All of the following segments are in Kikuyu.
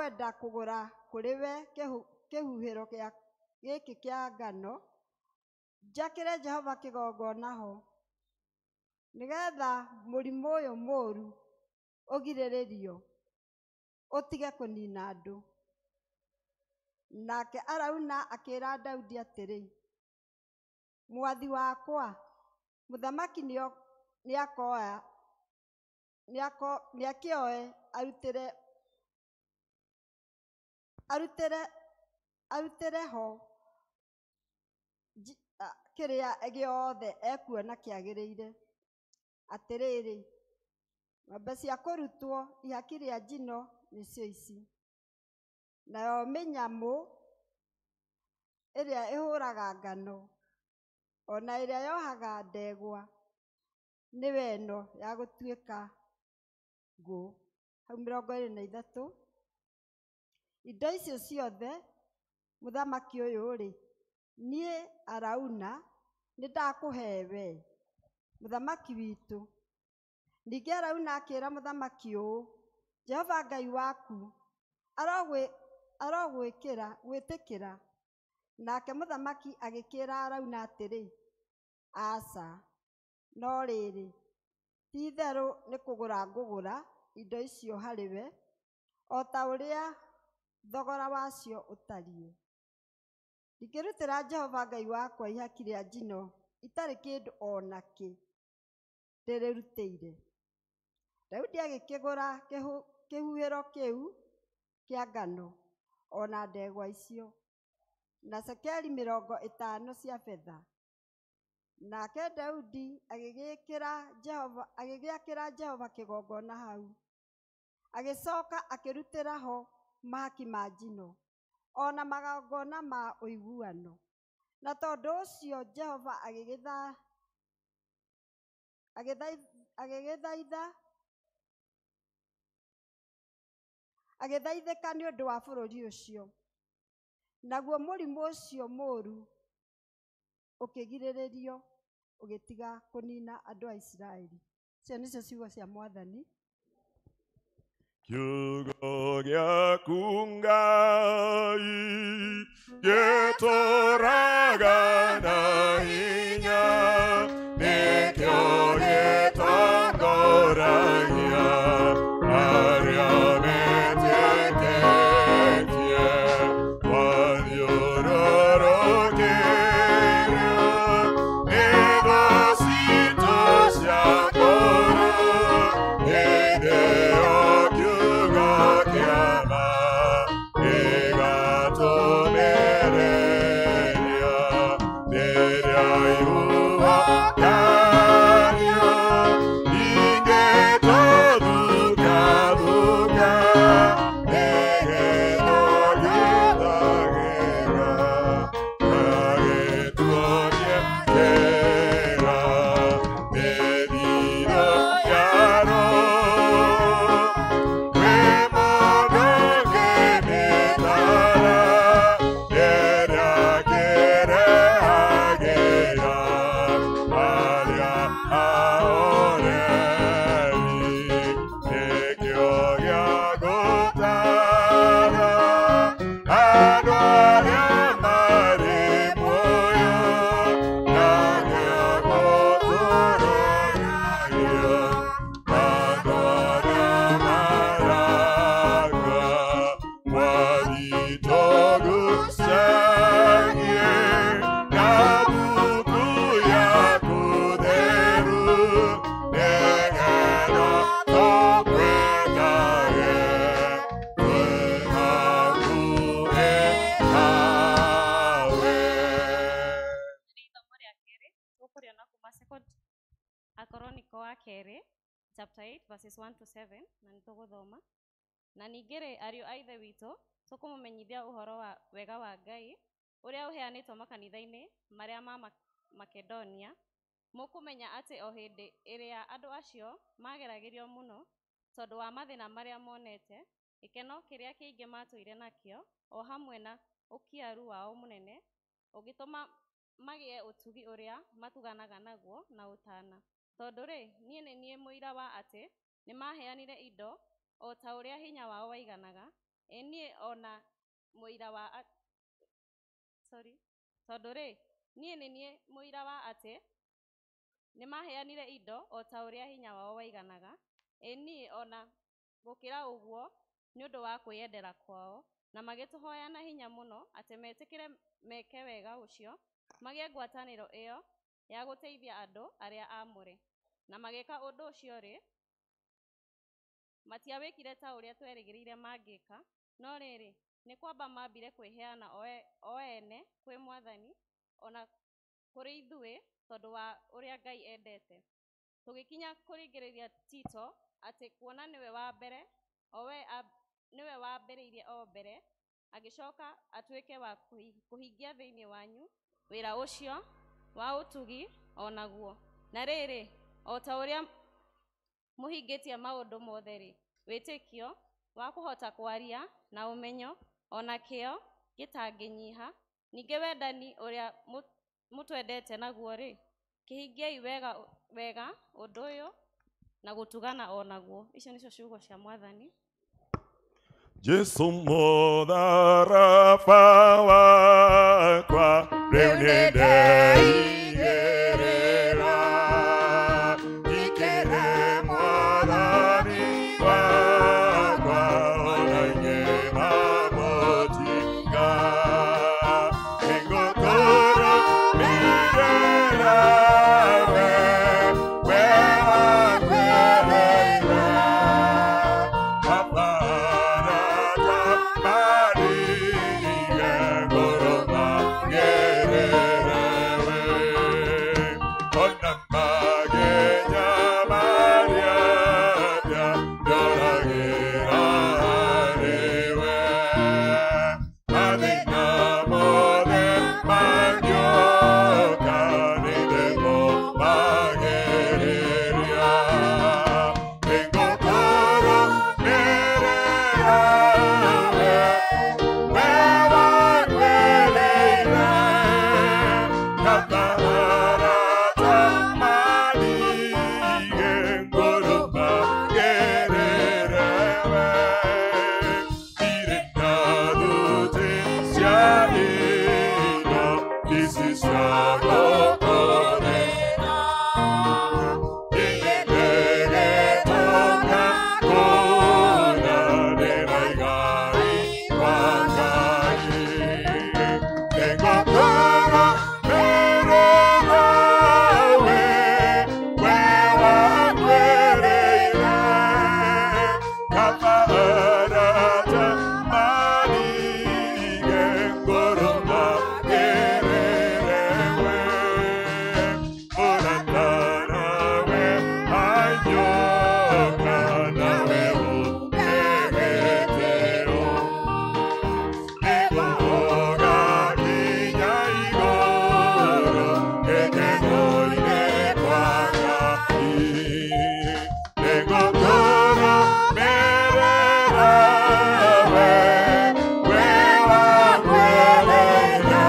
Nĩngwenda kũgũra kũrĩ we kĩhuhĩro gĩkĩ kĩa ngano, njakĩre Jehova kĩgongona ho, nĩgeetha mũrimũ ũyũ mũũru ũgirĩrĩrio, ũtige kũniina andũ. Nake Arauna akĩĩra Daudi atĩrĩ, Mwathi wakwa, mũthamaki nĩakĩoe arutĩre ho kĩrĩa gĩothe ekuona kĩagĩrĩire. Atĩrĩrĩ, ng'ombe cia kũrutwo ihaki rĩa njino nĩcio ici, nayo mĩnyamũ ĩrĩa ĩhũraga ngano, ona ĩrĩa yohaga ndegwa, nĩwe ĩno ya gũtuĩka ngũ. Hau 23. Indo icio ciothe mũthamaki ũyũ-rĩ, niĩ Arauna nĩndakũhe we, mũthamaki witũ. Ningĩ Arauna akĩĩra mũthamaki ũũ, Jehova Ngai waku arogwĩtĩkĩra. Nake mũthamaki agĩkĩĩra Arauna atĩrĩ, Aca, no rĩrĩ, ti-itherũ nĩ kũgũra ngũgũra indo icio harĩ we, o ta ũrĩa thogora wacio ũtariĩ. Ndingĩrutĩra Jehova Ngai wakwa ihaki rĩa njino itarĩ kĩndũ o nakĩ ndĩrĩrutĩire. Daudi agĩkĩgũra kĩhuhĩro kĩu kĩa ngano, o na ndegwa icio, na cekeri 50 cia betha. Nake Daudi agĩgĩakĩra Jehova kĩgongona hau, agĩcoka akĩrutĩra ho mahaki ma njino, o na magongona ma ũiguano. Na tondũ ũcio Jehova agĩthaithĩka nĩ ũndũ wa bũrũri ũcio, naguo mũrimũ ũcio mũũru ũkĩgirĩrĩrio, ũgĩtiga kũniina andũ a Isiraeli. Icio nĩcio ciugo cia Mwathani. Kiugo gĩaku Ngai gĩtũũraga na hinya, nĩkĩo gĩtongoragia arĩa metĩkĩtie. Twathiũrũrũkĩrio nĩ thũ citũ cia ngoro, hĩndĩ ĩyo kiugo kĩa ma gĩgatũmĩrĩria. Rĩrĩa ihuho kĩario ingĩtũthukathuka, nĩgĩtũgitagĩra na gĩtuonie njĩra. Mĩthithũ ya Roho kwĩ mũndũ ũngĩmĩtara, ĩrĩa kĩrehagĩra arĩa ahoreri. Nĩkĩo gĩa gũtara andũ arĩa marĩ muoyo, na gĩa gũtũrũragia andũ arĩa marakua. Mwathi tũgucagie na mbuku yaku theru, nĩgetha tũkwendage twĩ hakuhĩ nawe. Nĩ ithomo rĩa kerĩ tũkũrĩona kuma Second Akoroniko wa kerĩ chapter 8 verses 1 to 7, na nĩ tũgũthoma. Na ningĩ rĩ, ariũ a Ithe witũ, tũkũmũmenyithia ũhoro wa wega wa Ngai ũrĩa ũheanĩtwo makanitha-inĩ marĩa ma Makedonia. Mũkũmenya atĩ o hĩndĩ ĩrĩa andũ acio mageragĩrio mũno tondũ wa mathĩna marĩa monete, gĩkeno kĩrĩa kĩingĩ matũire nakĩo, o hamwe na ũkiaru wao mũnene, ũgĩtũma magĩe ũtugi ũrĩa matuganaga naguo na ũtana. Tondũ rĩ, niĩ nĩ niĩ mũira wa atĩ nĩmaheanire indo o ta ũrĩa hinya wao waiganaga, Ĩ niĩ ona mũira wa sorry, tondũ rĩ, niĩ nĩ niĩ mũira wa atĩ nĩmaheanire indo o ta ũrĩa hinya wao waiganaga. Ĩ niĩ ona gũkĩra ũguo nĩ ũndũ wa kwĩyendera kwao, na magĩtũhoya na hinya mũno atĩ metĩkĩre meke wega ũcio, magĩe ngwatanĩro ĩyo ya gũteithia andũ arĩa aamũre. Na magĩka ũndũ ũcio rĩ, matiawĩkire ta ũrĩa twerĩgĩrĩire mangĩka, no rĩrĩ, nĩ kwamba mambire kwĩheana o ene kwĩ Mwathani ona kũrĩ ithuĩ tondũ wa ũrĩa Ngai endete. Tũgĩkinya kũringĩrĩria Tito atĩ kuona nĩwe wa mbere, o we nĩwe wambĩrĩirie o mbere, agĩcoka atuĩke wa kũhingia thĩinĩ wanyu wĩra ũcio wa ũtugi o naguo. Na rĩrĩ, o ta ũrĩa mũhingĩtie maũndũ mothe rĩ, wĩtĩkio wa kũhota kwaria na ũmenyo ona kĩo gĩtangĩnyiha, ningĩ wendani ũrĩa mũtwendete naguo rĩ, kĩhingiei wega wega ũndũ ũyũ na gũtugana o naguo. Icio nĩcio ciugo cia Mwathani. Jesu mũtharaba wakwa rĩu nĩndeigĩrĩra ikĩre Mwathani wakwa ona ingĩ mamũtiga nĩngũtũũra mĩrĩra we we wakwĩrĩire Kabarata maringe ngoroma gererewe ona magenya mariatia ndoragĩra harĩwe mathĩna mothe mangĩũka nĩndĩmo magereria nĩngũtũũra mĩrĩra we we wakwĩrĩire kabarata maringe ngoroma gererewe irĩ na thuti cia indo ici cia gũkũrĩra Nĩndĩgĩtũka kũna ndĩraigai kwa Ngai nĩngũtũũra mĩrĩra we we wakwĩrĩire kabarata maringe ngoroma gererewe mũrata nawe anyoka nawe ũngĩgĩtĩo nĩngũũga nginya igũrũ gĩkeno-inĩ kwa Ngai nĩngũtũũra mĩrĩra we we wakwĩrĩire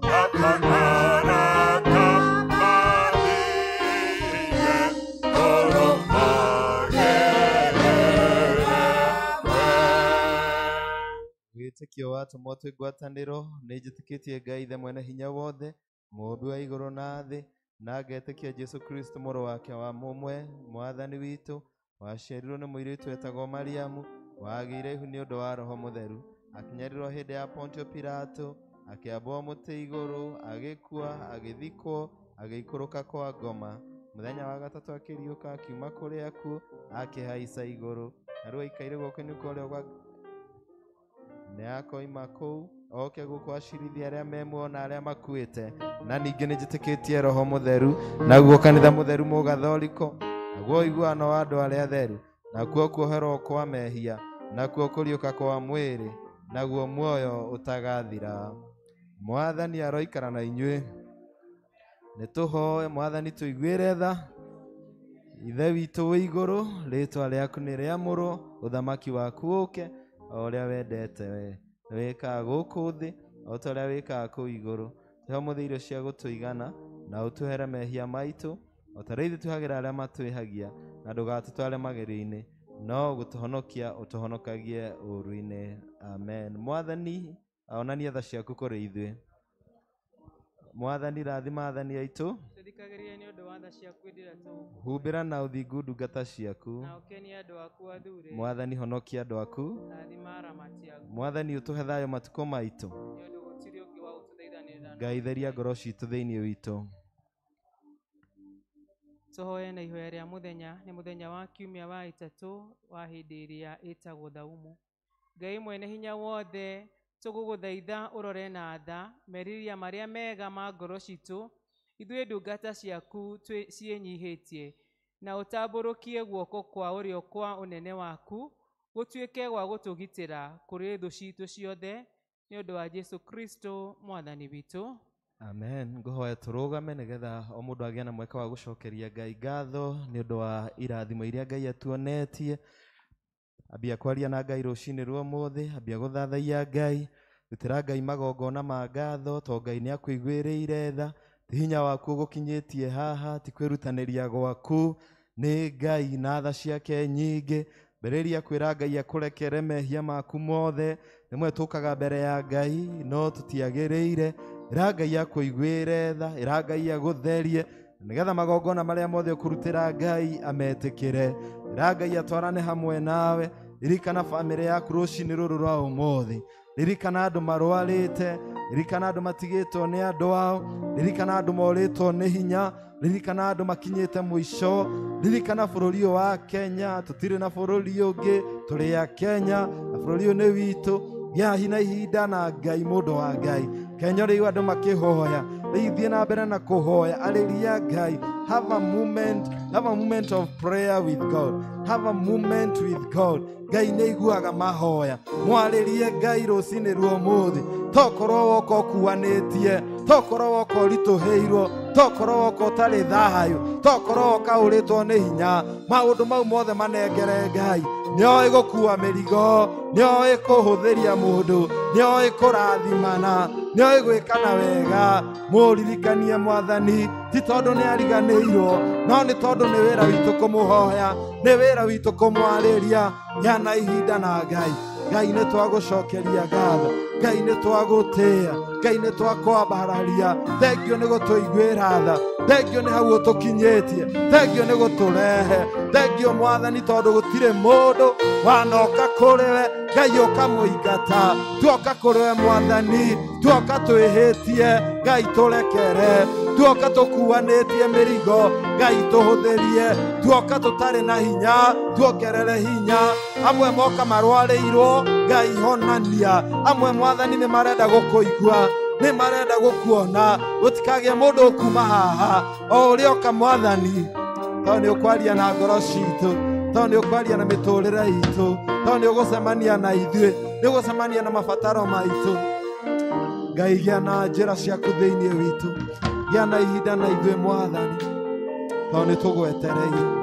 kabarata maringe ngoroma gererewe. Wĩtĩkio wa atũmwo twĩ ngwatanĩro nĩ njĩtĩkĩtie Ngai Ithe mwene hinya wothe, mũũmbi wa igũrũ na thĩ, na ngetĩkia Jesũ Kristo mũrũ wake wa mũmwe, Mwathani witũ, waciarirwo nĩ mũirĩtu wetagwo Mariamu, wagĩire ihu nĩ ũndũ wa Roho Mũtheru, akĩnyarirwo hĩndĩ ya Pontio Pilato, akĩambwo mũtĩ igũrũ, agĩkua, agĩthikwo, agĩikũrũka kwa ngoma. Mũthenya wa gatatũ akĩriũka akiuma kũrĩ akuũ, akĩhaica igũrũ, na rĩu aikaire guoko-inĩ kwa ũrĩo gwa nĩakoima kũu oke gũkũ acirithie arĩa me muoyo na arĩa makuĩte. Na ningĩ nĩnjĩtĩkĩtie Roho Mũtheru, naguo kanitha mũtheru mũgatholiko, naguo ũiguano wa andũ arĩa atheru, nakuo kuoherwo kwa mehia, nakuo kũriũka kwa mwĩrĩ, naguo muoyo ũtagathira. Mwathani aroikara na inyuĩ. Nĩtũhoe Mwathani tũiguĩre tha. Ithe witũ wĩ igũrũ, rĩtwa rĩaku nĩ rĩamũrwo, ũthamaki waku ũke, o ũrĩa wendete we wĩkaga gũkũ thĩ o ta ũrĩa wĩkaga kũu igũrũ. Tũhe ũmũthĩ irio cia gũtũigana, na ũtũhere mehia maitũ o ta ũrĩa ithuĩ tuhagĩra arĩa matwĩhagia, na ndũgatũtware magerio-inĩ, no gũtũhonokia ũtũhonokagie ũũru-inĩ. Amen. Mwathani aonanie tha ciaku kũrĩ ithuĩ. Mwathani rathima athani aitũ. Tũthikagĩrĩrie nĩ ũndũ wa tha ciaku hĩndĩ ĩrĩa tũgũkũhoya. Humbĩra na ũthingu ndungata ciaku. Na ũkenie andũ aku athure. Mwathani honokia andũ aku. Rathima aramati aku. Mwathani ũtũhe thayũ matukũ maitũ. Nĩ ũndũ gũtirĩ ũngĩ wa gũtũthaithanĩrĩra. Ngai theria ngoro citũ thĩinĩ witũ. Tũhoye na ihoya rĩa mũthenya. Nĩ mũthenya wa kiumia wa ĩtatũ wa hĩndĩ ĩrĩa ĩtagwo thaumu. Ngai mwene hinya wothe, tũgũgũthaitha ũrore na tha merirĩria marĩa mega ma ngoro citũ, ithuĩ ndungata ciaku ciĩnyihĩtie, na ũtambũrũkie guoko kwa ũrĩo kwa ũnene waku gũtuĩke gwa gũtũgitĩra kũrĩ thũ citũ ciothe, nĩ ũndũ wa Jesu Kristo mwathani witũ. Amen. Ngũhoya tũrũgame nĩgetha o mũndũ agĩe na mweke wa gũcokeria Ngai ngatho nĩ ũndũ wa irathimo iria Ngai atuonetie. Ambia kwaria na Ngai rũcinĩ rwa ũmũthĩ, ambia gũthathaiya Ngai, rutĩra Ngai magongona ma ngatho to Ngai nĩ akũiguĩrĩire tha. Ti hinya waku ũgũkinyĩtie haha, ti kwĩrutanĩria gwaku, nĩ Ngai na tha ciake nyingĩ. Mbĩrĩria kwĩra Ngai akũrekere mehia maku mothe. Rĩmwe tũkaga mbere ya Ngai no tũtiagĩrĩire. Ĩra Ngai akũiguĩre tha, ĩra Ngai agũtherie nĩgetha magongona marĩa mothe ũkũrutĩra Ngai ametĩkĩre. Ĩra Ngai atwarane hamwe nawe. Ririkana bamĩrĩ yaku rũcinĩ rũrũ rwa ũmũthĩ. Ririkana andũ marwarĩte, ririkana andũ matigĩtwo nĩ andũ ao, ririkana andũ morĩtwo nĩ hinya, ririkana andũ makinyĩte mũico, ririkana bũrũri ũyũ wa Kenya. Tũtirĩ na bũrũri ũngĩ, tũrĩ a Kenya na bũrũri ũyũ nĩ witũ. Gĩa hinya ihinda na Ngai, mũndũ wa Ngai. Kenya rĩu andũ makĩhoya, rĩu thiĩ na mbere na kũhoya, arĩria Ngai. Have a moment, have a moment of prayer with God. Have a moment with God. Ngai nĩ aiguaga mahoya. Mwarĩrie Ngai rũcinĩ rwa ũmũthĩ. Tokorwo woka ũkuanĩtie, tokorwo woka ũritũhĩirwo, tokorwo woka ũtarĩ thayũ, tokorwo woka ũrĩtwo nĩ hinya. Maũndũ mau mothe manengere Ngai. Nĩoĩ gũkua mĩrigo, nĩoĩ kũhũthĩria mũndũ, nĩoĩ kũrathimana, nĩoĩ gwĩkana wega. Mũririkanie Mwathani, ti tondũ nĩ ariganĩirwo, no nĩ tondũ nĩ wĩra witũ kũmũhoya, nĩ wĩra witũ kũmwarĩria. Gĩa na ihinda na Ngai. Ngai nĩ twagũcokeria ngatho, Ngai nĩ twagũtĩĩa, Ngai nĩ twakwambararia. Thengio nĩ gũtũiguĩra tha, thengio nĩ hau ũtũkinyĩtie, thengio nĩ gũtũrehe, thengio Mwathani tondũ gũtirĩ mũndũ wanoka kũrĩ we Ngai ũkamũingata. Tuoka kũrĩ we Mwathani, tuoka twĩhĩtie, Ngai tũrekere, tuoka tũkuanĩtie mĩrigo, Ngai tũhũthĩrie, tuoka tũtarĩ na hinya, tuongerere hinya. Amwe moka marwarĩirwo, Ngai honania. Amwe Mwathani nĩ marenda gũkũigua, nĩ marenda gũkuona. Gũtikagĩe mũndũ ũkuma haha o ũrĩa oka Mwathani, tondũ nĩ ũkwaria na ngoro citũ, tondũ nĩ ũkwaria na mĩtũrĩre itũ, tondũ nĩ ũgũcemania na ithuĩ, nĩ ũgũcemania na mabataro maitũ. Ngai gĩa na njĩra ciaku thĩinĩ witũ, gĩa na ihinda na ithuĩ Mwathani, tondũ nĩ tũgwetereire.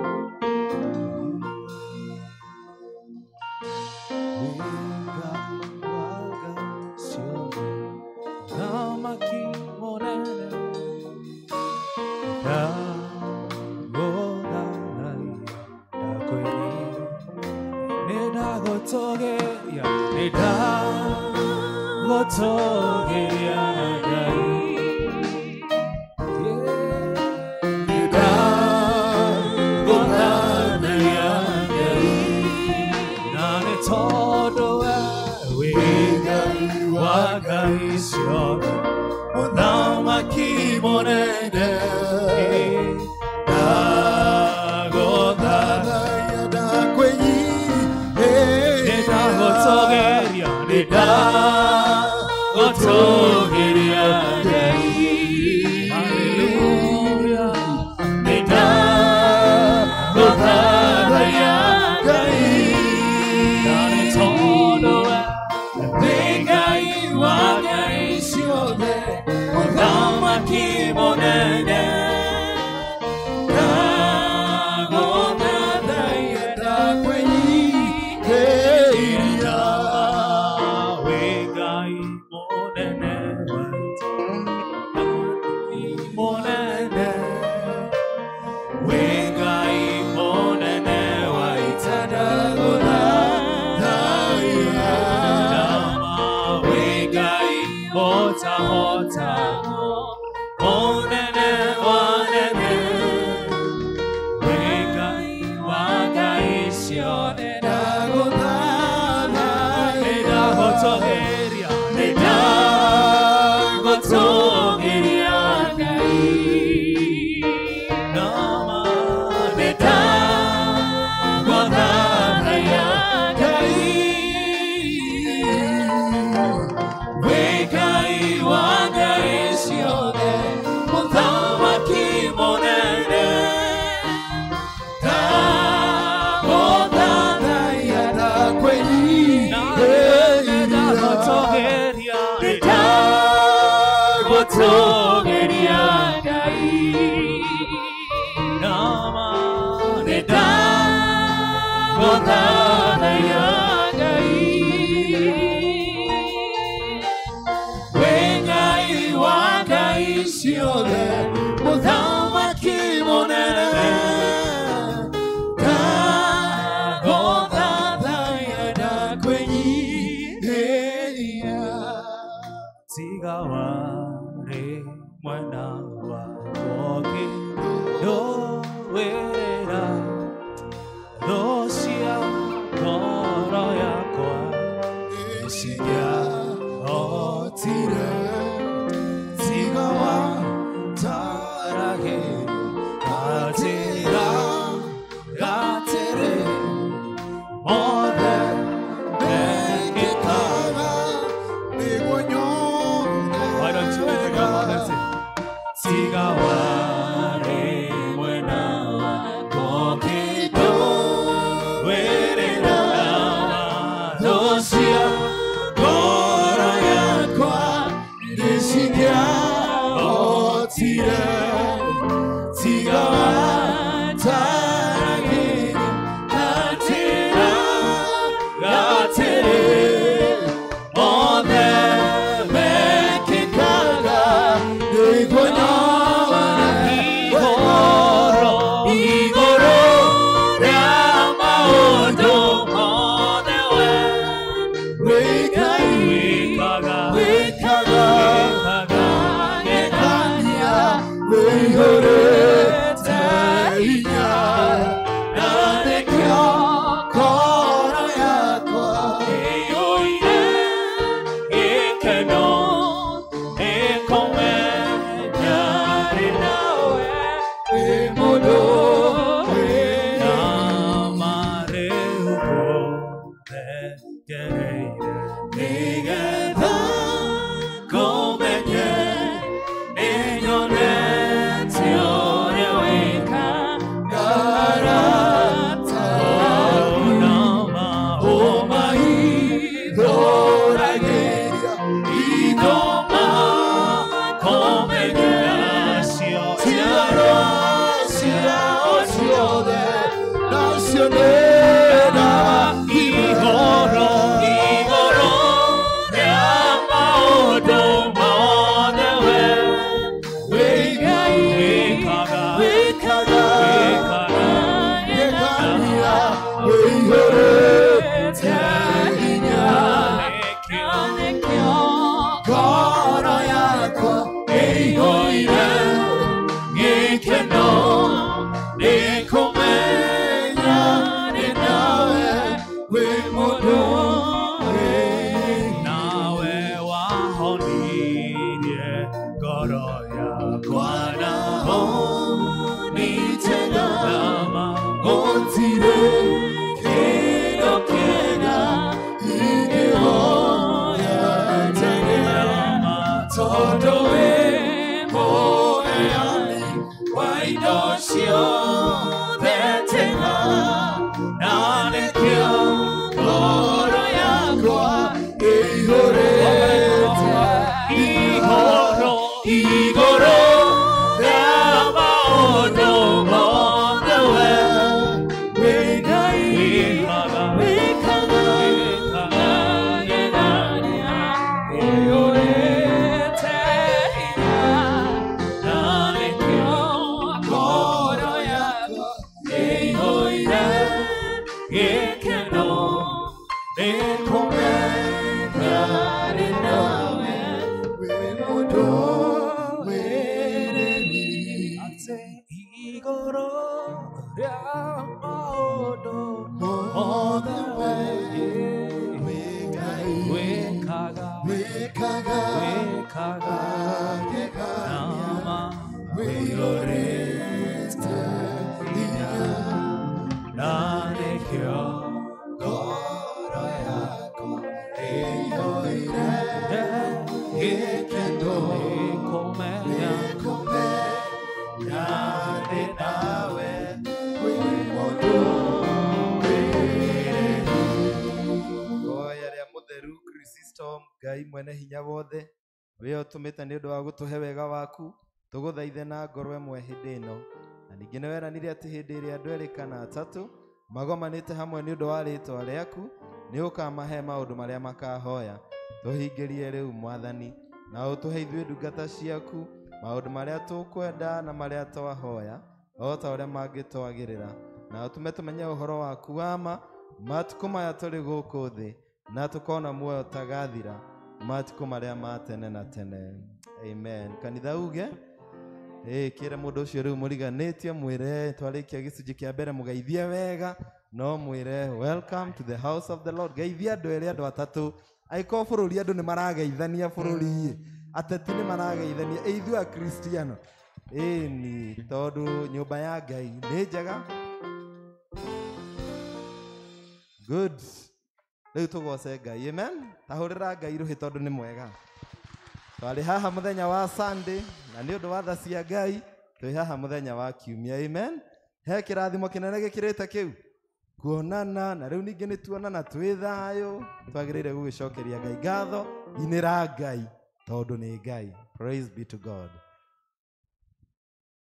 Nene. Ndagũtũgĩria, nĩndagũtũgĩria Ngai. Nama nĩndagũthathaiya Ngai. Wĩ Ngai wa ngai ciothe, Mũthamaki mũnene. Ndagũthathaiya nĩndagũtũgĩria, nĩndagũtũgĩria Ngai. Nama nĩndagũthathaiya Ngai. Wĩ Ngai wa ngai ciothe, Mũthamaki mũnene. Ndagũthathaiya ndakwĩnyihĩria. Tiga warĩ mwena wakwa ũkĩndũĩrĩra, thũ cia ngoro yakwa nĩcingĩahotire. Tiga wandaragĩria nganjĩra atĩrĩ, mothe mekĩkaga nĩguo nyone Why don't you let it go? That's it. Tiga warĩ mwena wakwa ũkĩndũĩrĩra, thũ cia ngoro Wĩkaga Wĩkaga Wĩkaga magegania Nama Wĩihũrĩte hinya Na nĩkĩo ngoro yakwa ĩiyũire gĩkeno Nĩkũmenya Nĩkũmenya ndĩ nawe wĩ mũndũ Ihoya rĩa mũtheru Chrysostom Ngai mwene hinya wothe wĩyo ũtũmĩte nĩ ũndũ wa gũtũhe wega waku tũgũthaithe na ngoro ĩmwe hĩndĩ ĩno na ningĩ nĩ weranire atĩ hĩndĩ ĩrĩa andũ erĩ kana atatũ magomanĩte hamwe nĩ ũndũ wa rĩtwa rĩaku nĩ ũkamahe maũndũ marĩa makahoya tũhingĩrie rĩu mwathani na ũtũhe ithuĩ ndungata ciaku maũndũ marĩa tũkwenda na marĩa twahoya o ta ũrĩa mangĩtwagĩrĩra na ũtũme tũmenye ũhoro waku wa ma matukũ maya tũrĩ gũkũ thĩ na tũkona muoyo tagathira matukũ marĩa ma tene na tene amen kanitha uge kĩre mũndũ ũcio rĩu mũriganĩtie mwĩre twarĩkia gĩcunjĩ kĩa mbere mũgeithie wega no mwĩre welcome to the house of the Lord geithia andũ erĩ andũ atatũ angĩkorwo bũrũri andũ nĩ marageithania bũrũri ateti nĩ marageithania ĩ ithuĩ akristiano ĩni tondũ nyũmba ya Ngai nĩ njega good rĩu tũgoce Ngai amen tahũrĩra Ngai rũhĩ tondũ nĩ mwega twarĩ haha mũthenya wa Sunday na nĩ ũndũ wa tha cia Ngai twĩ haha mũthenya wa kiumia amen he kĩrathimo kĩnene gĩkĩrĩte kĩu kuonana na rĩu ningĩ nĩ tuonana twĩ thayũ twagĩrĩire gũgĩcokeria Ngai ngatho inĩra Ngai tondũ nĩ Ngai praise be to God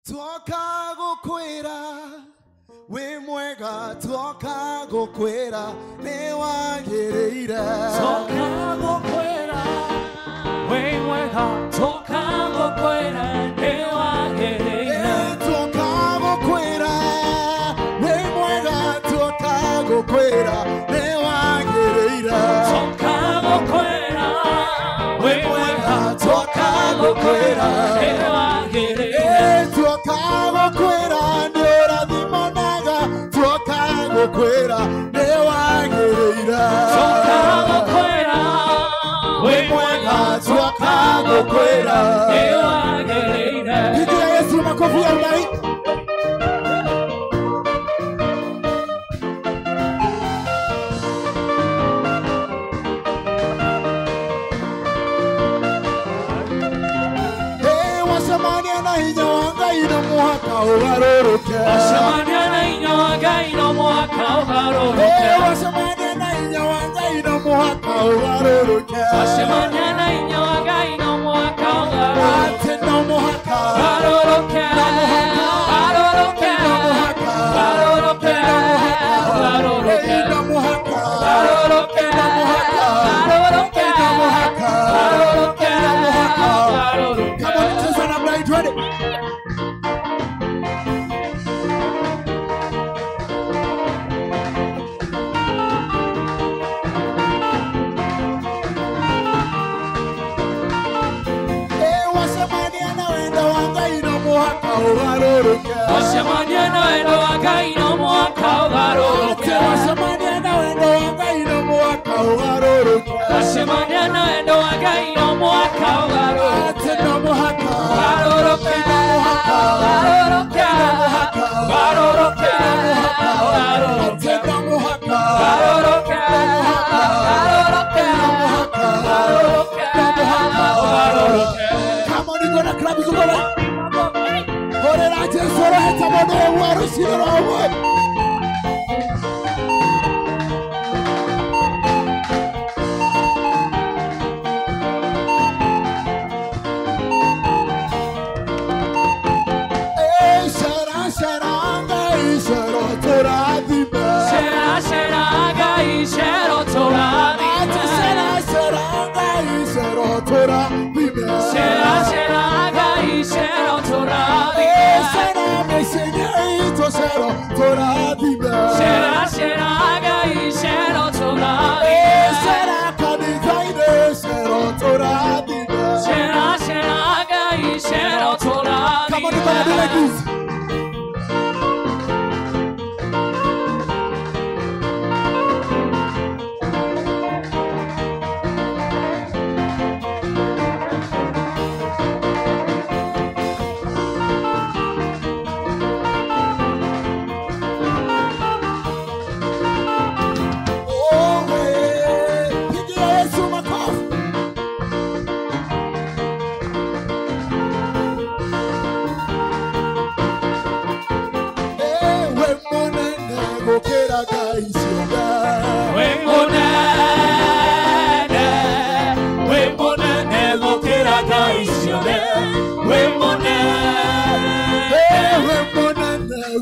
Twoka gũkwĩra wĩ mwega twoka gũkwĩra nĩ wagĩrĩire Toka gũkwĩra wĩ mwega Toka gũkwĩra nĩ wagĩrĩire Twoka gũkwĩra wĩ mwega twoka gũkwĩra nĩ wagĩrĩire Toka gũkwĩra wĩ mwega Toka gũkwĩra nĩ wagĩrĩire Twoka gũkwĩra nĩ ũrathimanaga twoka gũkwĩra nĩ wagĩrĩire Toka gũkwĩra wĩ mwega Toka gũkwĩra nĩ wagĩrĩire Pigia Yesu makofi ya ndai. Hey, wacemania na hinya wa Ngai no mũhaka ũgarũrũke. Wacemania na hinya wa Ngai no mũhaka ũgarũrũke Hey, wacemania na hinya wa Ngai no mũhaka ũgarũrũke. Wacemania na hinya wa Ngai no mũhaka ũgarũrũke Atĩ no mũhaka. Garũrũke No mũhaka. Garũrũke No mũhaka. Garũrũke No mũhaka. Garũrũke Hey, no mũhaka. Garũrũke No mũhaka. Garũrũke No mũhaka. Garũrũke No mũhaka. Garũrũke Come on, cheza namna hii, twende. Eh, wacemania na wendo wa Ngai no mũhaka ũgarũrũke. Wacemania na wendo wa Ngai no mũhaka ũgarũrũke Atĩ wacemania na wendo wa Ngai no mũhaka ũgarũrũke. Wacemania na wendo wa Ngai no mũhaka ũgarũrũke Atĩ no mũhaka. Garũrũke No mũhaka. Garũrũke No mũhaka. Garũrũke No mũhaka. Garũrũke Atĩ no mũhaka. Garũrũke No mũhaka. Garũrũke No mũhaka. Garũrũke No mũhaka. Garũrũke Come on, you gonna clap, you gonna. Horera Jesu roheta mũndũ ũmwe rũciinĩ rwa ũmũthĩ. Eh, cera, cera, Ngai, cero, tũrathime. Cera cera Ngai cero tũrathime Atĩ cera, cera, Ngai, cero, tũrathime. Cera cera Ngai cero tũrathime Eh, cera, mĩciĩ-inĩ itũ, cero, tũrathime. Cera cera Ngai cero tũrathime Eh, cera, kanitha-inĩ, cero, tũrathime. Cera cera Ngai cero Come on, you gonna do like tũrathime this.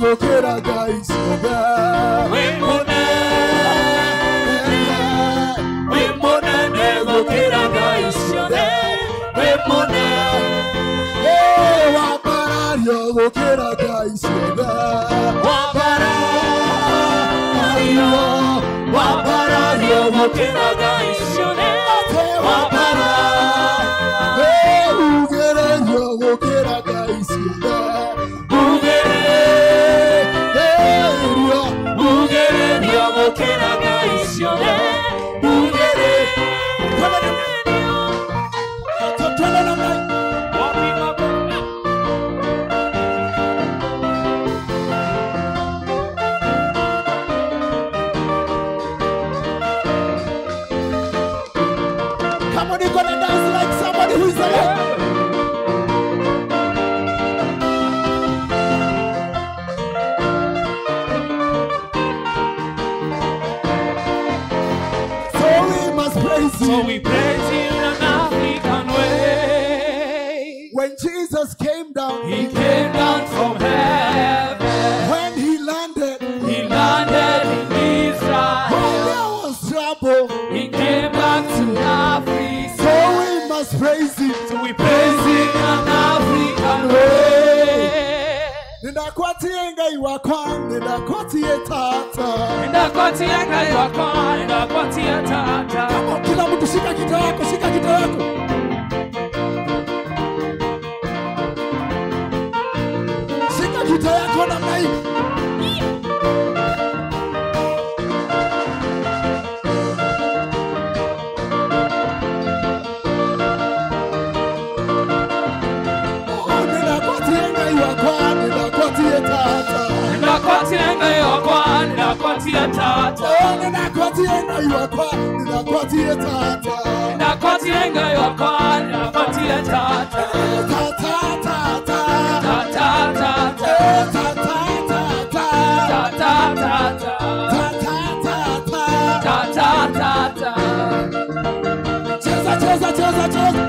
gũkĩra ngai ciothe. Wĩ mũnene, wĩ mũnene gũkĩra ngai ciothe. Wĩ mũnene, wambarario gũkĩra ngai ciothe. Wambarario, wambarario gũkĩra ngai ciothe. Wambarario, ugĩrĩrio gũkĩra ngai ciothe. Ugĩrĩrio, ugĩrĩrio gũkĩra ngai ciothe. Ugĩrĩrio. Twende namna hii. Wapi makofi? Come on, you're gonna dance like somebody who is alive. So we must praise So him. we praise him in an African way. When Jesus came down, He came down from heaven. when he landed, He landed in Israel. when there was trouble, He came back to Africa. so we must praise him. So we praise him in an African way. Nindakwatie Ngai wakwa, nindakwatie tata. Ndakwatia Ngai wakwa, ndakwatia tata. Come on, kila mtu shika gita yako, shika gita yako. Shika gita yako namna hii. Oh, nindakwatie Ngai wakwa, nindakwatie tata. Ndakwatia Ngai wakwa, ndakwatia tata. Oh, nindakwatie Ngai wakwa, nindakwatie tata. Ndakwatia Ngai wakwa, ndakwatia tata. Tata, tata. Tata, tata. Eh, tata, tata. Tata, tata. Tata, tata. Tata, tata. Cheza, cheza, cheza, cheza.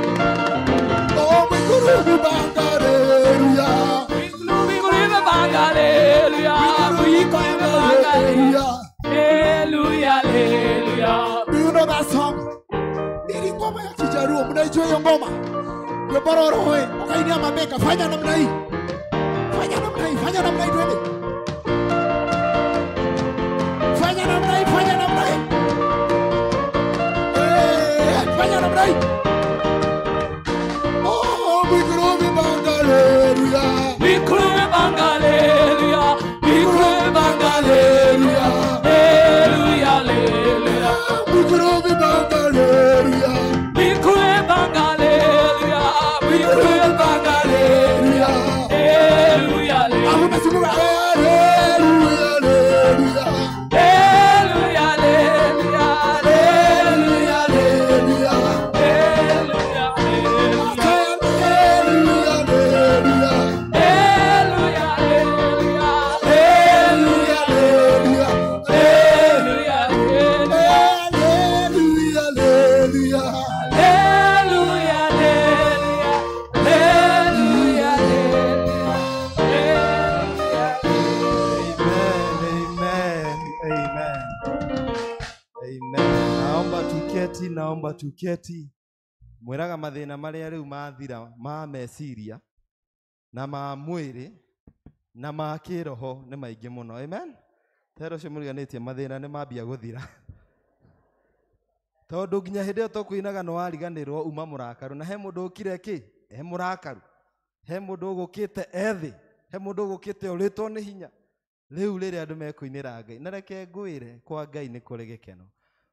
Oh, Mwiguru banga, hallelujah. Mwiguru banga, hallelujah. Hallelujah. Hallelujah, hallelujah. Do you know that song? Ili ngoma ya Kijaruo, mnaijua hiyo ngoma? Rwimbo roho, ukainia mabega, fanya namna hii. Fanya namna hii, fanya namna hii twende. Fanya namna hii, fanya namna hii. Eh, fanya namna hii. Oh, Mwiguru banga, hallelujah. Mwiguru banga, hallelujah. Mwiguru banga, hallelujah. Hallelujah, hallelujah. Mwiguru banga, hallelujah. Mwiguru banga, hallelujah. Mwiguru banga, hallelujah. Hallelujah. Hallelujah, hallelujah. Alafu unasimama, hallelujah, hallelujah. Hallelujah, hallelujah. Hallelujah, hallelujah. Hallelujah, hallelujah. Hallelujah, hallelujah. Hallelujah, hallelujah. Hallelujah, hallelujah. Hallelujah, hallelujah. Hallelujah, hallelujah. Hallelujah, hallelujah. Hallelujah, hallelujah. Amen, amen, amen. Naomba tuketi, naomba tuketi. Mwĩraga mathĩna marĩa rĩu mathira ma meciria na ma mwĩrĩ na ma kĩroho nĩ maingĩ mũno. Amen. Tero ũcio mũriganĩtie mathĩna nĩ mambia gũthira. Tondũ nginya hĩndĩ ĩyo tũkũinaga nĩ wariganĩrwo uma mũrakaru na he mũndũ ũkire kĩ? He mũrakaru. He mũndũ ũgũkĩte ethĩ. He mũndũ ũgũkĩte ũrĩtwo nĩ hinya. Rĩu rĩrĩa andũ mekũinĩra Ngai na reke ngwĩre kwa Ngai nĩ kũrĩ gĩkeno.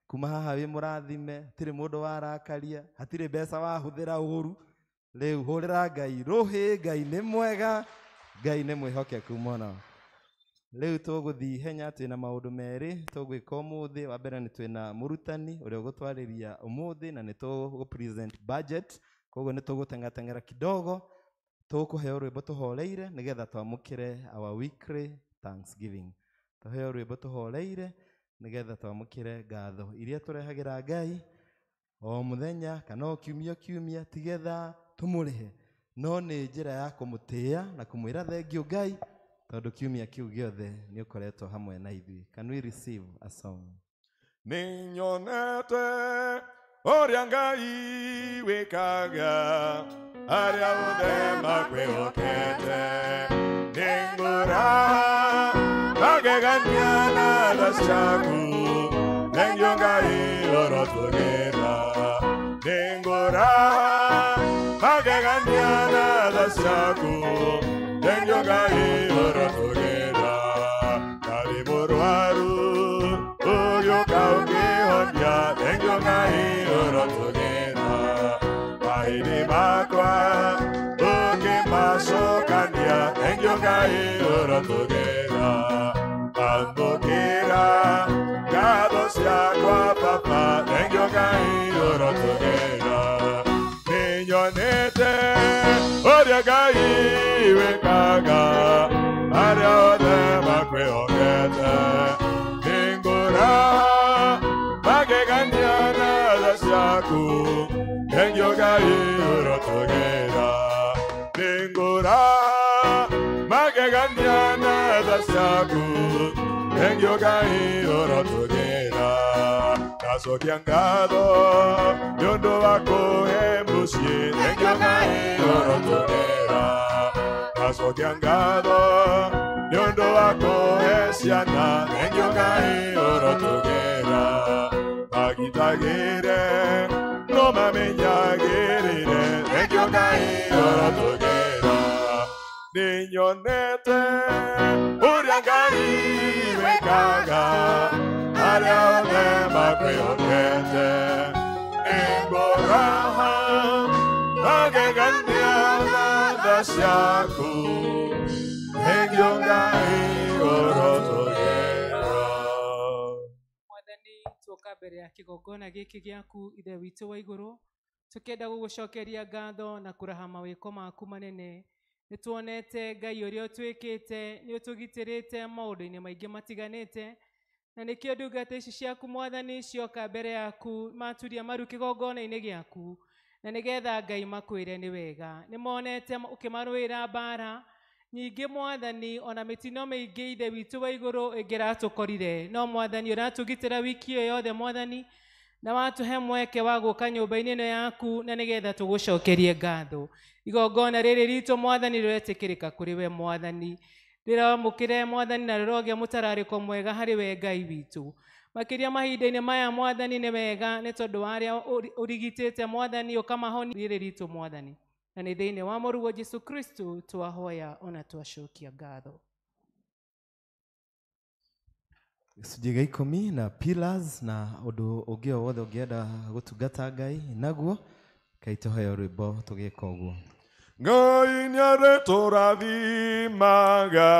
Kuma haha wĩ mũrathime, hatirĩ mũndũ warakaria, hatirĩ mbeca wahũthĩra ũru. Rĩu hũrĩra Ngai rũhĩ, Ngai nĩ mwega, Ngai nĩ mwĩhokeku mũno. Rĩu tũgũthiĩ ihenya, twĩna maũndũ merĩ tũgwĩka ũmũthĩ. Wa mbere nĩ twĩna mũrutani ũrĩa ũgũtwarĩria ũmũthĩ na nĩ tũgũ present budget, koguo nĩ tũgũteng'ateng'era kidogo, tũkũheo rwĩmbo tũhoreire nĩgetha twamũkĩre our weekly thanksgiving. Tũheo rwĩmbo tũhoreire nĩgetha twamũkĩre ngatho iria tũrehagĩra Ngai o muthenya kana o kiumia kiumia tigetha tumurihe no nĩ njĩra ya kũmũtĩĩa na kũmwĩra thengiũ Ngai tondũ kiumia kĩu gĩothe nĩ ũkoretwo hamwe na ithuĩ. Can we receive a song? Nĩnyonete ũrĩa Ngai wĩkaga arĩa othe makwĩhokete nĩngũra magegania na tha ciaku thengiũ Ngai ũrotũgĩra nĩngũra magegania na tha ciaku thengiũ Ngai ũrotũgĩra ndarĩ mũrwaru ũgĩũka ũkĩhonia thengiũ Ngai ũrotũgĩra mahĩndĩ makwa ũkĩmacokania thengiũ Ngai ũrotũgĩra ambũkĩra ngatho ciakwa Baba thengiũ Ngai ũrotũgĩra nĩnyonete ũrĩa Ngai wĩkaga arĩa othe makwĩhokete nĩngũra magegania na tha ciaku thengiũ Ngai ũrotũgĩra nĩngũra magegania na tha ciaku thengiũ Ngai ũrotũgĩra ndacokia ngatho nĩ ũndũ wa kũhe mũciĩ thengiũ Ngai ũrotũgĩra ndacokia ngatho nĩ ũndũ wa kũhe ciana thengiũ Ngai ũrotũgĩra magitagĩre no mamenyagĩrĩre thengiũ Ngai ũrotũgĩra nĩnyonete ũrĩa Ngai wĩkaga arĩa othe makwĩhokete nĩngũraha magegania na tha ciaku thengiũ Ngai ũrotũgĩra. Mwathani tuoka mbere ya kĩgongona gĩkĩ gĩaku Ithe witũ wa igũrũ tũkĩenda gũgũcokeria ngatho na kũraha mawĩko maku manene. Nĩ tuonete Ngai ũrĩa ũtwĩkĩte nĩ ũtũgitĩrĩte maũndũ-inĩ maingĩ matiganĩte na nĩkĩo ndungata ici ciaku Mwathani cioka mbere yaku maturia maru kĩgongona-inĩ gĩaku na nĩgetha Ngai makwĩre nĩ wega. Nĩ monete ũkĩmarũĩra mbara nyingĩ Mwathani ona mĩtino mĩingĩ Ithe witũ wa igũrũ ĩngĩratũkorire no Mwathani ũratũgitĩra wiki ĩyo yothe Mwathani na watũhe mweke wa gũka nyũmba-inĩ ĩno yaku na nĩgetha tũgũcokerie ngatho. Igongona rĩrĩ ritũ Mwathani rĩretĩkĩrĩka kũrĩ we Mwathani rĩramũkĩre Mwathani na rĩrogĩa mũtararĩko mwega harĩ we Ngai witũ. Makĩria mahinda-inĩ maya Mwathani nĩ wega nĩ tondũ wa arĩa ũrigitĩte Mwathani ũkamahonia rĩrĩ ritũ Mwathani na nĩ thĩinĩ wa mũrũguo Jesũ Kristo twahoya ona twacokia ngatho. Gĩcunjĩ gĩa ikũmi na pillars na ũndũ ũngĩ o wothe ũngĩenda gũtungata Ngai naguo Ngai tũheo rwĩmbo tũgĩka ũguo. Ngai nĩarĩtũrathimaga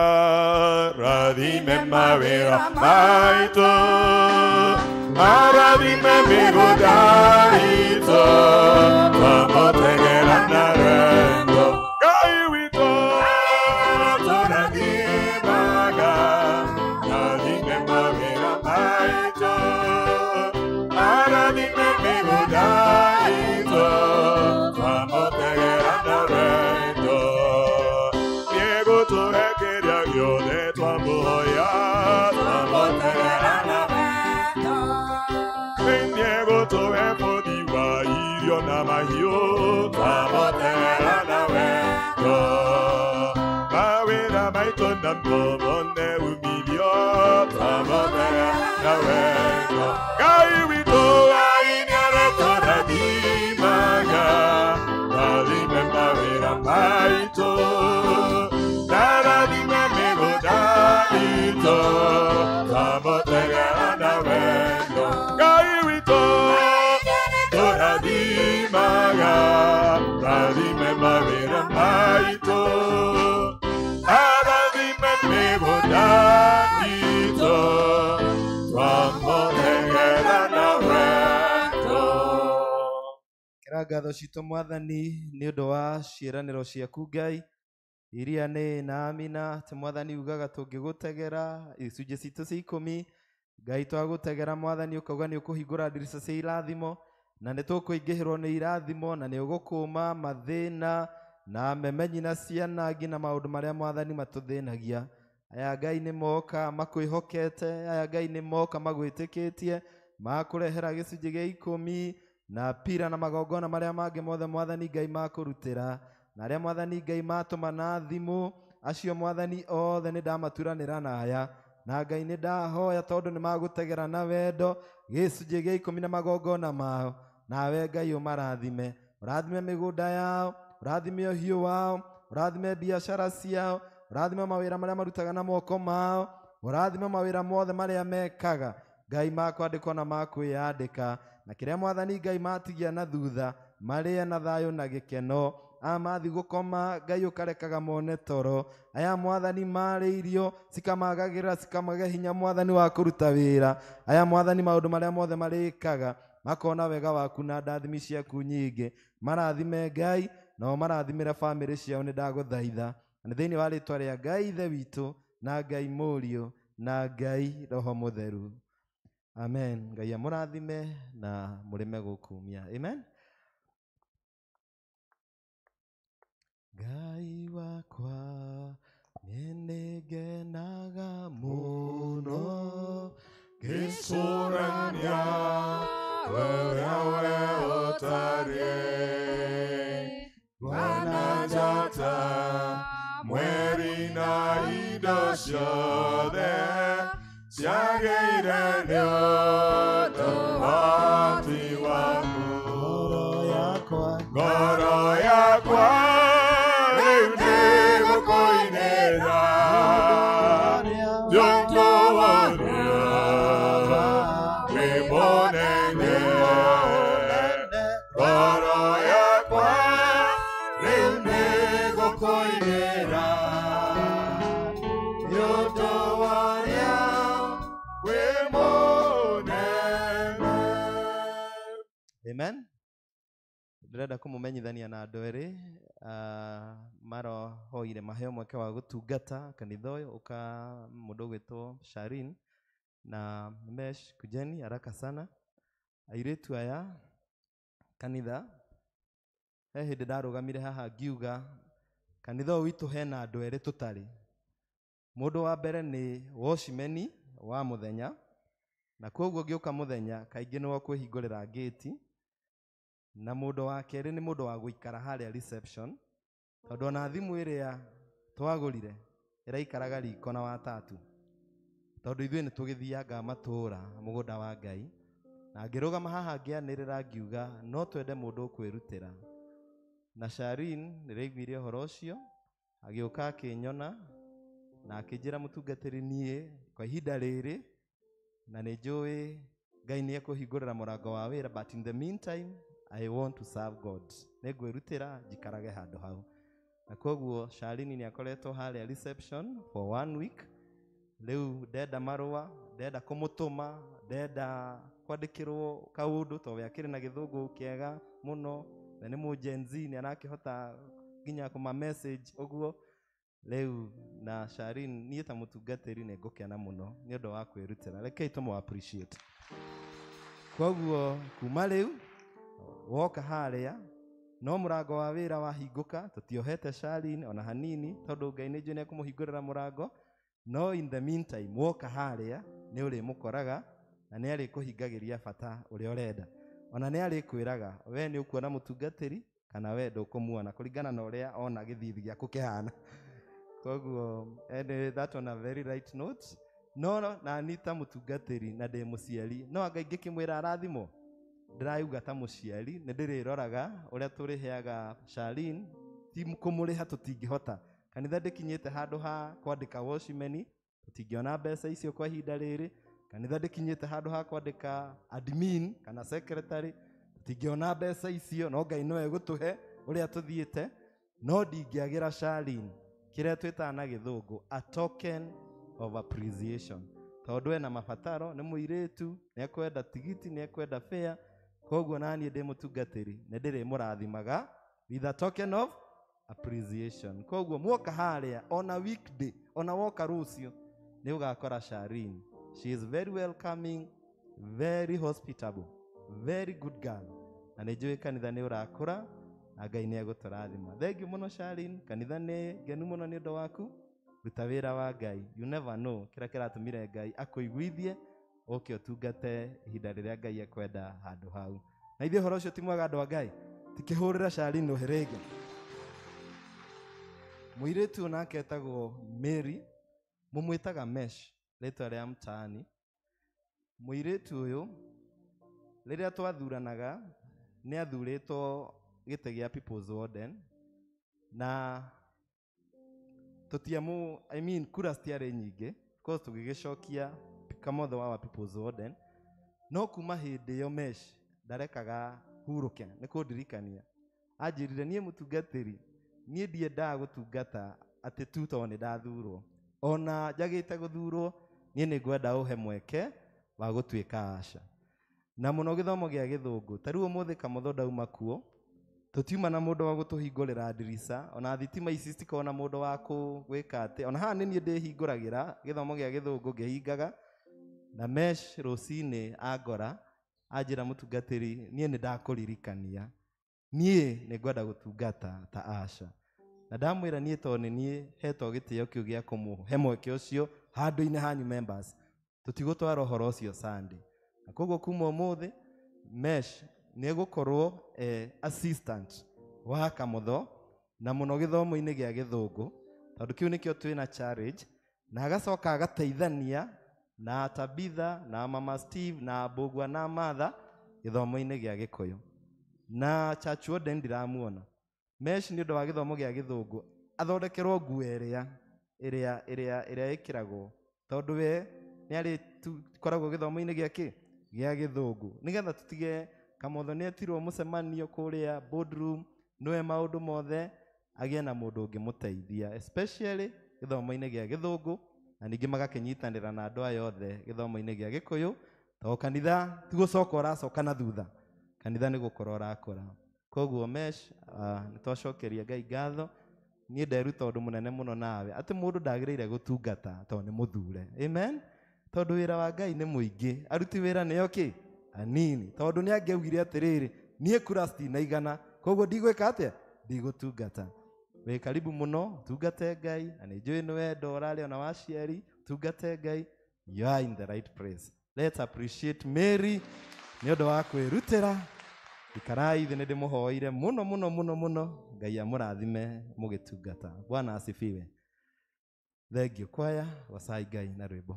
rathime mawĩra maitũ arathime mĩgũnda itũ twamũtegera na rwendo Ngai witũ tũrathimaga rathime mawĩra maitũ arathime mĩgũnda itũ twamũtegera na rwendo nĩegũtũhe kĩrĩa gĩothe twamũhoya twamũtegera na rwendo nĩegũtũhe bũthi wa irio na mahiũ twamũtegera na wendo mawĩra maitũ namo mone umithio twamũtegera na wendo Ngai witũ Ngai nĩarĩtũrathimaga rathime mawĩra maitũ narathime mĩgũnda itũ twamũtegera na wendo Ngai witũ tũrathimaga rathime mawĩra maitũ arathime mĩgũnda itũ twamũtegera na wendo. Kĩra ngatho citũ Mwathani nĩ ũndũ wa ciĩranĩro ciaku Ngai iria nĩ na amina atĩ Mwathani ugaga tũngĩgũtegera icunjĩ citũ cia ikũmi Ngai twagũtegera Mwathani ũkauga nĩ ũkũhingũra ndirica cia irathimo Na nĩ tũkũingĩhĩrwo nĩ irathimo na nĩ ũgũkũma mathĩna na memenyi na ciana nginya maũndũ marĩa mwathani matũthĩnagia. Aya Ngai nĩ moka makwĩhokete, aya Ngai nĩ moka magwĩtĩkĩtie, makũrehera gĩcunjĩ gĩa 10 na pira na magongona marĩa mangĩ mothe mwathani Ngai makũrutĩra, na arĩa mwathani Ngai matũma na thimũ acio mwathani othe nĩ ndamaturanĩra na aya. Na Ngai nĩ ndahoya tondũ nĩ magũtegera na wendo gĩcunjĩ gĩa 10 na magongona mao. Nawe Ngai ũmarathime, ũrathime mĩgũnda yao, ũrathime ũhiũ wao, ũrathime biacara ciao, ũrathime mawĩra marĩa marutaga na moko mao, ũrathime mawĩra mothe marĩa mekaga. Ngai makwandĩkwo na makwĩyandĩka, na kĩrĩa mwathani Ngai matigia na thutha marĩe na thayũ na gĩkeno. Aya mathi gũkoma Ngai ũkarekaga mone toro, aya mwathani marĩ irio cikamagagĩra cikamage hinya mwathani wa kũruta wĩra. Aya mwathani maũndũ marĩa mothe marĩkaga makona wega waku na ndathimi ciaku nyingĩ. Marathime Ngai nao marathimĩre bamĩrĩ ciao, nĩ ndagũthaitha. Na nĩ thĩinĩ wa rĩtwa rĩa Ngai Ithe witũ na Ngai Mũriũ na Ngai Roho Mũtheru. Amen. Ngai amũrathime na mũrĩme gũkumia. Amen. Ngai wakwa nĩngenaga mũno ngĩcũrania ũrĩa we ũtariĩ. Bwana njata mweri na indo ciothe ciagĩire nĩ ũndũ wa waku. Ngoro yakwa rĩu nĩgũkũinĩra nĩ ũndũ wa ũrĩa wĩ mũnene. Ngoro yakwa rĩu nĩgũkũinĩra nĩ ũndũ wa ũrĩa wĩ mũnene. Amen. Ndĩrenda kũmũmenyithania na andũ erĩ marohoire maheo mweke wa gũtungata kanitha ũyũ, ũka mũndũ ũgwĩtwo Sharin na Mesh kujeni haraka sana. Airĩtu aya kanitha, he hĩndĩ ndarũgamire haha ngiuga kanitha ũyũ witũ hena andũ erĩ tũtarĩ. Mũndũ wa mbere nĩ watchman wa mũthenya, na koguo ngĩũka mũthenya kaingĩ nĩwe ũkwĩhingũrĩra ngĩti. Na mũndũ wa kerĩ nĩ mũndũ wa gũikara harĩa reception, tondũ ona thimũ ĩrĩa twagũrire ĩraikaraga riko na watatu, tondũ ithuĩ nĩ tũgĩthianga matũũra mũgũnda wa Ngai. Na ngĩrũgama haha ngĩanĩrĩra ngiuga no twende mũndũ ũkwĩrutĩra. Na Sharin nĩraiguire ũhoro ũcio, agĩũka akĩnyona na akĩnjĩra mũtungatĩri niĩ kwa ihinda rĩrĩ na nĩ njũĩ Ngai nĩ ekũhingũrĩra mũrango wa wĩra, but in the meantime I want to serve God. Nĩngwĩrutĩra njikarage handũ hau. Na koguo Sharin nĩ akoretwo harĩa reception for 1 week. Rĩu ndenda marũa, ndenda kũmũtũma, ndenda kwandĩkĩrwo kaũndũ tondũ we akĩrĩ na gĩthũngũ kĩega mũno, na nĩ mũ Gen Z nĩ arakĩhota nginya kũma message ũguo. Rĩu na Sharin niĩ ta mũtungatĩri nĩ ngũkena mũno nĩ ũndũ wa kwĩrutĩra. Rekei tũmũ appreciate. Koguo kuma rĩu woka harĩa no mũrango wa wĩra wahingũka, tũtiohete Sharin ona hanini tondũ Ngai nĩ njũĩ nĩ ekũmũhingũrĩra mũrango. No in the meantime woka harĩa nĩ ũrĩmũkoraga na nĩ arĩkũhingagĩria bata ũrĩa ũrenda. Ona nĩ arĩkwĩraga we nĩ ũkuona mũtungatĩri kana we ndũkũmuona kũringana na ũrĩa ona gĩthithi gĩaku kĩhana. Koguo anyway, that on a very right note. No na niĩ ta mũtungatĩri na ndĩ mũciari, no anga ingĩkĩmwĩra arathimwo, ndĩrauga ta mũciari nĩ ndĩrĩroraga ũrĩa tũrĩheaga Sharin, ti kũmũrĩha tũtingĩhota. Kanitha ndĩkinyĩte handũ ha kwandĩka watchman, tũtingĩona mbeca icio kwa ihinda rĩrĩ. Kanitha ndĩkinyĩte handũ ha kwandĩka admin kana secretary, tũtingĩona mbeca icio, no Ngai no egũtũhe ũrĩa tũthiĩte. No ndingĩagĩra Sharin kĩrĩa twĩtaga na gĩthũngũ a token of appreciation, tondũ ena mabataro, nĩ mũirĩtu, nĩ ekwenda tigiti, nĩ ekwenda fare. Koguo na niĩ ndĩ mũtungatĩri nĩ ndĩrĩmũrathimaga with a token of appreciation. Koguo muoka harĩa ona weekday, ona woka rũciũ nĩ ũgakora Sharin. She is very welcoming, very hospitable, very good girl. Na nĩ njũĩ kanitha nĩ ũrakũra na Ngai nĩ egũtũrathima. Thengiũ mũno Charlene, kanitha nĩ ngenu mũno nĩ ũndũ waku. Ruta wĩra wa Ngai, you never know kĩrĩa kĩratũmire Ngai akũiguithie ũke ũtungate ihinda rĩrĩa Ngai ekwenda handũ hau. Na ithuĩ ũhoro ũcio ti mwega andũ a Ngai, tikĩhũrĩra Charlene rũhĩ rĩngĩ. Mũirĩtu nake etagwo Mary, mũmwĩtaga Mesh, rĩtwa rĩa mtaani. Mũirĩtu ũyũ rĩrĩa twathuranaga nĩ athurĩtwo gĩtĩ gĩa People's Warden na tũtiamu, I mean, kura citiarĩ nyingĩ, of course tũgĩgĩcokia Kamotho wa People's Warden, no kuma hĩndĩ ĩyo Mesh ndarekaga hurũke nĩ kũndirikania. Anjĩrire niĩ mũtungatĩri, niĩ ndiendaga gũtungata atĩ tu tondũ nĩ ndathurwo, ona njagĩte gũthurwo niĩ nĩ ngwenda ũhe mweke wa gũtuĩka aca. Na mũno gĩthomo gĩa gĩthũngũ, ta rĩu ũmũthĩ Kamotho ndauma kuo, tũtiuma na mũndũ wa gũtũhingũrĩra ndirica, ona thitima ici citikoragwo na mũndũ wa gwĩka atĩ, ona haha nĩ niĩ ndĩhingũragĩra gĩthomo gĩa gĩthũngũ ngĩhingaga. Na Mesh rũcinĩ angora anjĩra mũtungatĩri, niĩ nĩ ndakũririkania, niĩ nĩ ngwenda gũtungata ta aca. Na ndamwĩra niĩ tondũ nĩ niĩ hetwo gĩtĩo kĩu gĩa kũmũhe mweke ũcio handũ-inĩ hanyu members, tũtigũtwara ũhoro ũcio Sunday. Na koguo kuma ũmũthĩ Mesh nĩ egũkorwo assistant wa Kamotho na mũno gĩthomo-inĩ gĩa gĩthũngũ, tondũ kĩu nĩkĩo twĩna challenge, na agacoka agateithania na Tabitha na Mama Steve na Mbũgua na Martha gĩthomo-inĩ gĩa gĩkũyũ. Na Church Warden ndiramuona Mesh nĩ ũndũ wa gĩthomo gĩa gĩthũngũ athondekerwo nguo ĩrĩa ĩrĩa ĩrĩa ĩrĩa ĩkĩragwo, tondũ we nĩ arĩ koragwo gĩthomo-inĩ gĩa kĩ gĩa gĩthũngũ, nĩgetha tũtige Kamotho nĩ etirwo mũcemanio kũrĩa boardroom, nĩwe maũndũ mothe, agĩe na mũndũ ũngĩmũteithia especially gĩthomo-inĩ gĩa gĩthũngũ, na ningĩ magakĩnyitanĩra na andũ aya othe gĩthomo-inĩ gĩa gĩkũyũ, tondũ kanitha ti gũcoka ũracoka na thutha, kanitha nĩ gũkũra ũrakũra. Koguo Mesh, nĩ twacokeria Ngai ngatho. Niĩ nderuta ũndũ mũnene mũno nawe, atĩ mũndũ ndagĩrĩire gũtungata tondũ nĩ mũthure. Amen. Tondũ wĩra wa Ngai nĩ mũingĩ, aruti wĩra nĩo kĩ anini, tondũ nĩ angĩaugire atĩrĩrĩ, niĩ kura citinaigana, koguo ndigwĩka atĩa, ndigũtungata. Wĩ karibu mũno, tungate Ngai, na nĩ njũĩ nĩ wendo ũrarĩ ona wa aciari, tungate Ngai, you are in the right place. Let's appreciate Mary nĩ ũndũ wa kwĩrutĩra. Ikarai thĩ, nĩ ndĩmũhoire mũno mũno mũno mũno, Ngai amũrathime mũgĩtungata. Bwana asifiwe. Thank you kwaya, gocai Ngai na rwĩmbo.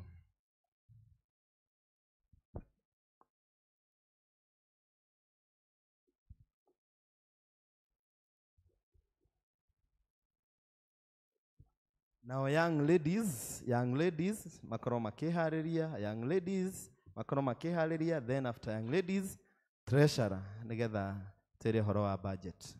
Now young ladies makorwo makĩharĩria, young ladies makorwo makĩharĩria, then after young ladies treasurer nĩgetha twĩre ũhoro wa budget.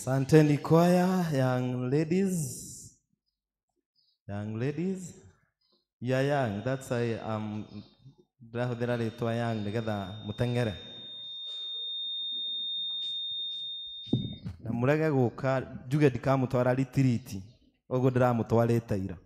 Asanteni choir, young ladies. Young ladies. You are young, that's why ndĩrahũthĩra rĩtwa young nĩgetha mũteng'ere. Na mũrege gũka njuge ndikamũtwara retreat, ũguo ndĩramũtwarĩte ira.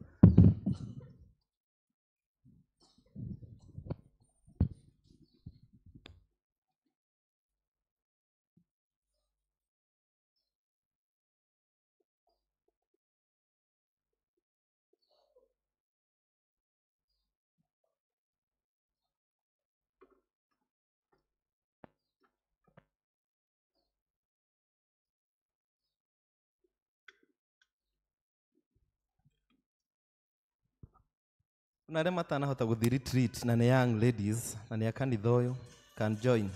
Na arĩa matanahota gũthiĩ retreat na nĩ young ladies na nĩ a kanitha ũyũ can join.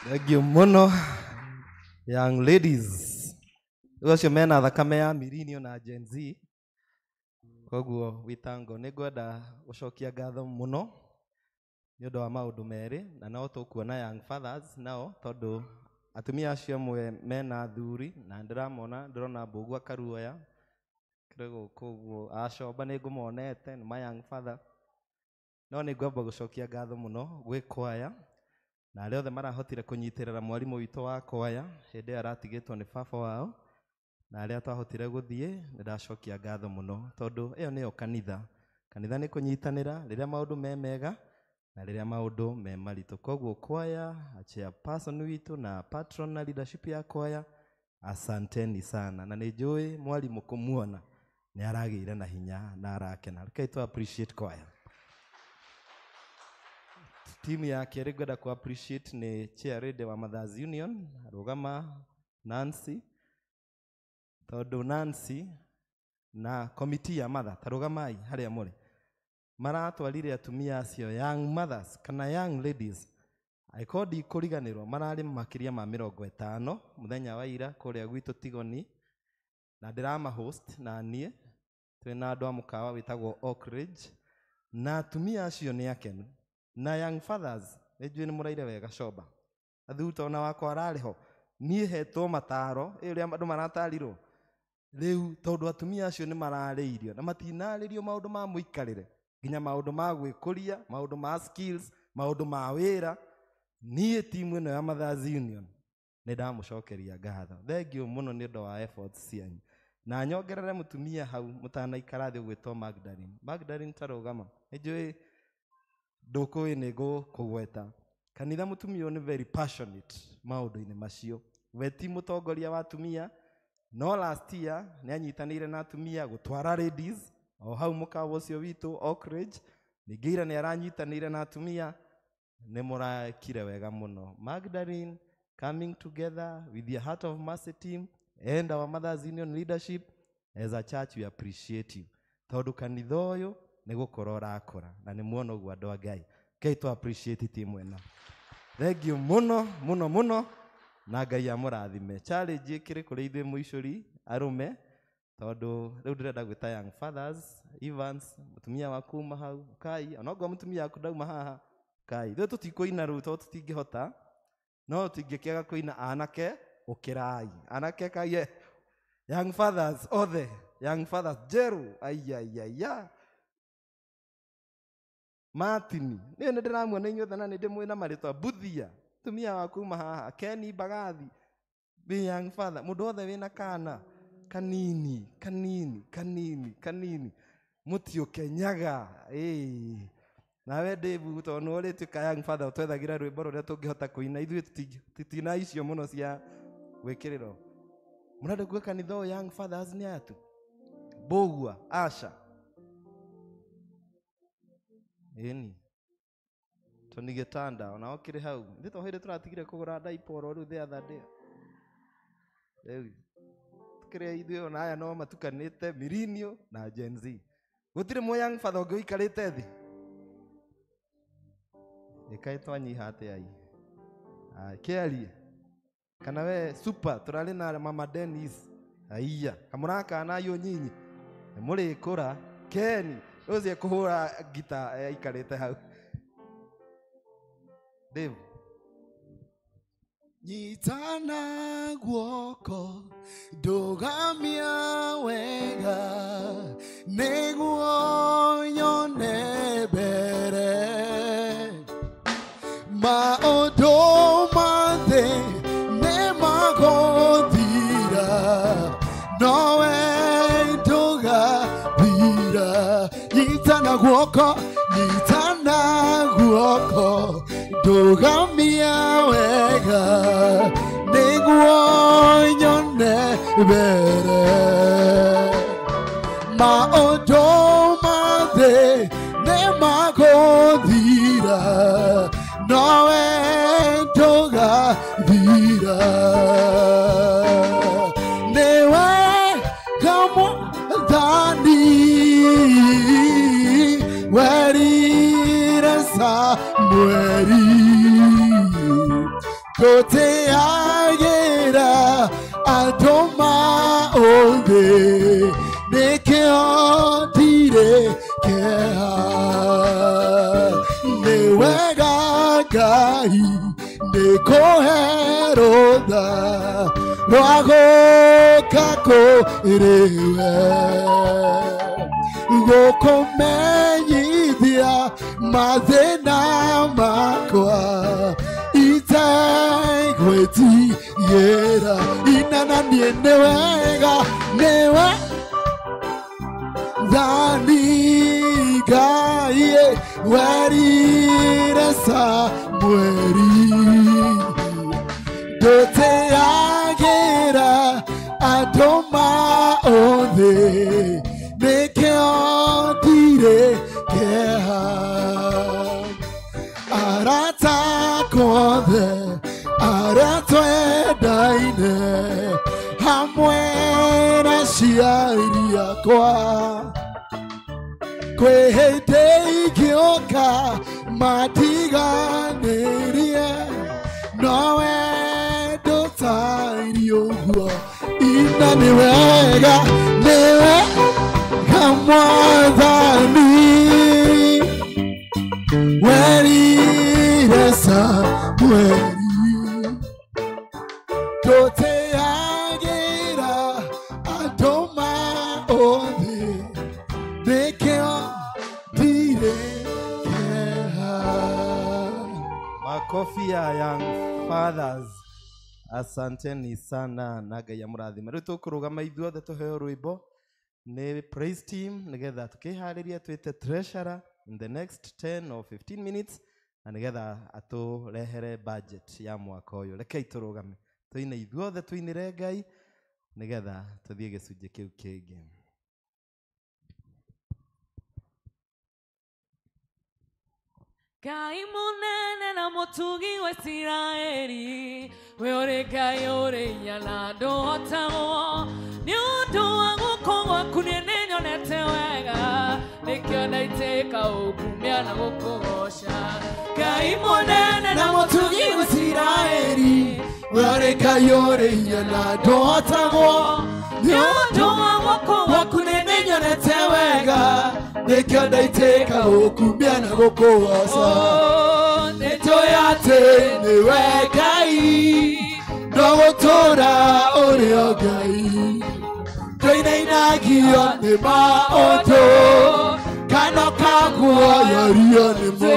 Thank you mũno young ladies. Rĩu acio mena thakame ya millennial na Gen Z. Koguo witango nĩ ngwenda gũcokia ngatho mũno Nĩ ũndũ wa maũndũ merĩ na no tũkuona young fathers nao tondũ atumia acio amwe mena athuri na ndĩramona ndĩrona Mbũgua Karuoya kĩrĩ gũkũ ũguo acomba nĩ ngũmonete nĩ ma young father. No nĩ ngwamba gũcokia ngatho mũno gwĩ kwaya na arĩa othe marahotire kũnyitĩrĩra mwarimũ witũ wa kwaya hĩndĩ ĩyo aratigĩtwo nĩ baba wao na arĩa twahotire gũthiĩ nĩ ndacokia ngatho mũno tondũ ĩyo nĩyo kanitha. Kanitha nĩ kũnyitanĩra rĩrĩa maũndũ me mega na rĩrĩa maũndũ me maritũ. Koguo kwaya, chairperson witũ na patron na leadership ya kwaya, asanteni sana. Na nĩ njũĩ mwarimũ kũmuona nĩ aragĩire na hinya na arakena. Rekei tũ appreciate kwaya. Timu ya kerĩ ngwenda ku appreciate nĩ chair lady wa Mothers Union, rũgama Nancy, tondũ Nancy na committee ya mother, ta rũgamai harĩa mũrĩ, maratwarire atumia acio young mothers kana young ladies angĩkorwo ndikũriganĩrwo mararĩ makĩria ma 50 mũthenya wa ira kũrĩa gwitũ Tigoni, na ndĩrama host na niĩ twĩna andũ a mũkawa wĩtagwo Oak Ridge, na atumia acio nĩ akenu na young fathers nĩ njũĩ nĩ mũraire wega coba athuri tona wakwa ararĩ ho niĩ hetwo mataro ĩ ũrĩa andũ maratarirwo rĩu tondũ atumia acio nĩ mararĩirio na matinarĩrio maũndũ ma mũikarĩre nginya maũndũ ma gwĩkũria maũndũ ma skills maũndũ ma wĩra. Niĩ timu ĩno ya Mothers Union nĩ ndamũcokeria ngatho thengiũ mũno nĩ ũndũ wa efforts cianyu. Na nyongerere mũtumia hau mũtanaikara thĩ ũgwĩtwo Magdalene. Magdalene ta rũgama, nĩ njũĩ ndũkũĩ nĩ ngũkũgweta. Kanitha mũtumia ũyũ nĩ very passionate maũndũ-inĩ macio. We ti mũtongoria wa atumia, no last year nĩ anyitanĩire na atumia gũtwara ladies o hau mũkawa ũcio witũ Oak Ridge. Ningĩ ira nĩ aranyitanĩire na atumia, nĩ mũrekire wega mũno. Magdalene coming together with the Heart of Mercy team and our Mothers Union leadership as a church, we appreciate you. Tondũ kanitha ũyũ nĩ gũkũra ũrakũra na nĩ muona ũguo andũ a Ngai. Ngai tũ appreciate team ĩno. Thank you mũno mũno mũno na Ngai amũrathime. Challenge ĩkĩrĩ kũrĩ ithuĩ mũicũri arũme tondũ rĩu ndĩrenda gwĩta young fathers, Evans, mũtumia waku uma hau, Kai, onokorwo mũtumia waku ndauma haha, Kai. Ithuĩ tũtikũina rĩu tondũ tũtingĩhota, no tũtingĩkĩaga kũina anake ũkĩrai. Anake kai, young fathers othe, young fathers Jeru, aiya. Martin, niĩ nĩ ndĩramuona inyuothe na nĩ ndĩmwĩ na marĩtwa. Buthia, mũtumia waku uma haha, Kenny Bagathi, be young father, mũndũ wothe wĩna kana kanini kanini kanini kanini mũtiũkenyaga. Nawe Dave tondũ nĩ ũrĩtuĩka young father ũtwethagĩra rwĩmbo rũrĩa tũngĩhota kũina ithuĩ tũtina icio mũno cia gwĩkĩrĩrwo. Mũrenda kuga kanitha ũyũ young fathers nĩ aya tu? Mbũgua, Asha. Ĩni. Tony Gĩtanda ona okĩrĩ hau. Ithuĩ to hĩndĩ tũratigire kũgũra diaper oro rĩu the other day. Rĩu tũkĩrĩ ithuĩ ona aya no matukanĩte millennial na Gen Z. Gũtirĩ mũ young father ũngĩ ũikarĩte thĩ. Ĩkaĩ twanyiha atĩa ĩ? Kĩarie. Kana we super tũrarĩ na mama Dennis. Aiya, kamũrakana ayo nyinyi. Nĩ mũrĩkũra. Ken, ũcio kũhũra ngita aikarĩte hau. Dave. Nyitana guoko ndũgamia wega nĩguo nyone mbere maũndũ ma thĩ nĩmagũthira nowe ndũgathira. Nyitana guoko, nyitana guoko ndũgamia wega nĩguo nyone mbere maũndũ ma thĩ nĩmagũthira nowe ndũgathira. Nĩwe kamwathani werire Samueli tũtĩagĩra andũ maũthĩ nĩkĩo ndirĩ kĩeha. Nĩ wega Ngai nĩkũhe rũtha rwa gũka kũrĩ we gũkũmenyithia mathĩna makwa itegwĩtigĩra inananie nĩ wega nĩwe Thani Ngai werire Samueli ndũteagĩra andũ maothe nĩkĩo ndirĩ kĩeha arata akwa othe arĩa twendaine hamwe na aciari akwa kwĩ hĩndĩ ingĩũka matiganĩrie nowe ndũtariĩ ũguo ina nĩ wega nĩwe Mwathani werire Samueli ndũteagĩra andũ maothe nĩkĩo ndirĩ kĩeha. Makofi ya young fathers. Asanteni sana na Ngai amũrathime. Rĩu tũkũrũgama ithuothe tũheo rwĩmbo nĩ praise team nĩgetha tũkĩharĩria twĩte treasurer in the next 10 or 15 minutes na nĩgetha atũrehere budget ya mwaka ũyũ. Rekei tũrũgame tũine ithuothe tũinĩre Ngai nĩgetha tũthiĩ gĩcunjĩ kĩu kĩngĩ. Ngai mũnene na mũtugi wa Isiraeli, we ũrĩ Ngai ũrĩ hinya na ndũhotagwo. Nĩ ũndũ wa guoko gwaku niĩ nĩnyonete wega, nĩkĩo ndaitĩka gũkumia na gũkũgooca. Ngai mũnene na mũtugi wa Isiraeli, we ũrĩ Ngai ũrĩ hinya na ndũhotagwo. Nĩ ũndũ wa guoko gwaku niĩ nĩnyonete wega, nĩkĩo ndaitĩka gũkumia na gũkũgooca. Nĩnjũĩ atĩ nĩwe Ngai, no gũtũũra ũrĩ o Ngai. Ndũinainagio nĩ maũndũ kana ũkaguoyorio nĩmo.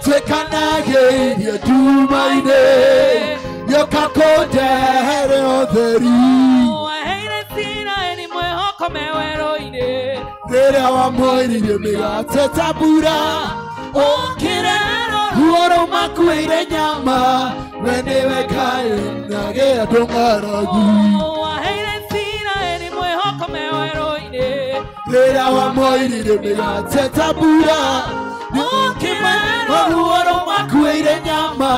Tuĩkanagĩria nduma-inĩ, gĩũka kũndehere ũtheri. Waheire Isiraeli mwĩhoko me werũ-inĩ, Rĩrĩa wamwĩrire mĩgate ta mbura, ũkĩre ruo rũmakuĩire nyama, we nĩwe Ngai nage andũ ng'aragu. Waheire Isiraeli mwĩhoko me werũ-inĩ, Rĩrĩa wamwĩrire mĩgate ta mbura, ũkĩre ruo rũmakuĩire nyama,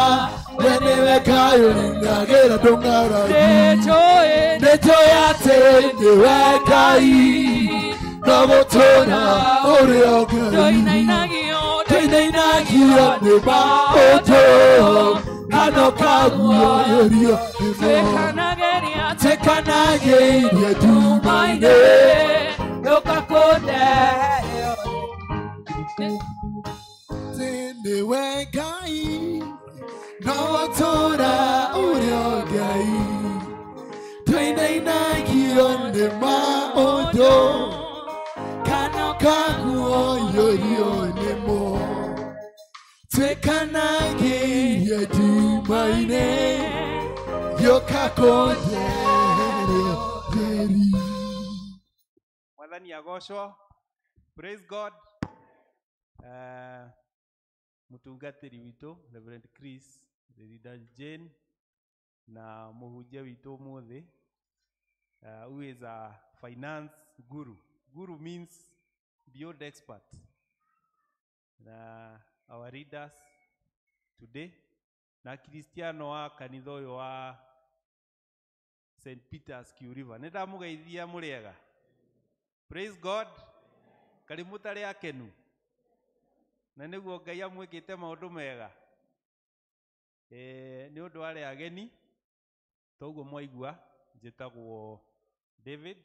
we nĩwe Ngai nage andũ ng'aragu. Nĩnjũĩ atĩ nĩwe Ngai, no gũtũũra ũrĩ o Ngai. Ndũinainagio nĩ maũndũ kana ũkaguoyorio nĩmo. Tuĩkanagĩria nduma-inĩ, gĩũka kũndehere atĩ nĩwe Ngai, no gũtũũra ũrĩ o Ngai. Ndũinainagio nĩ maũndũ kana ũkaguoyorio nĩmo. Tuĩkanagĩria nduma-inĩ, gĩũka kũndehere ũtheri. Mwathani agocwo. Praise God. Mũtungatĩri witũ Reverend Chris, Leader Jane na mũhunjia witũ ũmũthĩ, who is a finance guru. Guru means beyond expert. Na our leaders today na Kristiano wa kanitha ũyũ wa St. Peter's Q River. Nĩ ndamũgeithia mũrĩega. Praise God. Karĩ mũtarĩ akenu. Na nĩguo Ngai amwĩkĩte maũndũ mega. Nĩ ũndũ wa arĩa ageni, toguo mwaigua, njĩtagwo David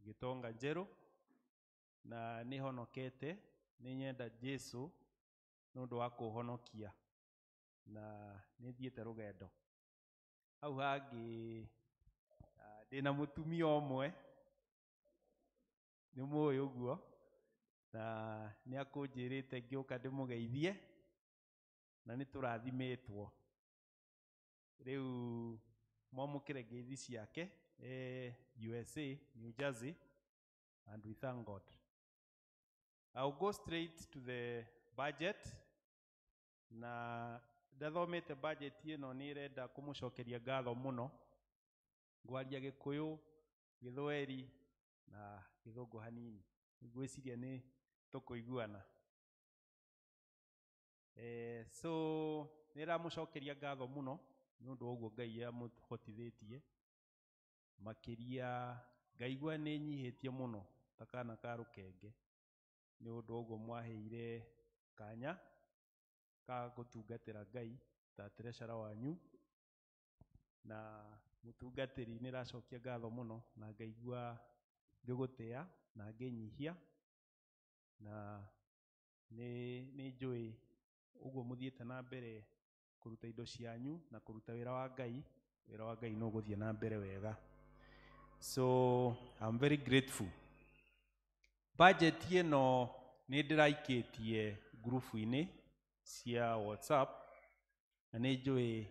Gĩtonga Njerũ na nĩ honokete, nĩ nyenda Jesu nĩ ũndũ wa kũhonokia. Na nĩ thiĩte rũgendo. Hau hangĩ ndĩna mũtumia ũmwe nĩ mũĩ ũguo, na nĩ akũnjĩrĩte ngĩũka ndĩmũgeithie, na nĩ tũrathimĩtwo. Rĩu mwamũkĩre ngeithi ciake USA, New Jersey, and we thank God. I'll go straight to the budget. Na ndathomete budget ĩno, nĩ ĩrenda kũmũcokeria ngatho mũno. Ngwaria Gĩkũyũ, Gĩthweri na Gĩthũngũ hanini, ngwĩciria nĩ tũkũiguana. So nĩ ĩramũcokeria ngatho mũno nĩ ũndũ wa ũguo Ngai amũhotithĩtie makĩria. Ngaigua nĩ nyihĩtie mũno ta kana ka rũkenge nĩ ũndũ wa ũguo mwaheire kanya ka gũtungatĩra Ngai ta treasurer wanyu na mũtungatĩri. Nĩ ĩracokia ngatho mũno na ngaigua ngĩgũtĩa na ngĩnyihia, na nĩ njũĩ ũguo mũthiĩte na mbere kũruta indo cianyu na kũruta wĩra wa Ngai, wĩra wa Ngai nĩ ũgũthiĩ na mbere wega. So I'm very grateful. Budget ĩno nĩ ndĩraikĩtie ngurubu-inĩ cia WhatsApp, na nĩ njũĩ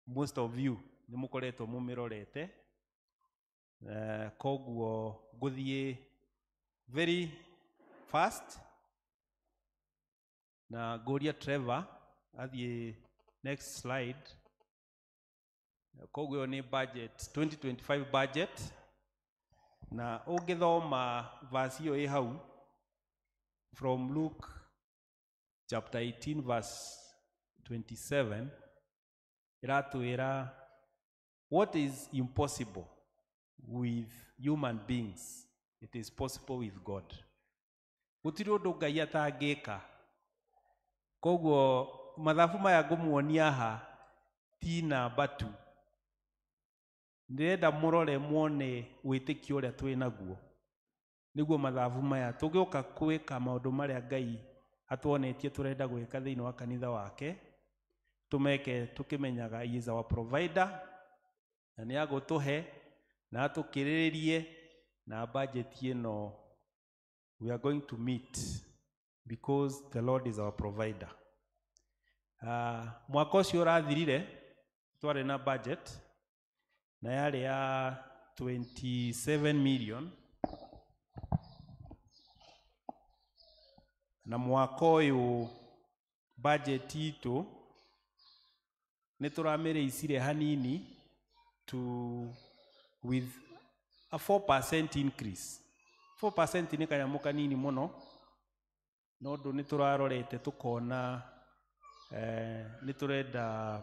most of you nĩ mũkoretwo mũmĩrorete. Koguo ngũthiĩ very fast na ngũria Trevor athiĩ next slide. Koguo ĩyo nĩ budget, 2025 budget, na ũngĩthoma verse ĩyo ĩ hau from Luke chapter 18 verse 27, ĩratwĩra what is impossible with human beings, it is possible with God. Gũtirĩ ũndũ Ngai atangĩka. Koguo mathabu maya ngũmuonia haha ti namba tu, ndĩrenda mũrore muone wĩtĩkio ũrĩa twĩ naguo, nĩguo mathabu maya tũgĩũka gwĩka maũndũ marĩa Ngai atuonetie tũrenda gwĩka thĩinĩ wa kanitha wake, tũmeke tũkĩmenyaga he is our provider, na nĩ agũtũhe na atũkĩrĩrĩrie. Na budget ĩno we are going to meet because the Lord is our provider. Mwaka ũcio ũrathirire twarĩ na budget na yarĩ ya 27 million, na mwaka ũyũ budget itũ nĩ tũramĩrĩicire hanini to with a 4% increase. 4% nĩ kanyamũ kanini mũno, no ũndũ nĩ tũrarorete tũkona nĩ tũrenda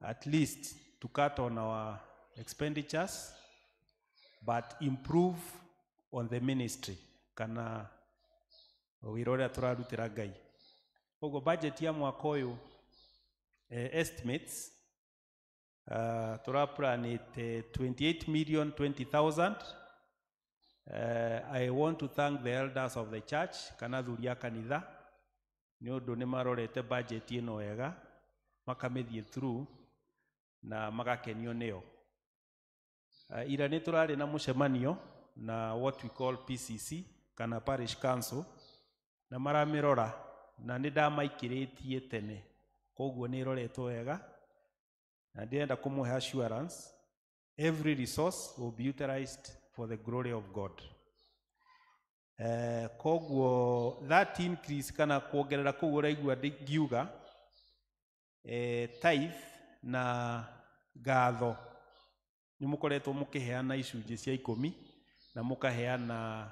at least to cut on our expenditures but improve on the ministry kana wĩra ũrĩa tũrarutĩra Ngai. Koguo budget ya mwaka ũyũ, estimates, tũraplanĩte 28 million 20,000. I want to thank the elders of the church kana athuri a kanitha nĩ ũndũ nĩ marorete budget ĩno wega, makamĩthiĩ through na magakenio nĩyo. Ira nĩ tũrarĩ na mũcemanio na what we call PCC kana parish council, na maramĩrora, na nĩ ndamaikĩrĩtie tene, koguo nĩ ĩroretwo wega, na ndĩrenda kũmũhe assurance every resource will be utilized for the glory of God. Koguo that increase kana kuongerera kũu ũraigua ngiuga tithe na ngatho, nĩ mũkoretwo mũkĩheana icunjĩ cia 10 na mũkaheana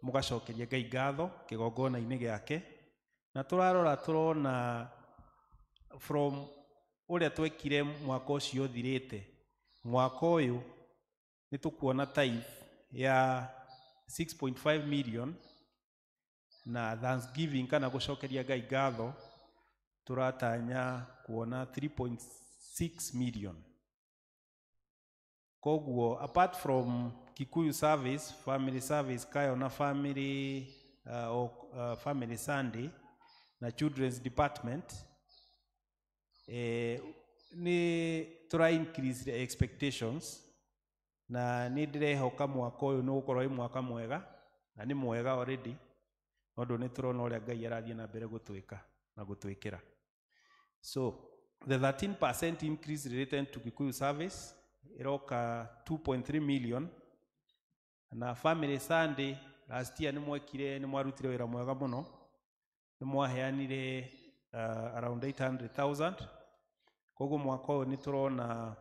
mũgacokeria Ngai ngatho kĩgongona-inĩ gĩake, na tũrarora tũrona from ũrĩa twekire mwaka ũcio ũthirĩte, mwaka ũyũ nĩ tũkuona tithe ya 6.5 million, na thanksgiving kana gũcokeria Ngai ngatho tũratanya kuona 3.6 million. Koguo apart from Kikuyu service, family service kayo na family family Sunday na children's department, Nĩ tũra increase the expectations na nĩ ndĩrehoka mwaka ũyũ nĩ ũgũkorwo wĩ mwaka mwega na nĩ mwega already tondũ nĩ tũrona ũrĩa Ngai arathiĩ na mbere gũtwĩka na gũtwĩkĩra. So the 13% increase related to Kikuyu service ĩroka 2.3 million. Na Family Sunday last year nĩ mwekire, nĩ mwarutire wĩra mwega mũno, nĩ mwaheanire around 800,000. Koguo mwaka ũyũ nĩ tũrona,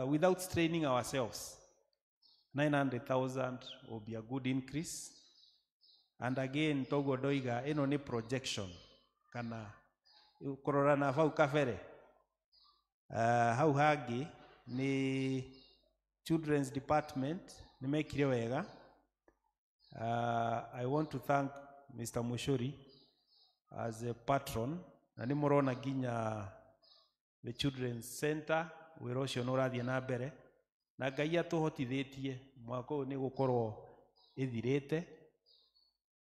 without straining ourselves, 900,000 will be a good increase. And again, toguo ndoiga, ĩno nĩ projection kana kũrora na bau kabere. Hau hangĩ nĩ children's department, nĩ mekire wega. I want to thank Mr. Mushuri as a patron, na nĩ mũrona nginya the children's center wĩra ũcio nĩ ũrathiĩ na mbere, na Ngai atũhotithĩtie mwaka ũyũ nĩ gũkorwo ĩthirĩte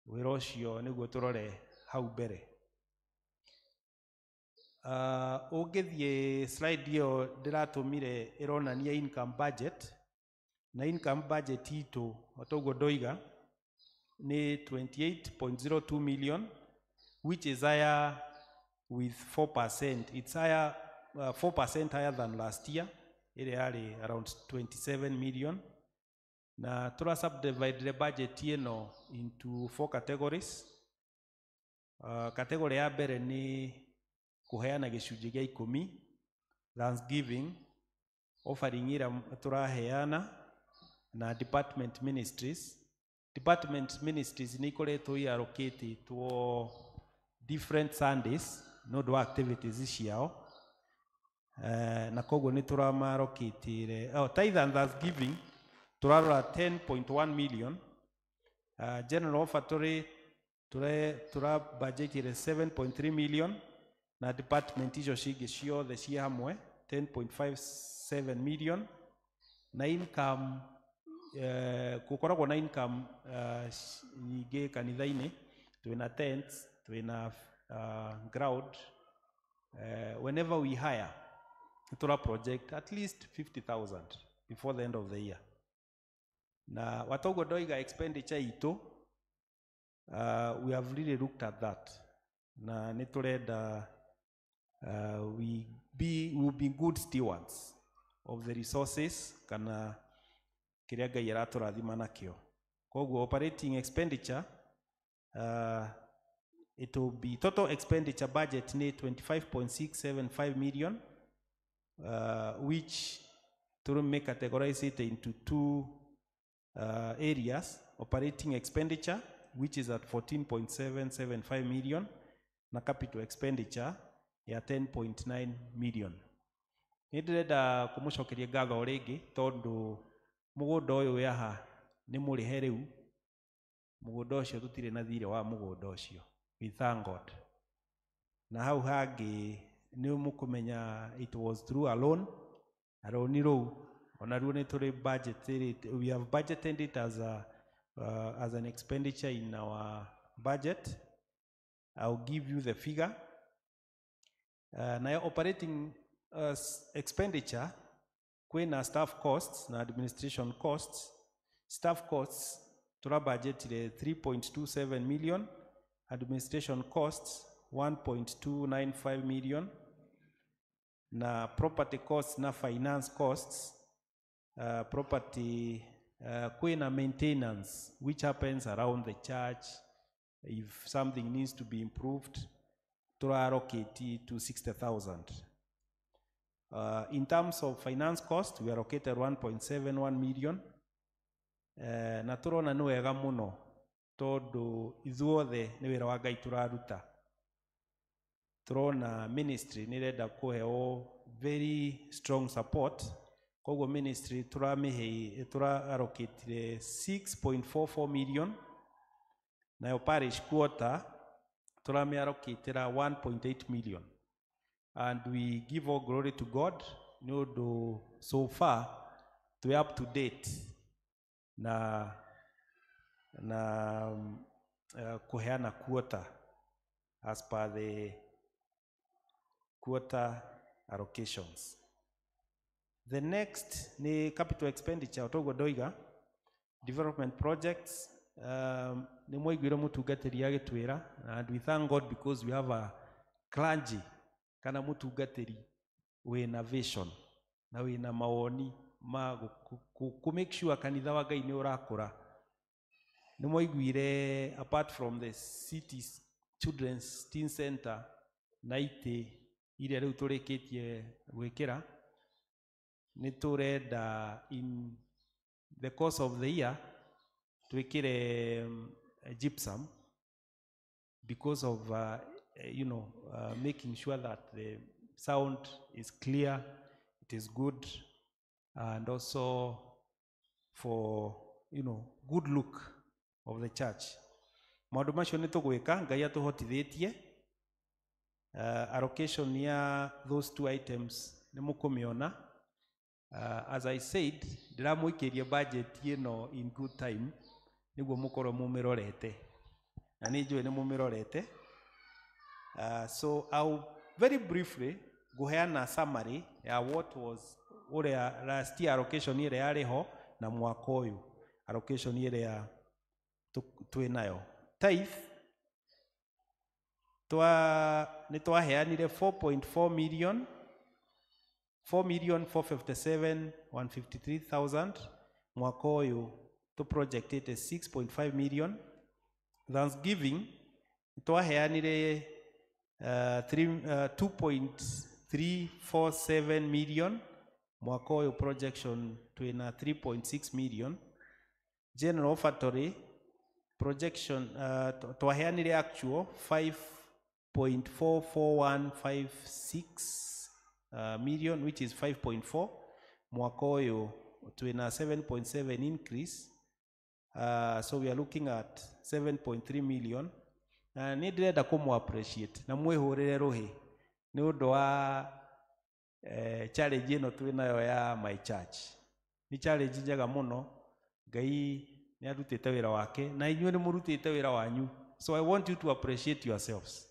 wĩra ũcio nĩguo tũrore hau mbere. Ũngĩthiĩ slide ĩyo ndĩratũmire ĩronania income budget, na income budget itũ o toguo ndoiga nĩ 28.02 million, which is higher with 4%. It's higher, 4% higher than last year, ĩrĩa yarĩ around 27 million. Na tũra subdivide the budget ĩno into four categories. Category ya mbere nĩ kũheana gĩcunjĩ gĩa 10, thanksgiving offering ĩrĩa tũraheana, na department ministries. Department ministries nĩ ikoretwo iallocatĩtwo different Sundays nĩ ũndũ wa activities ciao. Na koguo nĩ tũramarokĩtĩre, oh, tithe and thanksgiving tũrarora 10.1 million. General offertory tũra budgetire 7.3 million, na department icio cingĩ ciothe ciĩ hamwe 10.57 million. Na income, gũkoragwo na income nyingĩ kanitha-inĩ, twĩna tents, twĩna ground. Whenever we hire, tũra project at least 50,000 before the end of the year. Na watoguo ndoiga, expenditure itũ, we have really looked at that, na nĩ tũrenda we will be good stewards of the resources kana kĩrĩa Ngai aratũrathima nakĩo. Koguo operating expenditure, it will be total expenditure budget nĩ 25.675 million, which tũrũme categorize it into two areas: operating expenditure, which is at 14.775 million, na capital expenditure ya 10.9 million. Nĩ ndĩrenda kũmũcokeria ngatho o rĩngĩ tondũ mũgũnda ũyũ wĩ haha nĩ mũrĩhe rĩu. Mũgũnda ũcio tũtirĩ na thirĩ wa mũgũnda ũcio, we thank God. Na hau hangĩ nĩ mũkũmenya it was through a loan, na rũni rũu onaruo nĩ tũrĩ budgeted, we have budgeted it as an expenditure in our budget. I'll give you the figure. Nayo operating expenditure, kwĩna staff costs na administration costs. Staff costs tũrabudgetire 3.27 million, administration costs 1.295 million, na property costs na finance costs. Property, kwĩna maintenance which happens around the church. If something needs to be improved, tũraallocate to 60,000. In terms of finance cost, we allocated 1.71 million. Na tũrona nĩ wega mũno tondũ ithuothe nĩ wĩra wa Ngai tũraruta. Tũrona ministry nĩ ĩrenda kũheo very strong support, koguo ministry tũramĩhe, tũraallocatire 6.44 million, nayo parish quarter tũramĩallocatĩra 1.8 million. And we give all glory to God nĩ ũndũ so far twĩ up to date na kũheana quarter as per the quarter allocations. The next ni capital expenditure otoguo ndoiga development projects. Nĩ mwaiguire mũtungatĩri agĩtwĩra, and we thank God because we have a clergy kana mũtungatĩri wĩna vision na wĩna mawoni ma ku make sure kanitha wa Ngai nĩ ũrakũra. Nĩ mwaiguire apart from the city's children's teen center na itĩ iria rĩu tũrĩkĩtie gwĩkĩra, nĩ tũrenda in the course of the year twĩkĩre gypsum because of making sure that the sound is clear, it is good, and also for good look of the church. Maũndũ macio nĩ tũgwĩka Ngai atũhotithĩtie. Allocation ya those two items nĩ mũkũmĩona. As I said, ndĩramũikĩria budget ĩno in good time nĩguo mũkorwo mũmĩrorete, na nĩ njũĩ nĩ mũmĩrorete. So I'll very briefly ngũheana summary ya what was ũrĩa last year allocation ĩrĩa yarĩ ho na mwaka ũyũ allocation ĩrĩa twĩ nayo. Tithe nĩ twaheanire 4.4 million, 4,457,153,000. Mwaka ũyũ tũ projectĩte 6.5 million. Thanksgiving twaheanire 2.347 million. Mwaka ũyũ projection twĩna 3.6 million. General offertory projection twaheanire actual 5.44156 million, which is 5.4. Mwaka ũyũ twĩna 7.7 increase, so we are looking at 7.3 million. Na nĩ ndĩrenda kũmũ appreciate na mwĩhũrĩre rũhĩ nĩ ũndũ wa challenge ĩno twĩ nayo ya my church. Nĩ challenge njega mũno. Ngai nĩ arutĩte wĩra wake na inyuĩ nĩ mũrutĩte wĩra wanyu, so I want you to appreciate yourselves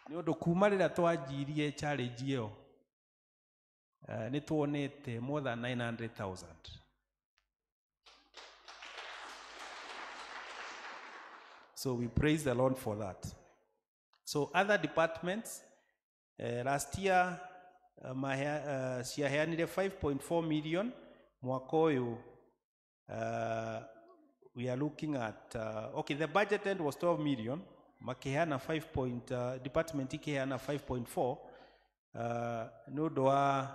nĩ ũndũ kuma rĩrĩa twanjirie challenge ĩyo, nĩ tuonete more than 900,000. So we praise the Lord for that. So other departments, last year ciaheanire 5.4 million. Mwaka ũyũ we are looking at okay, the budget end was 12 million, makiheana 5 point, department ikiheana 5.4 nĩ ũndũ wa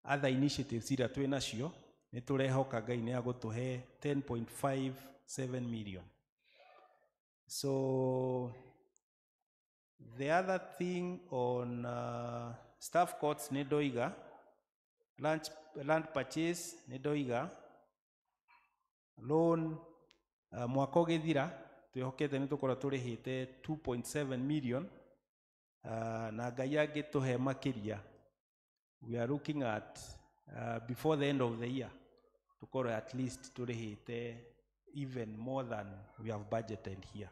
other initiatives iria twĩ nacio, nĩ tũrehoka Ngai nĩ agũtũhe 10.57 million. So the other thing on staff costs nĩ ndoiga, land purchase nĩ ndoiga, loan mwaka ũgĩthira twĩhokete nĩ tũkorwo tũrĩhĩte 2.7 million, na Ngai angĩtũhe makĩria, we are looking at before the end of the year tũkorwo at least tũrĩhĩte even more than we have budgeted here.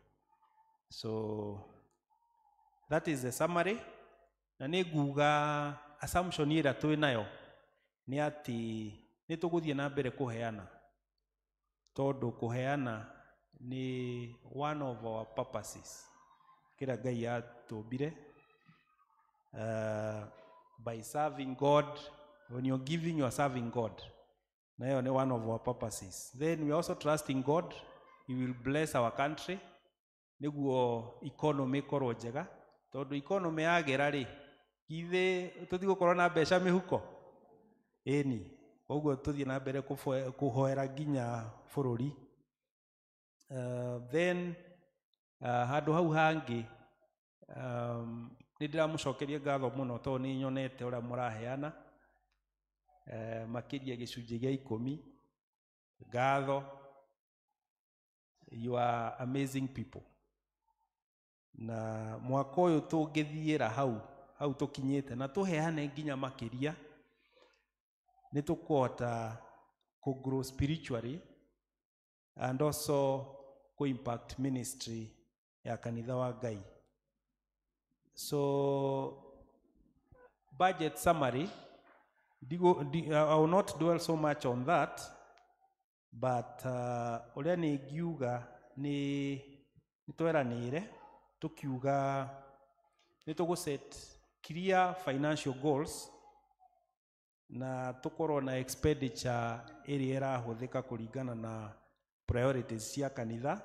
So that is the summary. Na nĩ nguga assumption ĩrĩa twĩ nayo nĩ atĩ nĩ tũgũthiĩ na mbere kũheana, tondũ kũheana nĩ one of our purposes kĩrĩa Ngai atũmbire. By serving God, when you're giving, you are serving God. Na hiyo ni one of our purposes. Then we are also trusting God, he will bless our country nĩguo economy ĩkorwo njega, tondũ economy yagĩra rĩ, githĩ tũtigũkorwo na mbeca mĩhuko? Ĩni, koguo tũthiĩ na mbere kũhoera nginya bũrũri. Then handũ hau hangĩ, nĩ ndĩramũcokeria ngatho mũno tondũ nĩ nyonete ũrĩa mũraheana, makĩria gĩcunjĩ gĩa 10. Ngatho, you are amazing people. Na mwaka ũyũ tũngĩthiĩra hau hau tũkinyĩte na tũheane nginya makĩria, nĩ tũkũhota kũ grow spiritually and also kũ impact ministry ya kanitha wa Ngai. So budget summary, I will not dwell so much on that, but ũrĩa nĩ ngiuga nĩ tweranĩire tukiuga nĩ tũgũ set clear financial goals na tũkorwo na expenditure ĩrĩa ĩrahũthĩka kũringana na priorities cia kanitha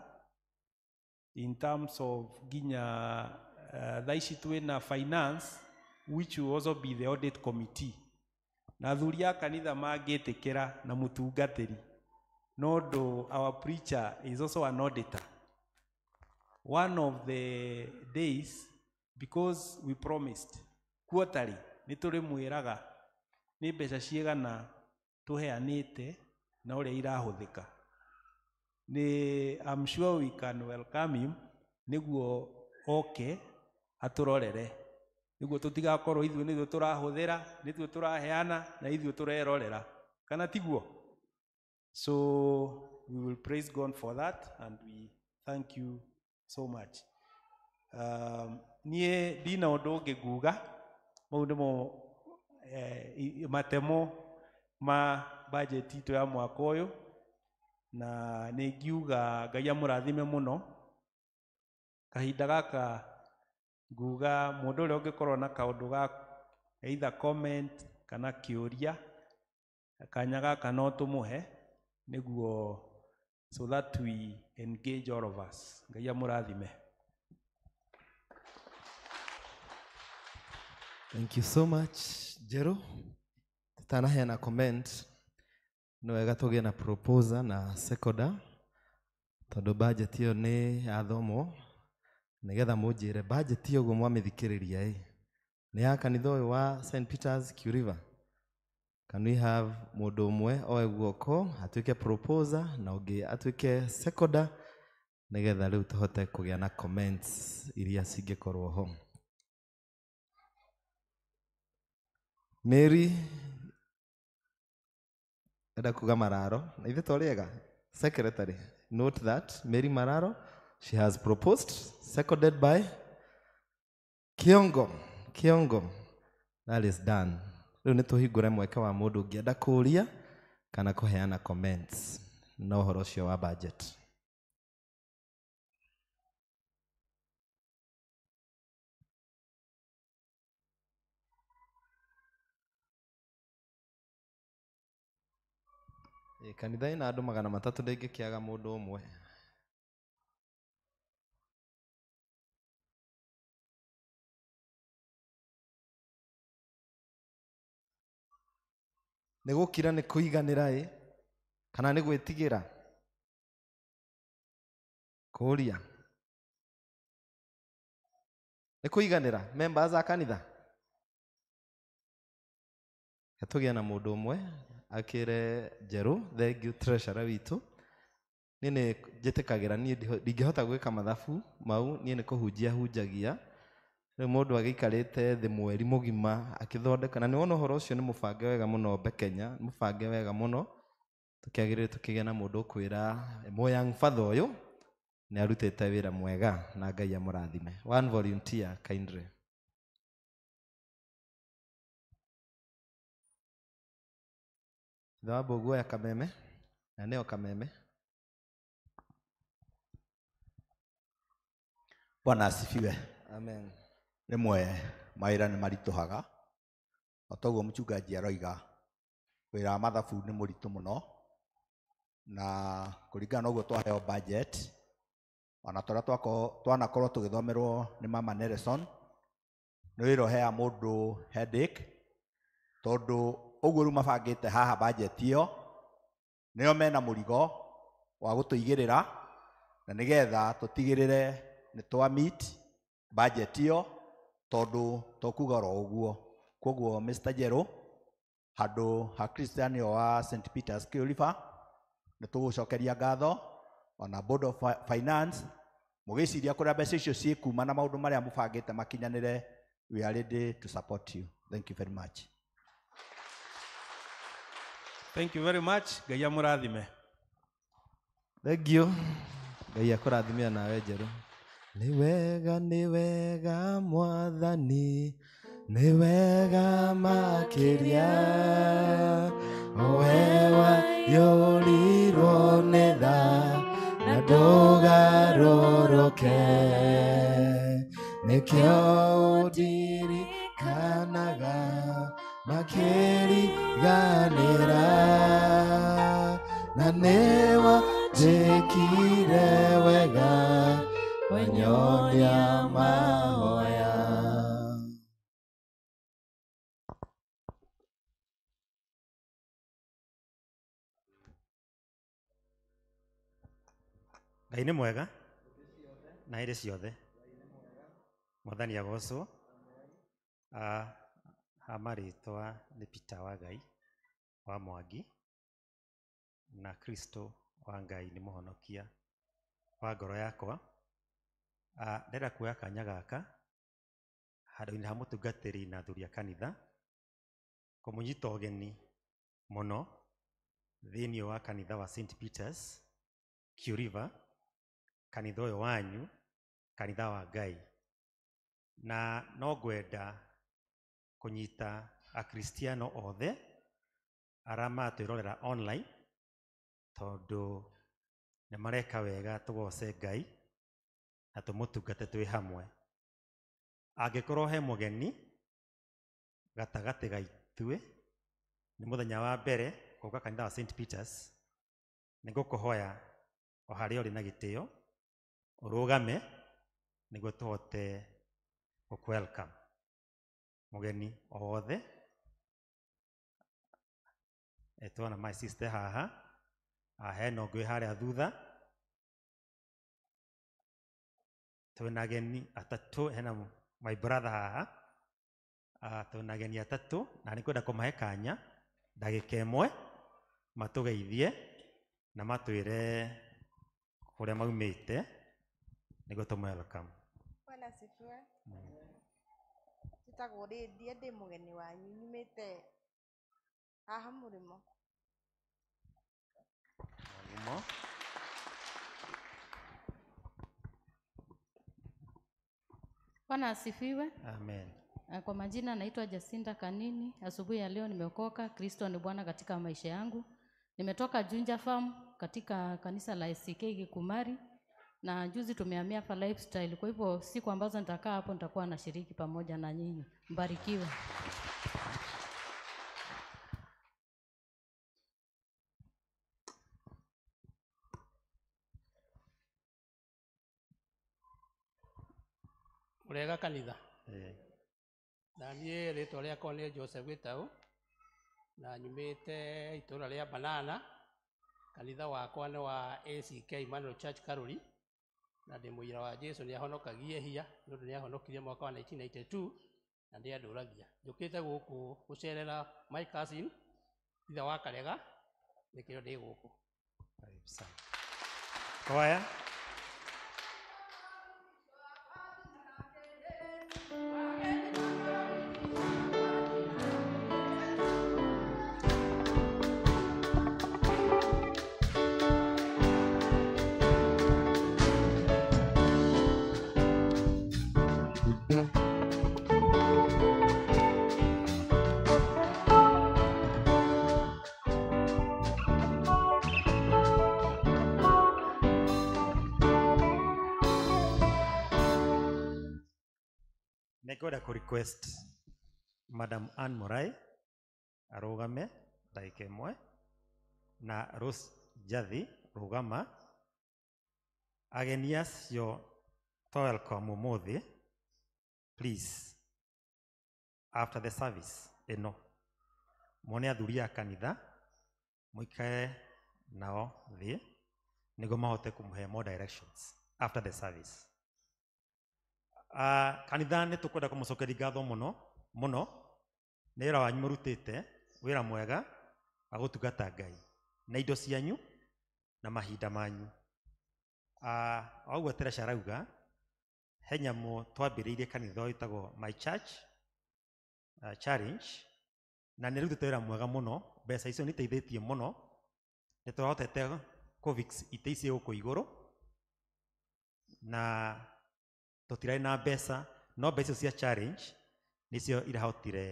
in terms of nginya thaa ici twĩna finance, which will also be the audit committee, na athuri a kanitha mangĩtĩkĩra na mũtungatĩri, no ũndũ our preacher is also an auditor. One of the days, because we promised quarterly nĩ tũrĩmwĩraga nĩ mbeca cigana tũheanĩte na ũrĩa irahũthĩka. Nĩ I'm sure we can welcome him nĩguo oke atũrorere, nĩguo tũtigakorwo ithuĩ nĩthuĩ tũrahũthĩra, nĩthuĩ tũraheana na ithuĩ tũrerorera, kana tiguo? So we will praise God for that and we thank you so much. Niĩ ndina ũndũ ũngĩ nguga, mau nĩmo matemo ma budget itũ ya mwaka ũyũ, na nĩ ngiuga Ngai amũrathime mũno. Kahinda gaka nguga mũndũ ũrĩa ũngĩkorwo na kaũndũ ga either comment kana kĩũria, kanya gaka no tũmũhe nĩguo, so that we engage all of us. Ngai amũrathime. Thank you so much, Jero. Tutanaheana comment, nĩ wega tũgĩe na proposer na seconder, tondũ budget ĩyo nĩ yathomwo, nĩgetha mũnjĩre budget ĩyo ũguo mwamĩthikĩrĩria ĩ nĩ ya kanitha ũyũ wa St. Peter's Kew River. Can we have mũndũ ũmwe oe guoko atuĩke proposer na ũngĩ atuĩke seconder, nĩgetha rĩu tũhote kũgĩa na comments iria cingĩkorwo ho. Mary enda kuga Mararo, na ithe to rĩega. Secretary, note that Mary Mararo, she has proposed, seconded by Kiongo. Kiongo, that is done. Rĩu nĩ tũhingũre mweke wa mũndũ ũngĩenda kũũria kana kũheana comments na ũhoro ũcio wa budget. Kanitha ĩna andũ 300 ndĩngĩkĩaga mũndũ ũmwe. Nĩ gũkira nĩ kũiganĩra ĩ kana nĩ gwĩtigĩra kũũria? Nĩ kũiganĩra members a kanitha? Tũgĩe na mũndũ ũmwe akĩre Njerũ, thank you treasurer witũ. Niĩ nĩ njĩtĩkagĩra, niĩ ndingĩhota gwĩka mathabu mau, niĩ nĩ kũhunjia hunjagia. Rĩu mũndũ agĩikarĩte thĩ mweri mũgima akĩthondeka, na nĩwona ũhoro ũcio nĩ mũbange wega mũno Mbekenya, nĩ mũbange wega mũno. Tũkĩagĩrĩire tũkĩgĩa na mũndũ ũkwĩra Moyang father ũyũ nĩ arutĩte wĩra mwega na Ngai amũrathime. One volunteer kindly. Thawabu guoya kameme na nĩo kameme. Bwana asifiwe. Amen. Rĩmwe mawĩra nĩ maritũhaga, o toguo mũchungaji aroiga wĩra wa mathabu nĩ mũritũ mũno, na kũringana na ũguo twaheo budget, ona tũrĩa twanakorwo tũgĩthomerwo nĩ Mama Nelson, nĩ wĩra ũheaga mũndũ headache, tondũ ũguo rĩu mabangĩte haha budget ĩyo nĩo mena mũrigo wa gũtũigĩrĩra, na nĩgetha tũtigĩrĩre nĩ twa meet budget ĩyo, tondũ tokuga oro ũguo. Koguo Mr. Jero, handũ ha Christian wa St. Peter's Kew River, nĩ tũgũcokeria ngatho ona Board of Finance mũgĩciria kũrĩa mbeca icio ciĩkuma na maũndũ marĩa mũbangĩte makinyanĩre. We are ready to support you. Thank you very much. Thank you very much. Ngai amũrathime. Thank you. Ngai akũrathime nawe Njerũ. Nĩ wega Mwathani, nĩ wega makĩria. We waiyũrirwo nĩ tha na ndũgarũrũke, nĩkĩo ũndirikanaga makĩriganĩra, na nĩwanjĩkire wega wanyonia mahoya. Ngai nĩ mwega na hĩndĩ ciothe. Mwathani agocwo. Ha marĩtwa nĩ Peter wa Ngai wa Mwangi, na Kristo wa Ngai nĩ mũhonokia wa ngoro yakwa. Ndĩrenda kuoya kanya gaka handũ-inĩ ha mũtungatĩri na athuri a kanitha kũmũnyita ũgeni mũno thĩinĩ wa kanitha wa St Peters Q River, kanitha ũyũ wanyu, kanitha wa Ngai. Na no ngwenda kũnyita akristiano othe arĩa maratwĩrorera online, tondũ nĩ mareka wega, tũgoce Ngai na tũmũtungate twĩ hamwe. Angĩkorwo he mũgeni gatagatĩ gaithuĩ, nĩ mũthenya wa mbere gũka kanitha wa St Peters, nĩ ngũkũhoya o harĩa ũrĩ na gĩtĩo ũrũgame nĩguo tũhote gũkũ welcome mũgeni o wothe. Tuona my sister haha, hena ũngĩ wĩ harĩa thutha. Twĩna ageni atatũ, hena my brother haha. Twĩna ageni atatũ na nĩngwenda kũmahe kanya ndagĩka ĩmwe matũgeithie na matwĩre kũrĩa maumĩte nĩguo tũmũ welcome. Bwana asifiwe. Njĩtagwo Lydia, ndĩ mũgeni wanyu, nyumĩte haha mũrĩmo. Mũrĩmo. Bwana asifiwe. Amen. Kwa majina naitwa Jacinta Kanini. Asubuhi ya leo nimeokoka. Kristo ni Bwana katika maisha yangu. Nimetoka Junja Farm katika kanisa la SCK Kikumari, na juzi tumehamia hapa Lifestyle. Kwa hivyo siku ambazo nitakaa hapo nitakuwa nashiriki pamoja na nyinyi. Mbarikiwe. Mũrĩega kanitha. Na niĩ rĩtwa rĩakwa nĩ Joseph Gĩtaũ, na nyumĩte itũũra rĩa Banana. Kanitha wakwa nĩ wa ACK Emmanuel Church Karuri, na ndĩ mũira wa Jesu nĩ ahonokagia ehia, nĩ ũndũ nĩ ahonokirie mwaka wa 1992 na nĩ andũragia. Njũkĩte gũkũ gũcerera my cousin ithe wa Karega, nĩkĩo ndĩ gũkũ. Karibu sana. Kwaya. Nĩngwenda kũ request Madam Ann Murai arũgame ndagĩka ĩmwe, na Rose Njathi rũgama. Ageni acio twa welcome ũmũthĩ, please, after the service ĩno muone athuri a kanitha, mũikare nao thĩ nĩguo mahote kũmũhe more directions after the service. Kanitha nĩ tũkwenda kũmũcokeria ngatho mũno mũno nĩ wĩra wanyu mũrutĩte, wĩra mwega wa gũtungata Ngai na indo cianyu na mahinda manyu. O ũguo Teresha arauga, he nyamũ twambĩrĩirie kanitha ũyũ ĩtagwo My Church Challenge, na nĩ ĩrutĩte wĩra mwega mũno. Mbeca icio nĩ iteithĩtie mũno, nĩ tũhotete kũ fix itĩ ici gũkũ igũrũ, na Tũtirarĩ na mbeca, no mbeca icio cia challenge nĩcio irahotire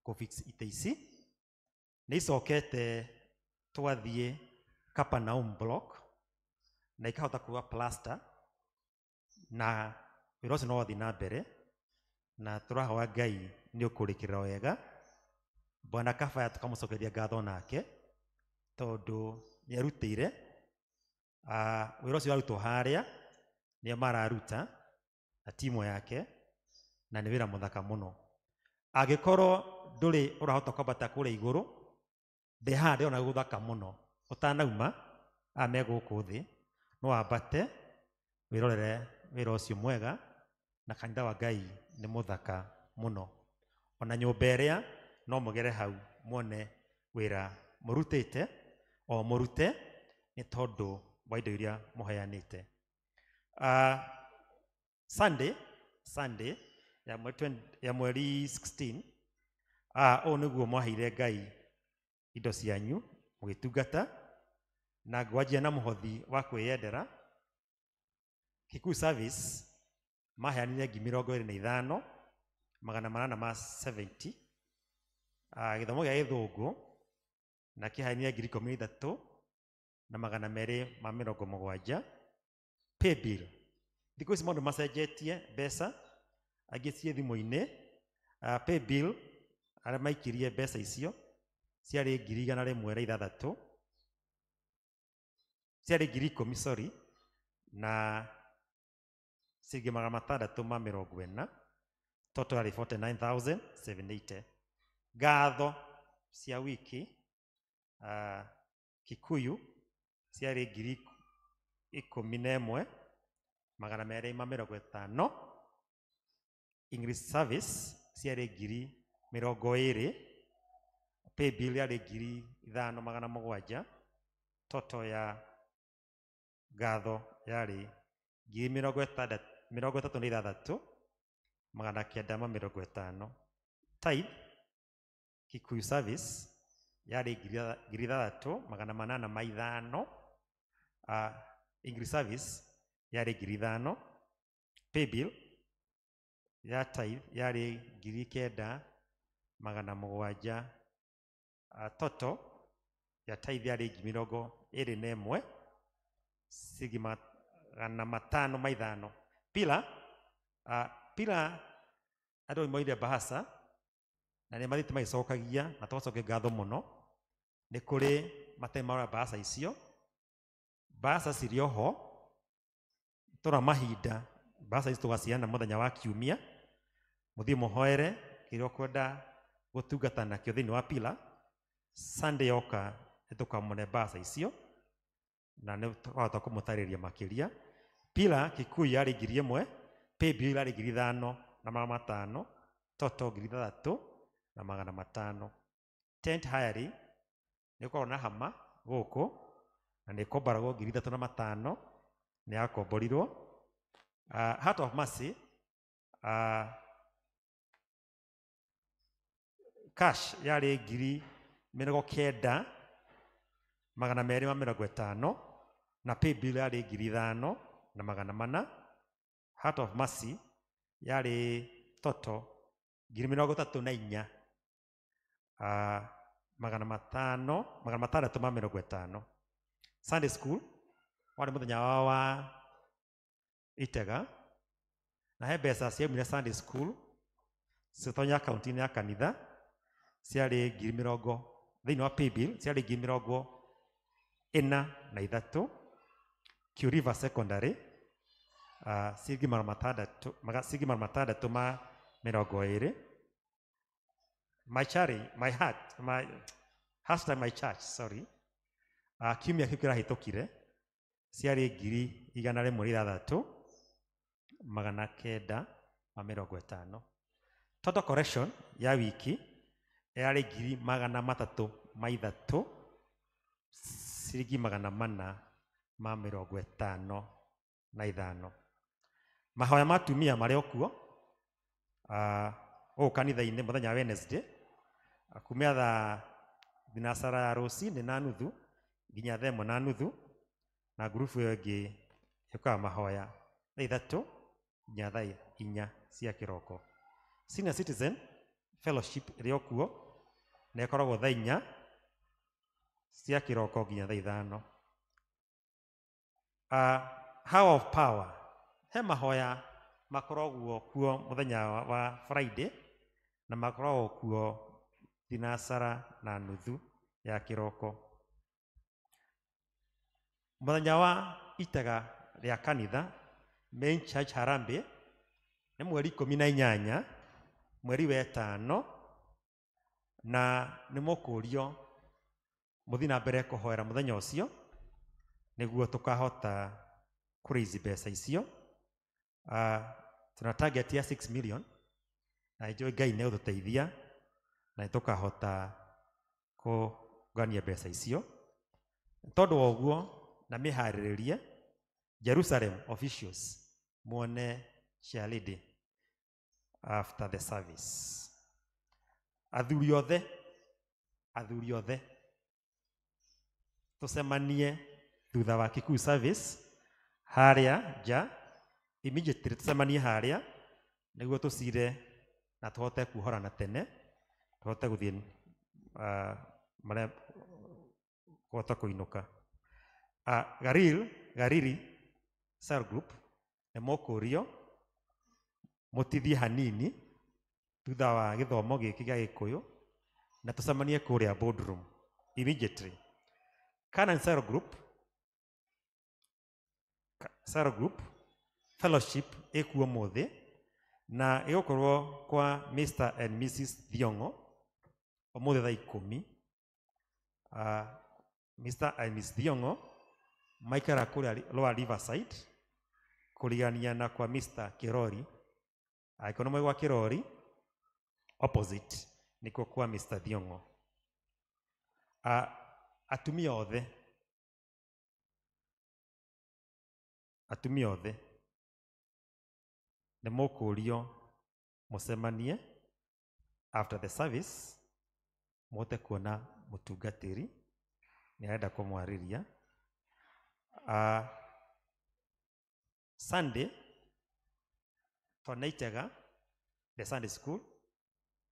kũ fix itĩ ici. Nĩ icokete twathiĩ Capernaum block na ikahota kuga plaster, na wĩra ũcio no wathiĩ na mbere, na tũrahoya Ngai nĩ ũkũrĩkĩrĩra wega. Bwana Kabaya tũkamũcokeria ngatho nake tondũ nĩ arutĩire wĩra ũcio warutwo harĩa nĩo mararuta na timu yake, na nĩ wĩra mũthaka mũno. Angĩkorwo ndũrĩ ũrahota kwambata kũrĩa igũrũ, ndĩ haha ndĩrona gũthaka mũno. Ũtanauma aya me gũkũ thĩ, no wambate wĩrorere wĩra ũcio mwega, na kanitha wa Ngai nĩ mũthaka mũno. Ona nyũmba ĩrĩa no mũgere hau muone wĩra mũrutĩte o mũrute nĩ tondũ wa indo iria mũheanĩte. Sunday ya mweri ya mweri 16, ũũ nĩguo mwaheire Ngai indo cianyu mũgĩtungata, na ngwanjia na mũhothi wa kwĩyendera. Kikuyu Service maheanire ngiri 25 800 ma 70. Gĩthomo gĩa Gĩthũngũ na kĩheanire ngiri 13 na 270. Paybill, thikũ ici maũndũ macenjetie, mbeca angĩ ciĩ thimũ-inĩ. Paybill arĩa maikirie mbeca icio ciarĩ ngiri 106, ciarĩ ngiri 10, sorry, na ciringi 640, total yarĩ 49,780. Ngatho cia wiki Kikuyu ciarĩ ngiri 11 250. English Service ciarĩ ngiri 20. Paybill yarĩ ngiri 5 700. Total ya ngatho yarĩ ngiri 36 950. Tithe Kikuyu Service yarĩ ngiri 6 805. English Service yarĩ ngiri 5. Paybill ya tithe yarĩ ngiri 9 700. Total ya tithe yarĩ ngiri 21 ciringi 505. Pila Pila andũ moire bahasa na nĩ mathiĩte magĩcokagia, na tũgacokia ngatho mũno. Nĩ kũrĩ matarĩ marora bahasa icio, bahasa cirĩ oho tũra mahinda bahasa ici tũgaciana mũthenya wa kiumia, mũthiĩ mũhoere kĩrĩa ũkwenda gũtungata nakĩo thĩinĩ wa Pila. Sunday yoka nĩtũkamũne bahasa icio na nĩ tũkahota kũmũtarĩria makĩria. Pila Kikuyu yarĩ ngiri 1, Paybill yarĩ ngiri 5 na 500, total ngiri 6 na 500. Tent hiring nĩ ũkoragwo na hama gũkũ na nĩ ĩkomboragwo ngiri 3 na 500, nĩ yakomborirwo. Heart of Mercy, cash yarĩ ngiri 90 250, na Paybill yarĩ ngiri 5 na 400. Heart of Mercy yarĩ total ngiri 34 500 650. Sunday School warĩ mũthenya wao wa itega, na he mbeca ciaumire Sunday School citonya akaunti-inĩ ya kanitha ciarĩ ngiri 40 thĩinĩ wa Paybill ciarĩ ngiri 43. Q River Secondary ciringi 620. My charity, my heart, my hashtag my church, sorry. Kiumia kĩu kĩrahĩtũkire ciarĩ ngiri 106 950. Total correction ya wiki yarĩ ngiri 303 ciringi 455. Mahoya ma atumia marĩ o kuo gũkũ kanitha-inĩ mũthenya wa Wednesday kumia thaa thinacara ya rũcinĩ na nuthu nginya thaa 1 na nuthu, na ngurubu ĩyo ĩngĩ ĩkaga mahoya thaa 3 nginya thaa 4 cia kĩroko. Senior Citizen Fellowship ĩrĩ o kuo na ĩkoragwo thaa 4 cia kĩroko nginya thaa 5. Hour of Power, he mahoya makoragwo kuo mũthenya wa Friday na makoragwo kuo 9:30 ya kĩroko. Mũthenya wa itega rĩa kanitha Main Church Harambee nĩ mweri 18 mweri wa 5, na nĩ mũkũrio mũthiĩ na mbere kũhoera mũthenya ũcio nĩguo tũkahota kũraise mbeca icio. Tuna target ya 6 million na nĩnjũĩ Ngai nĩ egũtũteithia na nĩtũkahota kũngania mbeca icio. Tondũ wa ũguo na mĩharĩrĩrie Jerusalem officials muone chairlady after the service. Athuri othe tũcemanie thutha wa Kikuyu service harĩa nja immediately, tũcemanie harĩa nĩguo tũcire na tũhote kuohorana tene, tũhote gũthiĩ marĩa kũhota kũinũka. Gariri cell group nĩ mũkũrio mũtithie hanini thutha wa gĩthomo gĩkĩ gĩa Gĩkũyũ na tũcemanie kũrĩa boardroom immediately. Canaan cell group fellowship ĩkuo mũthĩ na ĩgũkorwo kwa Mr and Mrs Thiong'o ũmũthĩ thaa 10. Mr and Mrs Thiong'o maikara kũrĩa Lower Riverside kũrigania na kwa Mr Kirori, angĩkorwo nĩ mwĩ gwa Kirori opposite nĩkuo kwa Mr Thiong'o. Atumia othe nĩ mũkũrio mũcemanie after the service mũhote kuona mũtungatĩri nĩ arenda kũmwarĩria. Sunday twanaitega the Sunday school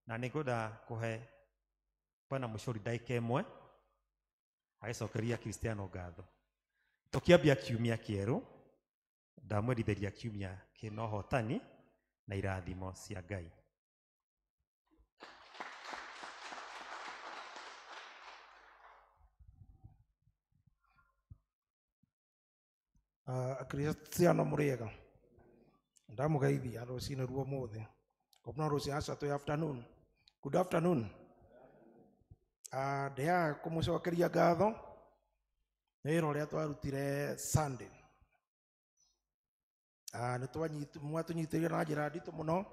na nĩngwenda kũhe bwana mũcori ndagĩka ĩmwe agĩcokeria Kristiano ngatho. Tũkĩambia kiumia kĩerũ ndamwendithĩria kiumia kĩna ũhotani na irathimo cia Ngai. Akristiano mũrĩega, ndamũgeithia rũcinĩ rwa ũmũthĩ kũmna rũcinĩ aca twĩ afternoon. Good afternoon. Ndĩaga kũmũcokeria ngatho nĩ wĩra ũrĩa twarutire Sunday. Nĩ mwatũnyitĩrĩire na njĩra nditũ mũno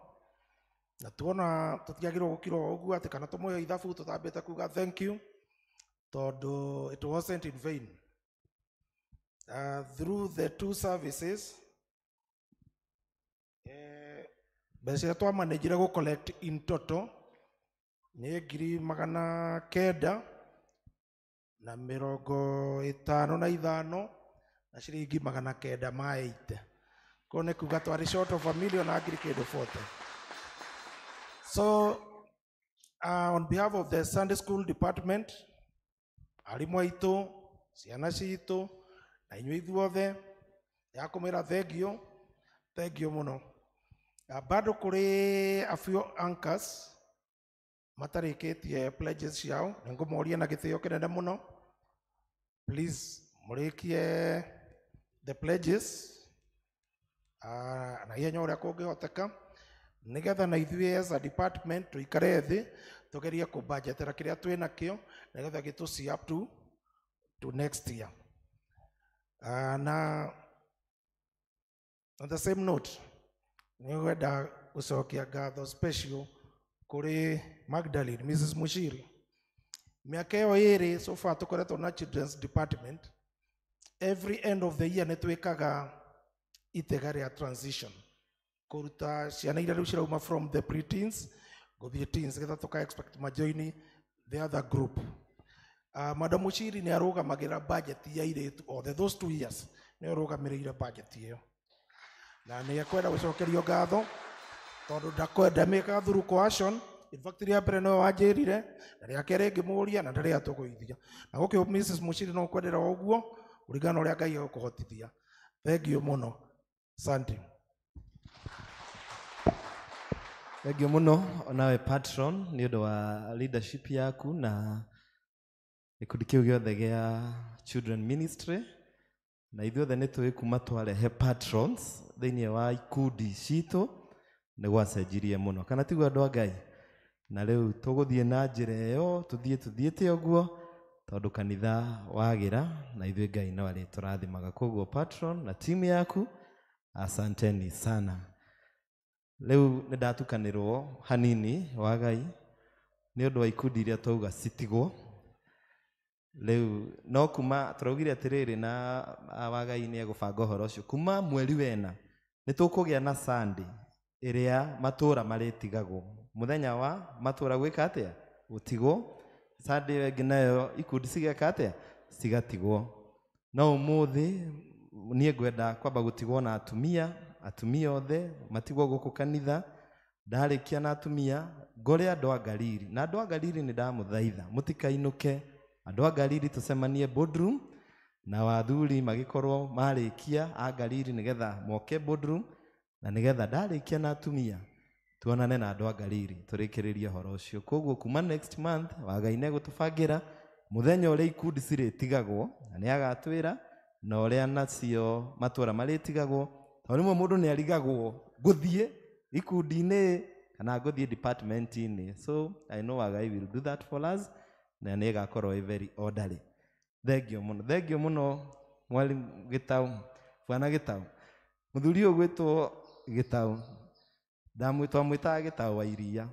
na tuona tũtiagĩrĩirwo gũkira o ũguo atĩ kana tũmũhe ithabu tũtambĩte kuga thank you, tondũ it wasn't in vain. Through the two services, mbeca iria twamanĩnjire gũ collect in total nĩ 955 na ciringi 980. Koguo nĩ kuga twarĩ short of a million na ngiri kĩndũ 40. So on behalf of the Sunday School Department, arimũ aitũ, ciana citũ na inyuĩ ithuothe, ya kũmwĩra thengio, thengio mũno. Na bado kũrĩ a few anchors matarĩkĩtie pledges ciao, nĩ ngũmoria na gĩtĩo kĩnene mũno, please mũrĩkie the pledges na ihenya ũrĩa kũngĩhoteka, nĩgetha na ithuĩ as a department tũikare thĩ tũgerie kũbudgetera kĩrĩa twĩ nakĩo nĩgetha gĩtũ see up to next year. Na on the same note, nĩngwenda gũcokia ngatho special kũrĩ Magdalene, Mrs. Mushiri. Mĩaka ĩyo ĩrĩ so far tũkoretwo na children's department, every end of the year nĩ twĩkaga itega rĩa transition kũruta ciana iria rĩu cirauma from the pre-teens gũthiĩ teens, getha tũka expect majoini the other group. Madam Mushiri nĩ arũgamagĩra budget ya airĩtu othe those 2 years, nĩ arũgamĩrĩire budget ĩyo. Na nĩ ekwenda gũcokerio ngatho tondũ ndakwenda mĩkaga through coercion. In fact, rĩa mbere nĩwe wanjĩrire, na rĩa kerĩ ngĩmũria na ndarĩ atũgũithia. Na gũkĩ Mrs. Muchiri no kwendera ũguo kũringana na ũrĩa Ngai egũkũhotithia. Thank you mũno. Asante. Thengiũ mũno onawe patron nĩ ũndũ wa leadership yaku na gĩkundi kĩu gĩothe gĩa children ministry, na ithuothe nĩ tũĩ kuma twarehe patrons thĩinĩ wa ikundi citũ nĩ gwacenjirie mũno, kana tiguo andũ a Ngai? Na rĩu tũgũthiĩ na njĩra ĩyo, tũthiĩ tũthiĩte ũguo tondũ kanitha wagĩra na ithuĩ Ngai no arĩtũrathimaga. Koguo patron na timu yaku, asanteni sana. Rĩu nĩ ndatukanĩrwo hanini wa Ngai nĩ ũndũ wa ikundi iria twauga citigwo. Rĩu no kuma tũraugire atĩrĩrĩ na Wagai nĩ egũbanga ũhoro ũcio, kuma mweri wena nĩ tũkũgĩa na Sunday ĩrĩa matũra marĩtigagwo, mũthenya wa matũra gwĩka atĩa? Gũtigwo. Sunday ĩyo ĩngĩ nayo ikundi cigeka atĩa? Cigatigwo. No ũmũthĩ niĩ ngwenda kwamba gũtigwo na atumia, atumia othe matigwo gũkũ kanitha. Ndarĩkia na atumia ngore andũ a Galili, na andũ a Galili nĩ ndamũthaitha mũtikainũke. Andũ a Galili tũcemanie boardroom, na wathuri magĩkorwo marĩkia a Galili nĩgetha moke boardroom, na nĩgetha ndarĩkia na atumia tuonane na andũ a Galili tũrĩkĩrĩrie ũhoro ũcio. Koguo kuma next month Wagai nĩ egũtũbangĩra mũthenya ũrĩa ikundi cirĩtigagwo, na nĩ agatwĩra na ũrĩa nacio matũra marĩtigagwo, tondũ rĩmwe mũndũ nĩ arigagwo ngũthiĩ ikundi-inĩ kana ngũthiĩ department-inĩ. So I know Wagai will do that for us, na nĩ ĩgakorwo ĩ very orderly. Thengiũ mũno, thengiũ mũno mwalimu Gĩtaũ, bwana Gĩtaũ. Mũthuri ũyũ gwĩtwo Gĩtaũ, twamwĩtaga Gĩtaũ wa iria.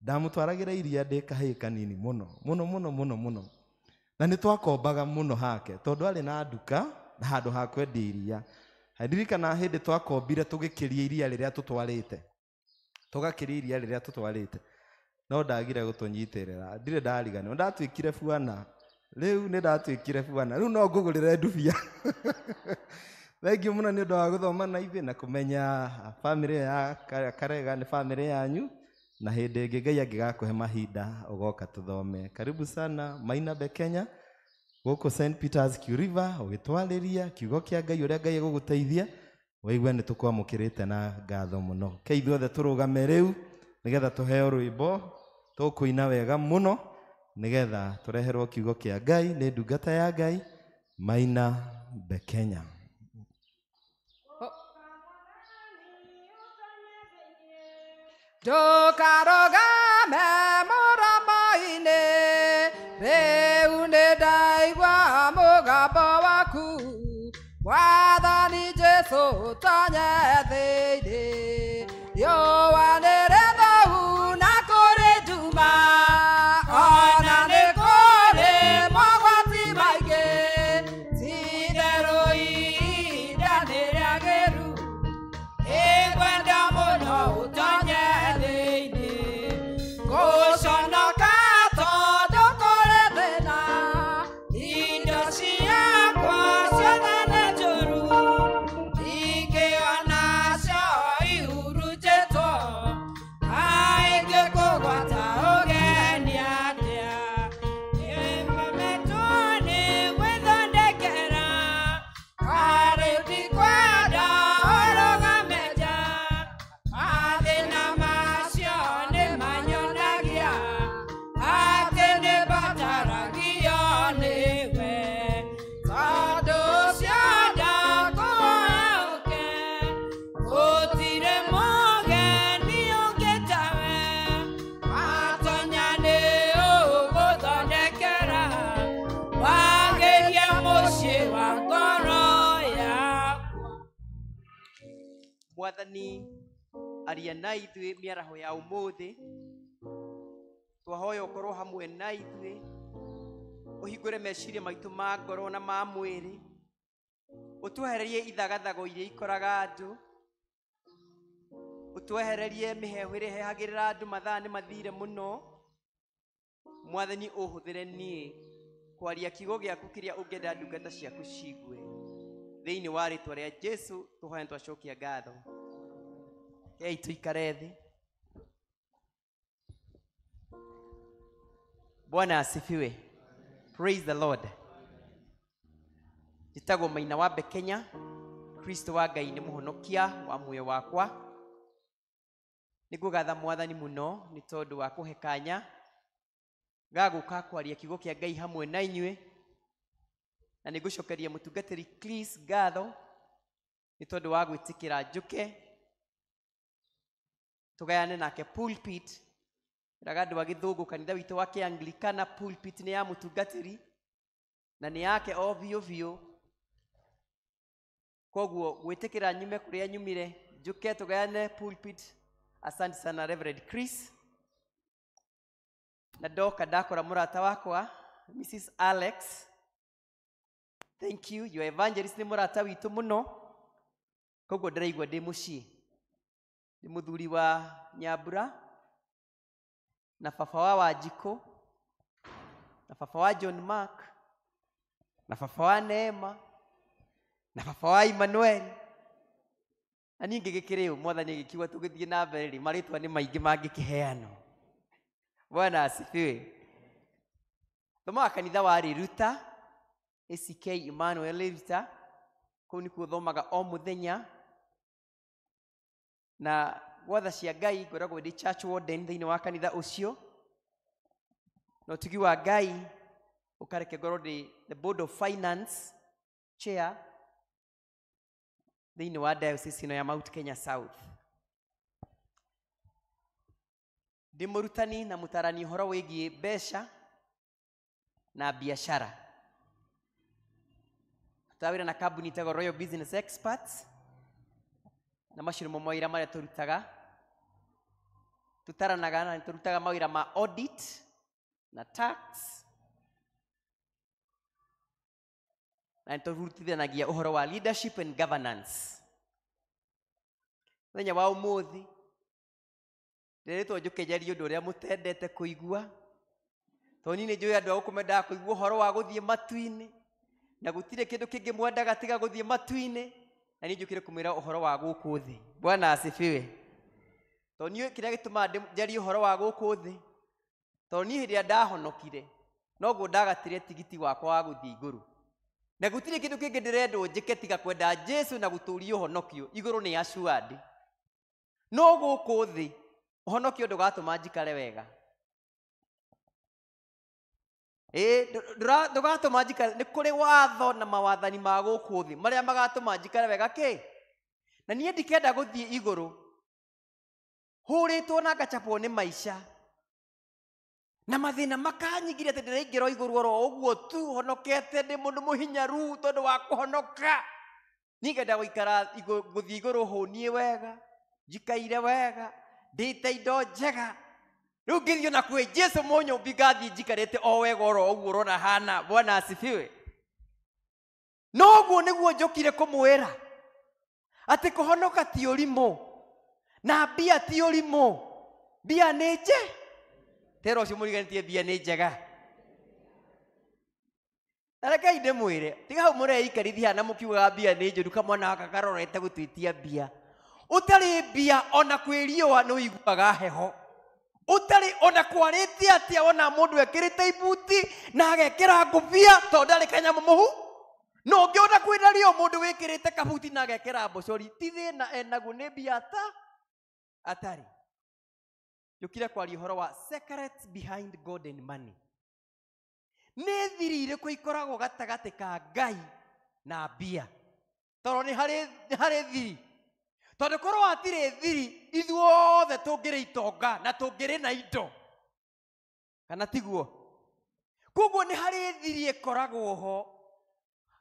Ndamũtwaragĩra iria ndĩ kahĩĩ kanini mũno mũno mũno mũno mũno, na nĩ twakombaga mũno hake tondũ arĩ na nduka na handũ ha kwendia iria. Ndirikana hĩndĩ twakombire tũgĩkĩria iria rĩrĩa tũtwarĩte, tũgakĩria iria rĩrĩa tũtwarĩte, no ndagire gũtũnyitĩrĩra. Ndirĩ ndariganĩrwo, ndatuĩkire bwana rĩu, nĩ ndatuĩkire bwana rĩu, no ngũgũrĩre ndubia. Thengiũ mũno nĩ ũndũ wa gũthoma na ithuĩ na kũmenya bamĩrĩ ya Karega nĩ bamĩrĩ yanyu, na hĩndĩ ĩngĩ Ngai angĩgakũhe mahinda ũgoka tũthome. Karibu sana Maina Bekenya gũkũ St Peters Q River, ũgĩtwarĩria kiugo kĩa Ngai ũrĩa Ngai egũgũteithia. Waigua nĩ tũkwamũkĩrĩte na ngatho mũno. Ke ithuothe tũrũgame rĩu nĩgetha tũheo rwĩmbo tũkũina wega mũno nĩgetha tũreherwo kiugo kĩa Ngai nĩ ndungata ya Ngai Maina Bekenya. Ndũkarũgame mũromo-inĩ, rĩu nĩ ndaigua mũgambo waku, Mwathani Jesũ tonye thĩinĩ. Riũa nĩ rĩthũu na kũrĩ nduma, ona nĩ kũrĩ mogwati maingĩ, ti-itherũ ihinda nĩ rĩagĩru, ĩngwenda mũno ũtonye thĩinĩ. Gũconoka tondũ kũrĩ thĩna, indo ciakwa ciothe nĩ njũru, ingĩona cio ihurunjĩtwo, kaĩ ngĩkũgwata ũgeni atĩa? Nĩmametwo nĩ gwĩthondekera, karĩ ndikwenda ũrũgame nja, mathĩna macio nĩmanyonagia atĩ nĩmbataragio nĩwe. Tondũ ũcio ndakũhoya ũke, gũtirĩ mũgeni ũngĩ tawe, watonya nĩ ũgũthondekera, wagĩrie mũciĩ wa ngoro yakwa. Mwathani aria na ithuĩ mĩaraho ya ũmũthĩ, twahoya ũkorwo hamwe na ithuĩ, ũhingũre meciria maitũ ma ngoro na ma mwĩrĩ, ũtwehererie ithagathago iria ikoraga andũ, ũtwehererie mĩheehũ ĩrĩa ĩhehagĩrĩra andũ mathaa nĩ mathire mũno. Mwathani ũhũthĩre niĩ kwaria kiugo gĩaku kĩrĩa ũngĩenda ndungata ciaku ciigue. Thĩinĩ wa rĩtwa rĩa Jesu tũhoya twacokia ngatho. Rekei tũikare thĩ. Bwana asifiwe. Praise the Lord. Njĩtagwo Maina wa Bekenya. Kristo wa Ngai nĩ mũhonokia wa muoyo wakwa. Nĩngũgatha Mwathani mũno nĩ tondũ wa kũhe kanya ga gũka kwaria kiugo kĩa Ngai hamwe na inyuĩ, na nĩngũcokeria mũtungatĩri Chris ngatho nĩ tondũ wa gwĩtĩkĩra njũke tũgayane nake pulpit. Ĩraga andũ a gĩthũngũ kanitha witũ wa Kĩanglikana pulpit nĩ ya mũtungatĩri na nĩ yake o biũ biũ. Koguo gwĩtĩkĩra nyume kũrĩa nyumire njũke tũgayane pulpit. Asante sana Reverend Chris. Na ndoka ndakora mũrata wakwa Mrs. Alex. Thank you. Your evangelist nĩ mũrata witũ mũno. Koguo ndĩraigua ndĩ mũciĩ. Ndĩ mũthuri wa Nyambura na baba wa Wanjikũ na baba wa John Mark na baba wa Neema na baba wa Emmanuel. Na niĩ ngĩgĩkĩrĩ ũ Mwathani agĩkiuga tũgĩthiĩ na mbere rĩ, marĩtwa nĩ maingĩ mangĩkĩheanwo. Bwana asifiwe. Thomaga kanitha wa Riruta, ACK Emmanuel Riruta. Kũu nĩkuo thomaga o mũthenya. Na gwatha cia Ngai ngoragwo ndĩ church warden thĩinĩ wa kanitha ũcio. Na ũtugi wa Ngai ũkareke ngorwo ndĩ the board of finance chair thĩinĩ wa diocese ĩno ya Mount Kenya South. Ndĩ mũrutani na mũtarani ũhoro wĩgiĩ mbeca na biashara. Tũrutaga wĩra na kambuni ĩtagwo Royal Business Experts, na macio nĩmo mawĩra marĩa tũrutaga. Tũtaranaga na tũrutaga mawĩra ma audit na tax, na nĩtũrutithanagia ũhoro wa leadership and governance. Mũthenya wa ũmũthĩ ndĩrĩtwo njũke njarie ũndũ ũrĩa mũtendete kũigua, tondũ niĩ nĩnjũĩ andũ a gũkũ mendaga kũigua ũhoro wa gũthiĩ matu-inĩ, na gũtirĩ kĩndũ kĩngĩ mwendaga tiga gũthiĩ matu-inĩ, na niĩ njũkire kũmwĩra ũhoro wa gũkũ thĩ. Bwana asifiwe. Tondũ niĩ kĩrĩa gĩtũmaga njarie ũhoro wa gũkũ thĩ, tondũ niĩ hĩndĩ ĩrĩa ndahonokire noguo ndagatire tigiti wakwa wa gũthiĩ igũrũ, na gũtirĩ kĩndũ kĩngĩ ndĩrendwo njĩke tiga kwenda Jesu na gũtũria ũhonokio. Igũrũ nĩ assured, no gũkũ thĩ ũhonokio ndũgatũma njikare wega. Ndũgatũma njikare. Nĩ kũrĩ watho na mawathani ma gũkũ thĩ marĩa magatũma njikare wega kĩ, na niĩ ndikenda gũthiĩ igũrũ hũrĩtwo na ngachapwo nĩ maica na mathĩna makanyingĩria atĩ ndĩraingĩra igũrũ oro ũguo tu honokete ndĩ mũndũ mũhinyaru tondũ wa kũhonoka. Niĩ ngenda gũikara gũthiĩ igũrũ hũniĩ wega, njikaire wega, ndĩte indo njega. Rĩu ngĩthiĩ na kwĩ Jesu mũnyũmbi ngathiĩ njikarĩte o wega oro ũguo ũrona hana. Bwana asifiwe. Noguo nĩguo njũkire kũmwĩra atĩ kũhonoka ti ũrimũ na mbia ti ũrimũ. Mbia nĩ nje tera ũcio mũriganĩtie mbia nĩ njega. Na rekei ndĩmwĩre, tiga hau mũreikarithia na mũkiugaga mbia nĩ njũru, kamwana gaka karorete gũtwĩtia mbia. Ũtarĩ mbia ona kwĩ riũa nĩ ũiguaga heho. Ũtarĩ ona kwarĩtie atĩa wona mũndũ ekĩrĩte ibuti na agekĩra ngũbia tondũ ndarĩ kanyamũ mũhu. No ũngĩona kwĩna riũa mũndũ wĩkĩrĩte kabuti na agekĩra mbocori, ti thĩna enaguo nĩ mbia ta atarĩ. Njũkire kwaria ũhoro wa secrets behind God and money. Nĩ thiri irĩkũ ikoragwo gatagatĩ ka Ngai na mbia? Tondũ nĩ harĩ thiri. Tondũ korwo hatirĩ thiri, ithuothe tũngĩrĩ itonga na tũngĩrĩ na indo, kana tiguo? Koguo nĩ harĩ thiri ĩkoragwo ho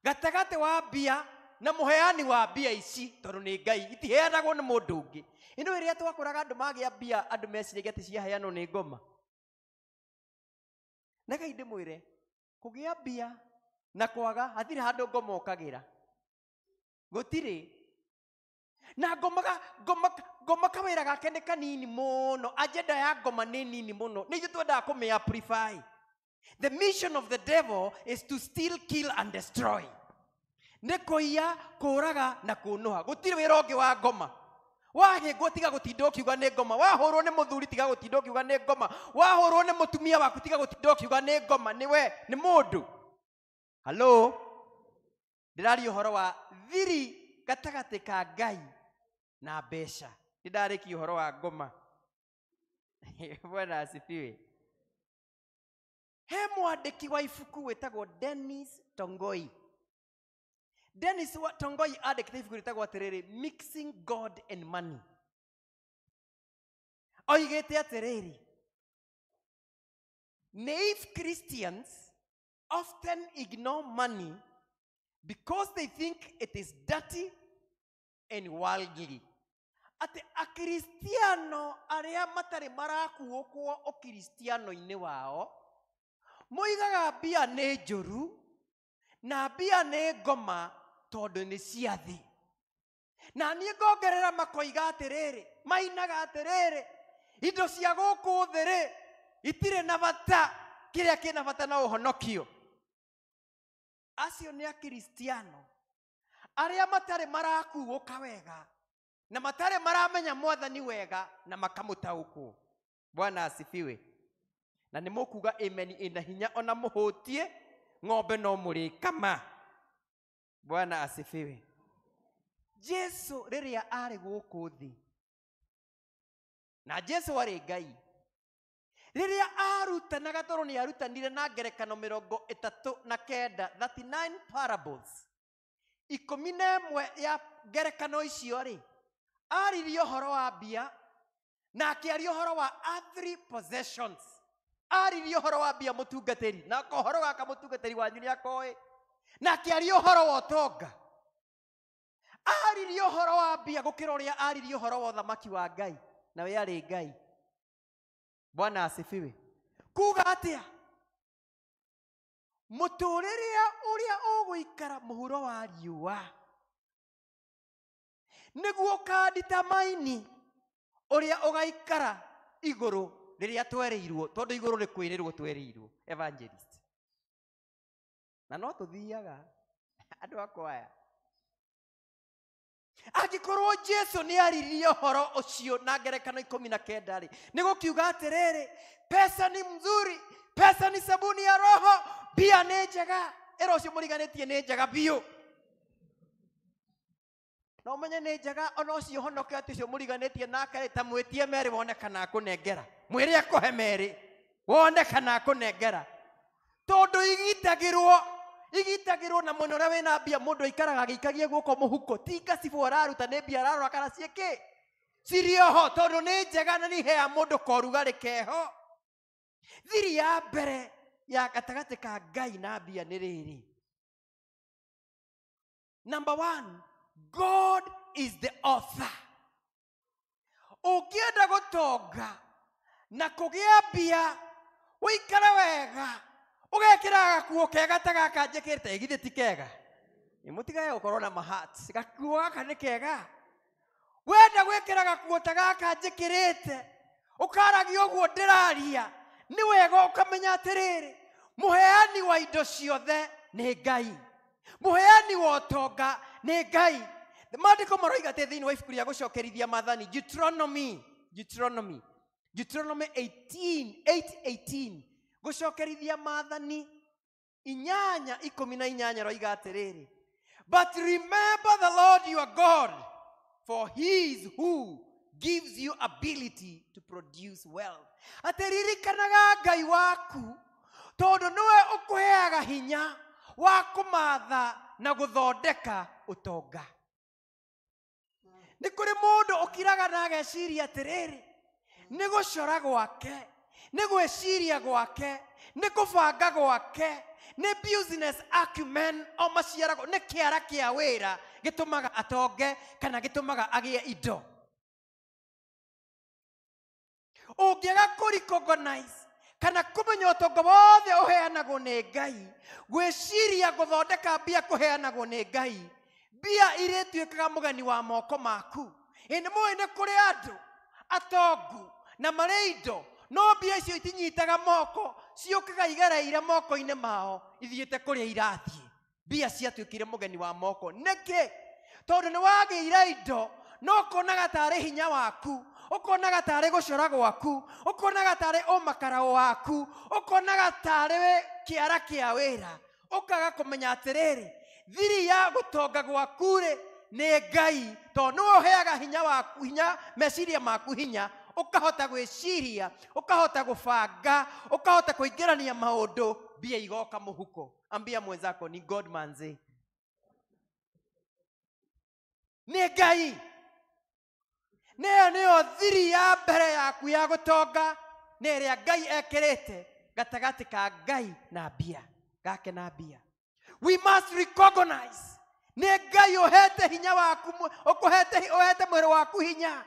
gatagatĩ wa mbia na mũheani wa mbia ici, tondũ nĩ Ngai, itiheanagwo nĩ mũndũ ũngĩ. Ĩno ĩrĩa twakoraga andũ magĩa mbia, andũ meciragia atĩ ciaheanwo nĩ ngoma. Na Ngai ndĩmwĩre, kũgĩa mbia na kwaga hatirĩ handũ ngoma ũkagĩra, gũtirĩ. Na ngoma kawĩra gake nĩ kanini mũno, agenda ya ngoma nĩ nini mũno, nĩ ithuĩ twendaga kũmĩ amplify. The mission of the devil is to steal, kill and destroy. Nĩ kũiya, kũũraga na kũnũha. Gũtirĩ wĩra ũngĩ wa ngoma. Wahĩngwo tiga gũtinda ũkiuga nĩ ngoma. Wahũrwo nĩ mũthuri tiga gũtinda ũkiuga nĩ ngoma. Wahũrwo nĩ mũtumia waku tiga gũtinda ũkiuga nĩ ngoma. Nĩ we, nĩ mũndũ. Hello? Ndĩraria ũhoro wa thiri gatagatĩ ka Ngai na mbeca. Nĩndarĩkia ũhoro wa ngoma. Bwana asifiwe. He mwandĩki wa ibuku wĩtagwo Dennis Tongoi. Dennis Tongoi andĩkĩte ibuku rĩtagwo atĩrĩrĩ, Mixing God and Money. Oigĩte atĩrĩrĩ, naive Christians often ignore money because they think it is dirty and worldly. Atĩ akristiano arĩa matarĩ marakuũkwo ũkristiano-inĩ wao moigaga mbia nĩ njũru na mbia nĩ ngoma tondũ nĩ cia thĩ. Na niĩ ngongerera makoiga atĩrĩrĩ, mainaga atĩrĩrĩ, indo cia gũkũ thĩ rĩ itirĩ na bata, kĩrĩa kĩna bata no ũhonokio. Acio nĩ akristiano arĩa matarĩ marakuũka wega na matarĩ maramenya mwathani wega na makamũtaũkwo. Bwana asifiwe. Na nĩ mũkuga amen ĩna hinya ona mũhũtie ng'ombe no mũrĩkama. Bwana asifiwe. Jesu rĩrĩa arĩ gũkũ thĩ, na Jesu arĩ Ngai, rĩrĩa arutanaga, tondũ nĩ arutanire na ngerekano 39, 39 parables, 11 ya ngerekano icio rĩ, aririe ũhoro wa mbia na akĩaria ũhoro wa earthly possessions. Aririe ũhoro wa mbia mũtungatĩri, na ũhoro gaka mũtungatĩri wanyu nĩ akoĩ, na akĩaria ũhoro wa ũtonga. Aririe ũhoro wa mbia gũkĩra ũrĩa aririe ũhoro wa ũthamaki wa Ngai, na we arĩ Ngai. Bwana asifiwe. Kuga atĩa? Mũtũrĩre ũrĩa ũgũikara mũhuro wa riũa nĩguo ũkanditamaini ũrĩa ũgaikara igũrũ rĩrĩa twerĩirwo, tondũ igũrũ nĩ kwĩrĩrwo twerĩirwo, evangelist. Na no tũthiaga andũ akwa aya. Angĩkorwo Jesu nĩ aririe ũhoro ũcio na ngerekano 19 rĩ, nĩ gũkiuga atĩrĩrĩ, pesa ni mzuri, pesa ni sabuni ya roho, mbia nĩ njega. Ĩra ũcio mũriganĩtie nĩ njega biũ. Na ũmenye nĩ njega ona ũcio ũhonokete ũcio mũriganĩtie nake rĩ, ta mwĩtie merĩ wone kana akũnengera. Mwĩre akũhe merĩ wone kana akũnengera. Tondũ igitagĩrwo na mwena ũrĩa wĩna mbia, mũndũ aikaraga agĩikagia guoko mũhuko, ti ngacibũ araruta, nĩ mbia ararora kana ciĩkĩ cirĩ oho, tondũ nĩ njega na nĩ iheaga mũndũ korugarĩ keho. Thiri ya mbere ya gatagatĩ ka Ngai na mbia nĩ rĩrĩ. Number 1, God is the author. Ũngĩenda gũtonga na kũgĩa mbia, ũikare wega, ũgekĩra gakuo kega ta gaka njĩkĩrĩte, githĩ ti kega? Nĩ mũtigage gũkorwo na mahat. Gakuo gaka nĩ kega. Wenda gwĩkĩra gakuo ta gaka njĩkĩrĩte, ũkaragia ũguo ndĩraria, nĩ wega ũkamenya atĩrĩrĩ, mũheani wa indo ciothe nĩ Ngai, mũheani wa ũtonga nĩ Ngai. Maandĩko maroiga atĩ thĩinĩ wa ibuku rĩa gũcokerithia maathani, Deuteronomy 8:18, gũcokerithia maathani 8:18 roiga atĩrĩrĩ, but remember the Lord your God, for he is who gives you ability to produce wealth. Atĩ ririkanaga Ngai waku, tondũ nĩwe ũkũheaga hinya wa kũmatha na gũthondeka ũtonga. Nĩ kũrĩ mũndũ ũkiraga na ageciria atĩrĩrĩ, nĩ gũcora gwake, nĩ gwĩciria gwake, nĩ kũbanga gwake, nĩ business acumen o maciaragwo, nĩ kĩara kĩa wĩra gĩtũmaga atonge kana gĩtũmaga agĩe indo. Ũngĩaga kũ-recognize kana kũmenya ũtonga wothe ũheanagwo nĩ Ngai, gwĩciria gũthondeka mbia kũheanagwo nĩ Ngai, mbia irĩtuĩkaga mũgeni wa moko maku. Ĩ nĩ mũĩ nĩ kũrĩ andũ atongu na marĩ indo, no mbia icio itinyitaga moko, ciũkaga igereire moko-inĩ mao, ithiĩte kũrĩa irathiĩ. Mbia ciatuĩkire mũgeni wa moko. Nĩkĩ? Tondũ nĩ wagĩire indo no ũkonaga tarĩ hinya waku, ũkonaga tarĩ gũcora gwaku, ũkonaga tarĩ ũmakaraũ waku, ũkonaga tarĩ kĩara kĩa wĩra, ũkaga kũmenya atĩrĩrĩ, thiri ya gũtonga gwaku rĩ nĩ Ngai, tondũ nĩwe ũheaga hinya waku, hinya meciria maku hinya, ũkahota gwĩciria, ũkahota gũbanga, ũkahota kũingĩrania maũndũ, mbia igoka mũhuko. Ambia mwenzako ni God manze. Nĩ Ngai. Nĩyo nĩyo thiri ya mbere yaku ya gũtonga, nĩ ĩrĩa Ngai ekĩrĩte gatagatĩ ka Ngai na mbia, gake na mbia. We must recognize nĩ Ngai ũhete hinya waku, ũkũhete, ũhete mwĩrĩ waku hinya.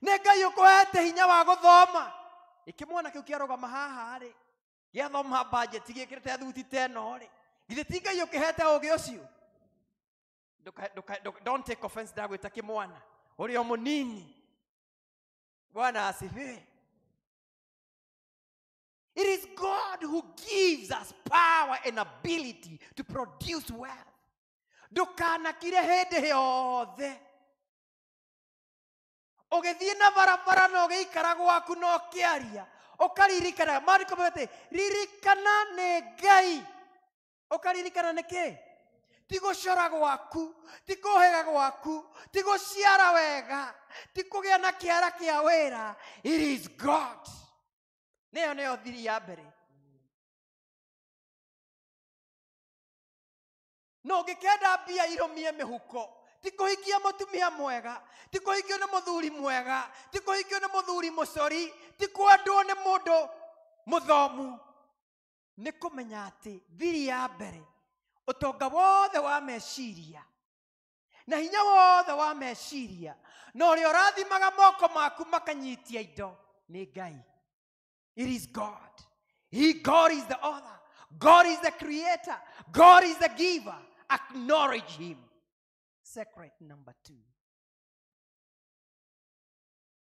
Nĩ Ngai ũkũhete hinya wa gũthoma. Ĩkĩmwana kĩu kĩarũgama haha rĩ, gĩathoma budget gĩkĩrĩte thuti ta ĩno rĩ, githĩ ti Ngai ũkĩhete ũgĩ ũcio? Don't take offense ndagwĩta kĩmwana, ũrĩ o mũnini. Bwana asifiwe. It is God who gives us power and ability to produce wealth. Ndũkanakire hĩndĩ yothe. Ũgĩthiĩ na barabara na ũgĩikara gwaku na ũkĩaria, ũkaririkana, maandĩko mauga atĩ, ririkana nĩ Ngai. Ũkaririkana nĩ kĩ? Ti gũcora gwaku, ti kũhĩga gwaku, ti gũciara wega, ti kũgĩa na kĩara kĩa wĩra. It is God. Nĩyo nĩyo thiri ya mbere. No ũngĩkenda mbia irũmie mĩhuko, ti kũhikia mũtumia mwega, ti kũhikio nĩ mũthuri mwega, ti kũhikio nĩ mũthuri mũcori, ti kwendwo nĩ mũndũ mũthomu. Nĩ kũmenya atĩ thiri ya mbere, ũtonga wothe wa meciria na hinya wothe wa meciria na ũrĩa ũrathimaga moko maku makanyitia indo nĩ Ngai. It is God. God is the author. God is the creator. God is the giver. Acknowledge him. Secret number 2.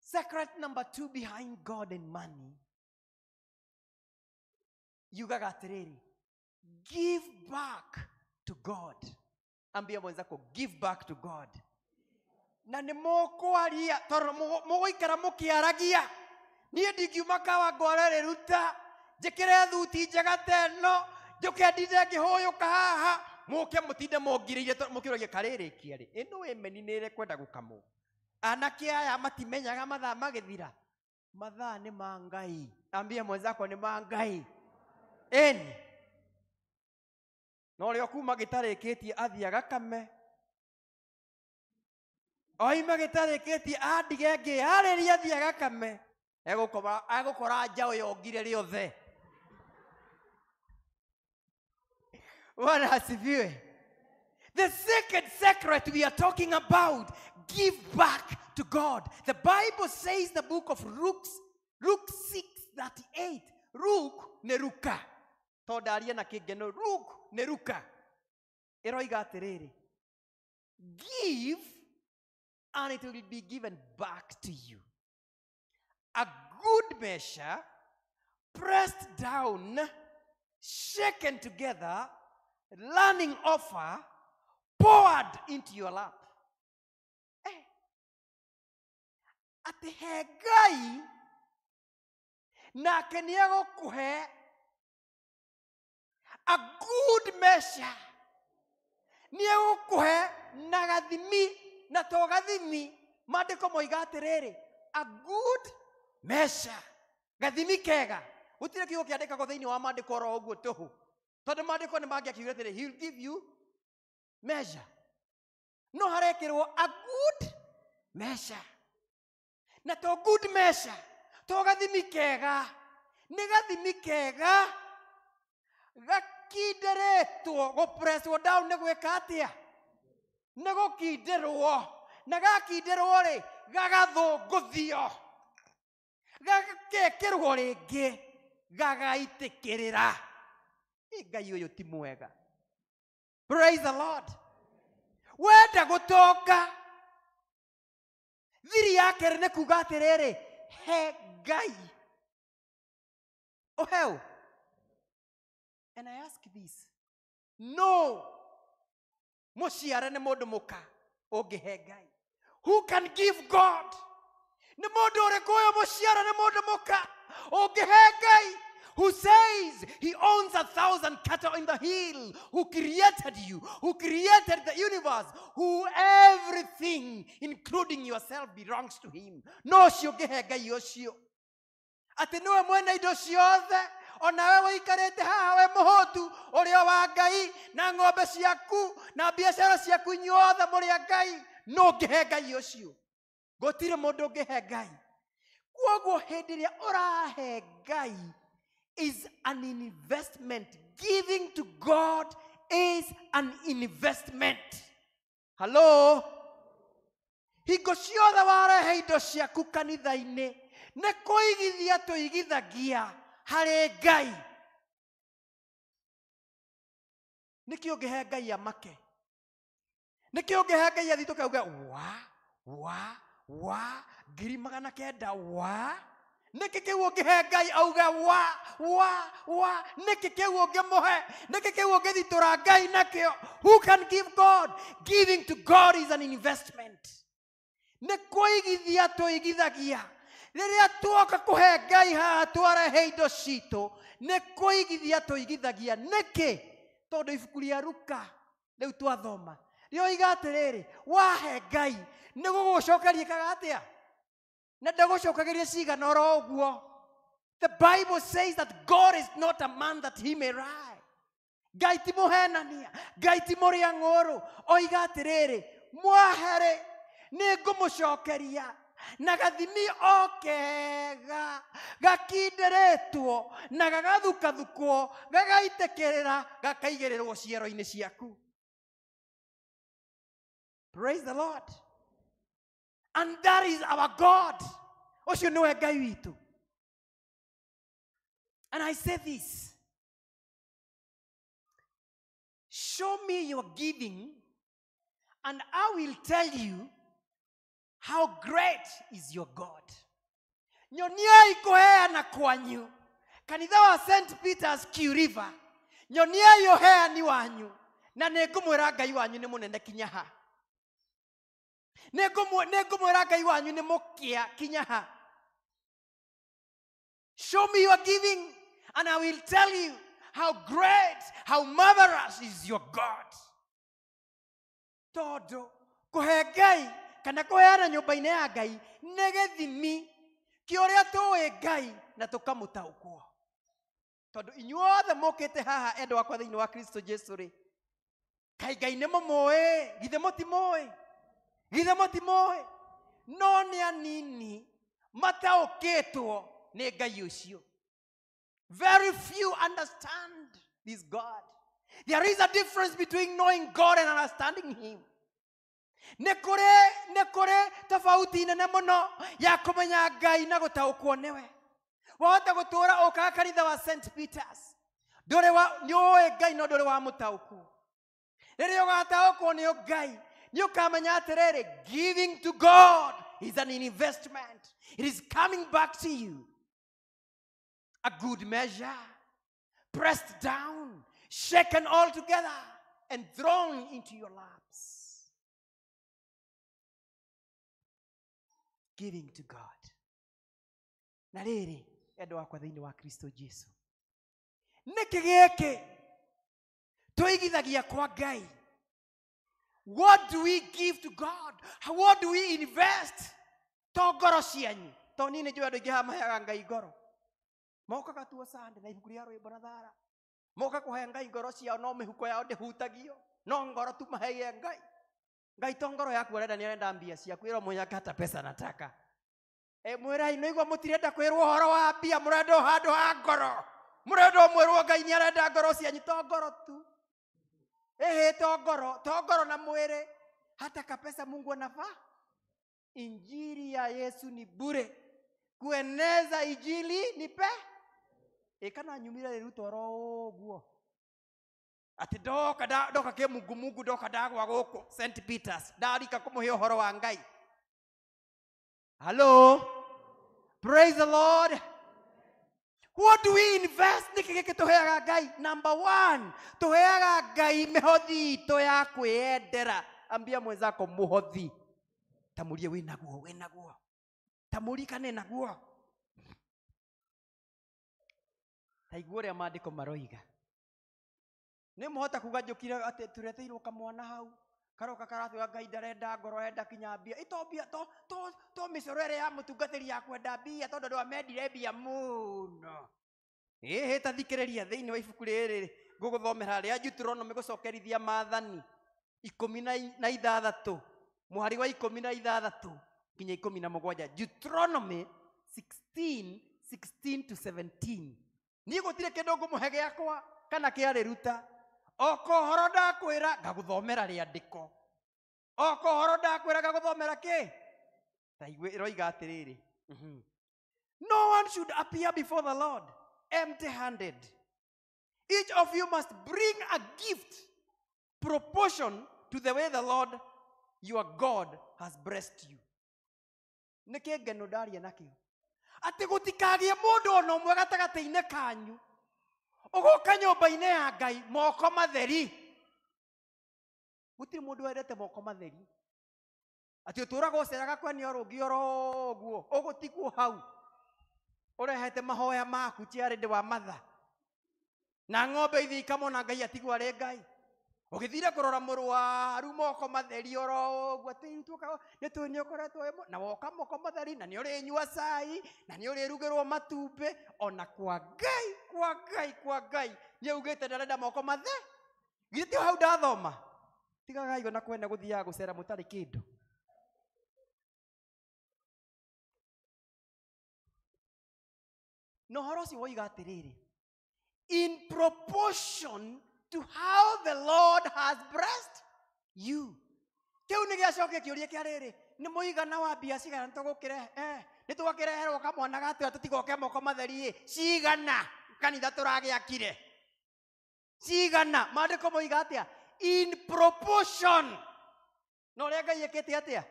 Secret number 2 behind God and money. Yugaga atĩrĩrĩ, give back to God. Ambia mwenzako, give back to God. Na nĩ mũkwaria, tondũ mũgũikara mũkĩaragia. Niĩ ndingiuma kawa ngware rĩruta, njĩkĩre thuti njega ta ĩno, njũke ndinde ngĩhũyũka haha, mũke mũtinde mũngirĩire tondũ mũkĩũragia karĩrĩkia rĩ. Ĩno ĩmeni nĩ ĩrĩ gũkamwo. Anake aya matimenyaga mathaa magĩthira. Mathaa nĩ ma Ngai. Ambia mwenzako nĩ ma Ngai. Ĩni. Na ũrĩa ũkuma gĩtarĩkĩtie athiĩ agakame. Oima gĩtarĩkĩtie andige ngĩarĩria athiĩ agakame. Egũkora njaũ yongire rĩothe. Bwana asifiwe. The second secret we are talking about, give back to God. The Bible says the book of Luke, Luke 6:38. Luke nĩ Luka. Tondũ ndaria na kĩngeno, Luke nĩ Luka. Ĩroiga atĩrĩrĩ, give and it will be given back to you. A good measure, pressed down, shaken together, running over, poured into your lap. Atĩ he Ngai nake nĩegũkũhe a good measure. Nĩegũkũhe na gathimi, na to gathimi. Maandĩko moiga atĩrĩrĩ, a good measure, gathimi kega. Gũtirĩ kiugo kĩandĩkagwo thĩinĩ wa maandĩko oro ũguo tũhũ, tondũ maandĩko nĩ mangĩakiugire atĩrĩ, he will give you measure. No harekĩrwo a good measure. Na to good measure, to gathimi kega, nĩ gathimi kega gakinderetwo, gũpresswo down nĩ gwĩka atĩa? Nĩ gũkinderwo. Na gakinderwo rĩ, gagathũngũthio, gagekĩrwo rĩngĩ, gagaitĩkĩrĩra. Ngai ũyũ ti mwega. Praise the Lord. Wenda gũtonga, thiri ya kerĩ nĩ kuga atĩrĩrĩ, he Ngai. Ũheu. And I ask this, no Mũciare nĩ mũndũ mũka ũngĩhe Ngai? Who can give God? Nĩ mũndũ ũrĩkũ ũyũ mũciare nĩ mũndũ mũka ũngĩhe Ngai, who says he owns 1,000 cattle in the hill, who created you, who created the universe, who everything, including yourself, belongs to him? No ũcio ũngĩhe Ngai ũcio atĩ nĩwe mwene indo ciothe, onawe wĩikarĩte haha we mũhũtu ũrĩa wa Ngai, na ng'ombe ciaku na biacara ciaku, inyuothe mũrĩ a Ngai, no ũngĩhe Ngai ũcio? Gũtirĩ mũndũ ũngĩhe Ngai. Kwoguo hĩndĩ ĩrĩa ũrahe Ngai is an investment. Giving to God is an investment. Hello? Hingo ciothe warehe indo ciaku kanitha-inĩ, nĩ kũigithia tũigithagia harĩ Ngai. Nĩkĩ ũngĩhe Ngai amake? Nĩkĩ ũngĩhe Ngai athitũke auge wa wa wa 900,000 wa? Nĩkĩ kĩu ũngĩhe Ngai auge wa wa wa? Nĩkĩ kĩu ũngĩmũhe? Nĩkĩ kĩu ũngĩthitũra Ngai nakĩo? Who can give God? Giving to God is an investment. Nĩ kũigithia tũigithagia. Rĩrĩa tuoka kũhe Ngai haha twarehe indo citũ, nĩ kũigithia tũigithagia. Nĩkĩ? Tondũ ibuku rĩa Luka rĩu twathoma rĩoiga atĩrĩrĩ, wahe Ngai nĩ gũgũcokeria ĩkaga atĩa? Na ndagũcokagĩria cigana oro ũguo. The Bible says that God is not a man that he may lie. Ngai ti mũhenania, Ngai ti mũrĩa ng'ũrũ. Oiga atĩrĩrĩ, mwahe-rĩ, nĩ ngũmũcokeria na gathimi o kega gakinderetwo na gagathukathukwo gagaitĩkĩrĩra gakaigĩrĩrwo ciero-inĩ ciaku. Praise the Lord. And that is our God. Ũcio nĩwe Ngai witũ. And I say this. Show me your giving and I will tell you how great is your God. Nyoniai kũheana kwanyu. Kanitha wa St. Peter's Q River. Nyoniai ũheani wanyu. Na nĩngũmwĩra Ngai wanyu nĩ mũnene kinya ha. Nĩngũmwĩra Ngai wanyu nĩ mũkĩa kinya ha. Show me your giving and I will tell you how great, how marvelous is your God. Tondũ kũhe Ngai kana kũheana nyũmba-inĩ ya Ngai nĩ gĩthimi kĩa ũrĩa tũĩ Ngai na tũkamũtaũkwo. Tondũ inyuothe mũkĩte haha endwa akwa thĩinĩ wa Kristo Jesu rĩ, kaĩ Ngai nĩ mũmũĩ? Githĩ mũtimũĩ? Githĩ mũtimũĩ? No nĩ anini mataũkĩtwo nĩ Ngai ũcio. Very few understand this God. There is a difference between knowing God and understanding him. Nĩ kũrĩ tofauti nene mũno ya kũmenya Ngai na gũtaũkwo nĩwe. Wahota gũtũũra ũkaga kanitha wa St. Peters, ndũrĩ wa, nĩũĩ Ngai no ndũrĩ wamũtaũkwo. Rĩrĩa ũgataũkwo nĩ Ngai, nĩ ũkamenya atĩrĩrĩ, giving to God is an investment. It is coming back to you. A good measure, pressed down, shaken all together, and thrown into your laps. Giving to God. Na rĩrĩ, endwa akwa thĩinĩ wa Kristo Jesu, nĩkĩ gĩkĩ tũigithagia kwa Ngai? What do we give to God? What do we invest? To ngoro cianyu. To niĩ nĩ njũĩ andũ aingĩ haha maheaga Ngai ngoro. Mokaga tuo Sunday na ibuku rĩa rwĩmbo na thara. Moka kũhe Ngai ngoro ciao, no mĩhuko yao ndĩhutagio. No ngoro tu maheire Ngai. Ngai to ngoro yaku arenda, nĩ arenda mbia ciaku. Ĩrwo mũnyaka hata pesa nataka. Mwĩrai, nĩigua mũtirenda kwĩrwo ũhoro wa mbia, mũrenda o handũ ha ngoro. Mũrenda mwĩrwo Ngai nĩ arenda ngoro cianyu, to ngoro tu. Ehe, to ngoro, to ngoro na mwĩrĩ. Hata kapesa Mungu anafaa. Injili ya Yesu ni bure. Kueneza injili ni pe. Kana nyumire rĩu oro ũguo. Atĩ ndoka ndoka kĩ mungu mungu ndoka ndagwa gũkũ St. Peters, ndarika kũmũhe ũhoro wa Ngai. Hello. Praise the Lord. What do we invest? Nĩkĩ gĩkĩ tũheaga Ngai? Number one, tũheaga Ngai mĩhothi itũ ya kwĩyendera. Ambia mwenzako mũhothi. Tamũrie wĩnaguo, wĩnaguo. Tamũrie kana ĩnaguo. Ta igua ũrĩa maandĩko maroiga. Nĩ mũhota kuga njũkire atĩ tũreteirwo kamwana hau karoka karatwĩra Ngai ndarenda ngoro enda kinya mbia. Ito mbia to to to mĩcoro ĩrĩa ya mũtungatĩri ya kwenda mbia tondũ andũ amendire mbia mũno. Ĩhĩ ta thikĩrĩria thĩinĩ wa ibuku rĩrĩ ngũgũthomera rĩa Deuteronomy gũcokerithia maathani 16 mũhari wa 16 nginya 17. Deuteronomy 16 16 to 17. Niĩ gũtirĩ kĩndũ ngũmũhe gĩakwa kana kĩarĩruta. O kohoro ndakwĩra ngagũthomera rĩandĩko. O kohoro ndakwĩra ngagũthomera kĩ? Ta igue ĩroiga atĩrĩrĩ. No one should appear before the Lord empty-handed. Each of you must bring a gift proportion to the way the Lord your God has blessed you. Nĩkĩ ngeno ndaria nakĩo? Atĩ gũtikagĩe mũndũ ona ũmwe gatagatĩ-inĩ kanyu ũgũka nyũmba-inĩ ya Ngai moko matheri. Gũtirĩ mũndũ wendete moko matheri. Atĩ ũtũraga ũceraga kwenio rũngĩ oro ũguo, ũgũtigwo hau ũrehete mahoya maku charity wa matha na ng'ombe ithiĩ ikamona Ngai atigwo arĩ Ngai. Ũgĩthire kũrora mũrwaru moko matheri oro ũguo atĩ rĩu tuoka nĩ tũĩ nĩ ũkoretwo wĩ na woka moko matheri na nĩ ũrĩnyua cai na nĩ ũrĩrugĩrwo matumbĩ ona kwa Ngai kwa Ngai kwa Ngai nĩ augĩte ndarenda moko mathe. Githĩ ti hau ndathoma? Tigagai ona kwenda gũthiaga gũcera mũtarĩ kĩndũ. Na ũhoro ũcio woiga atĩrĩrĩ, in proportion to how the Lord has blessed you. Kĩu nĩ gĩacokia kĩũria kĩa rĩrĩ, nĩ mũigana wa mbia cigana tũgũkĩrehe, nĩ twakĩreherwo kamwana gatwĩra tũtigoke moko matheri ĩ, cigana kanitha tũragĩakire. Cigana, maandĩko moiga atĩa? In proportion. Na ũrĩa Ngai ekĩte atĩa?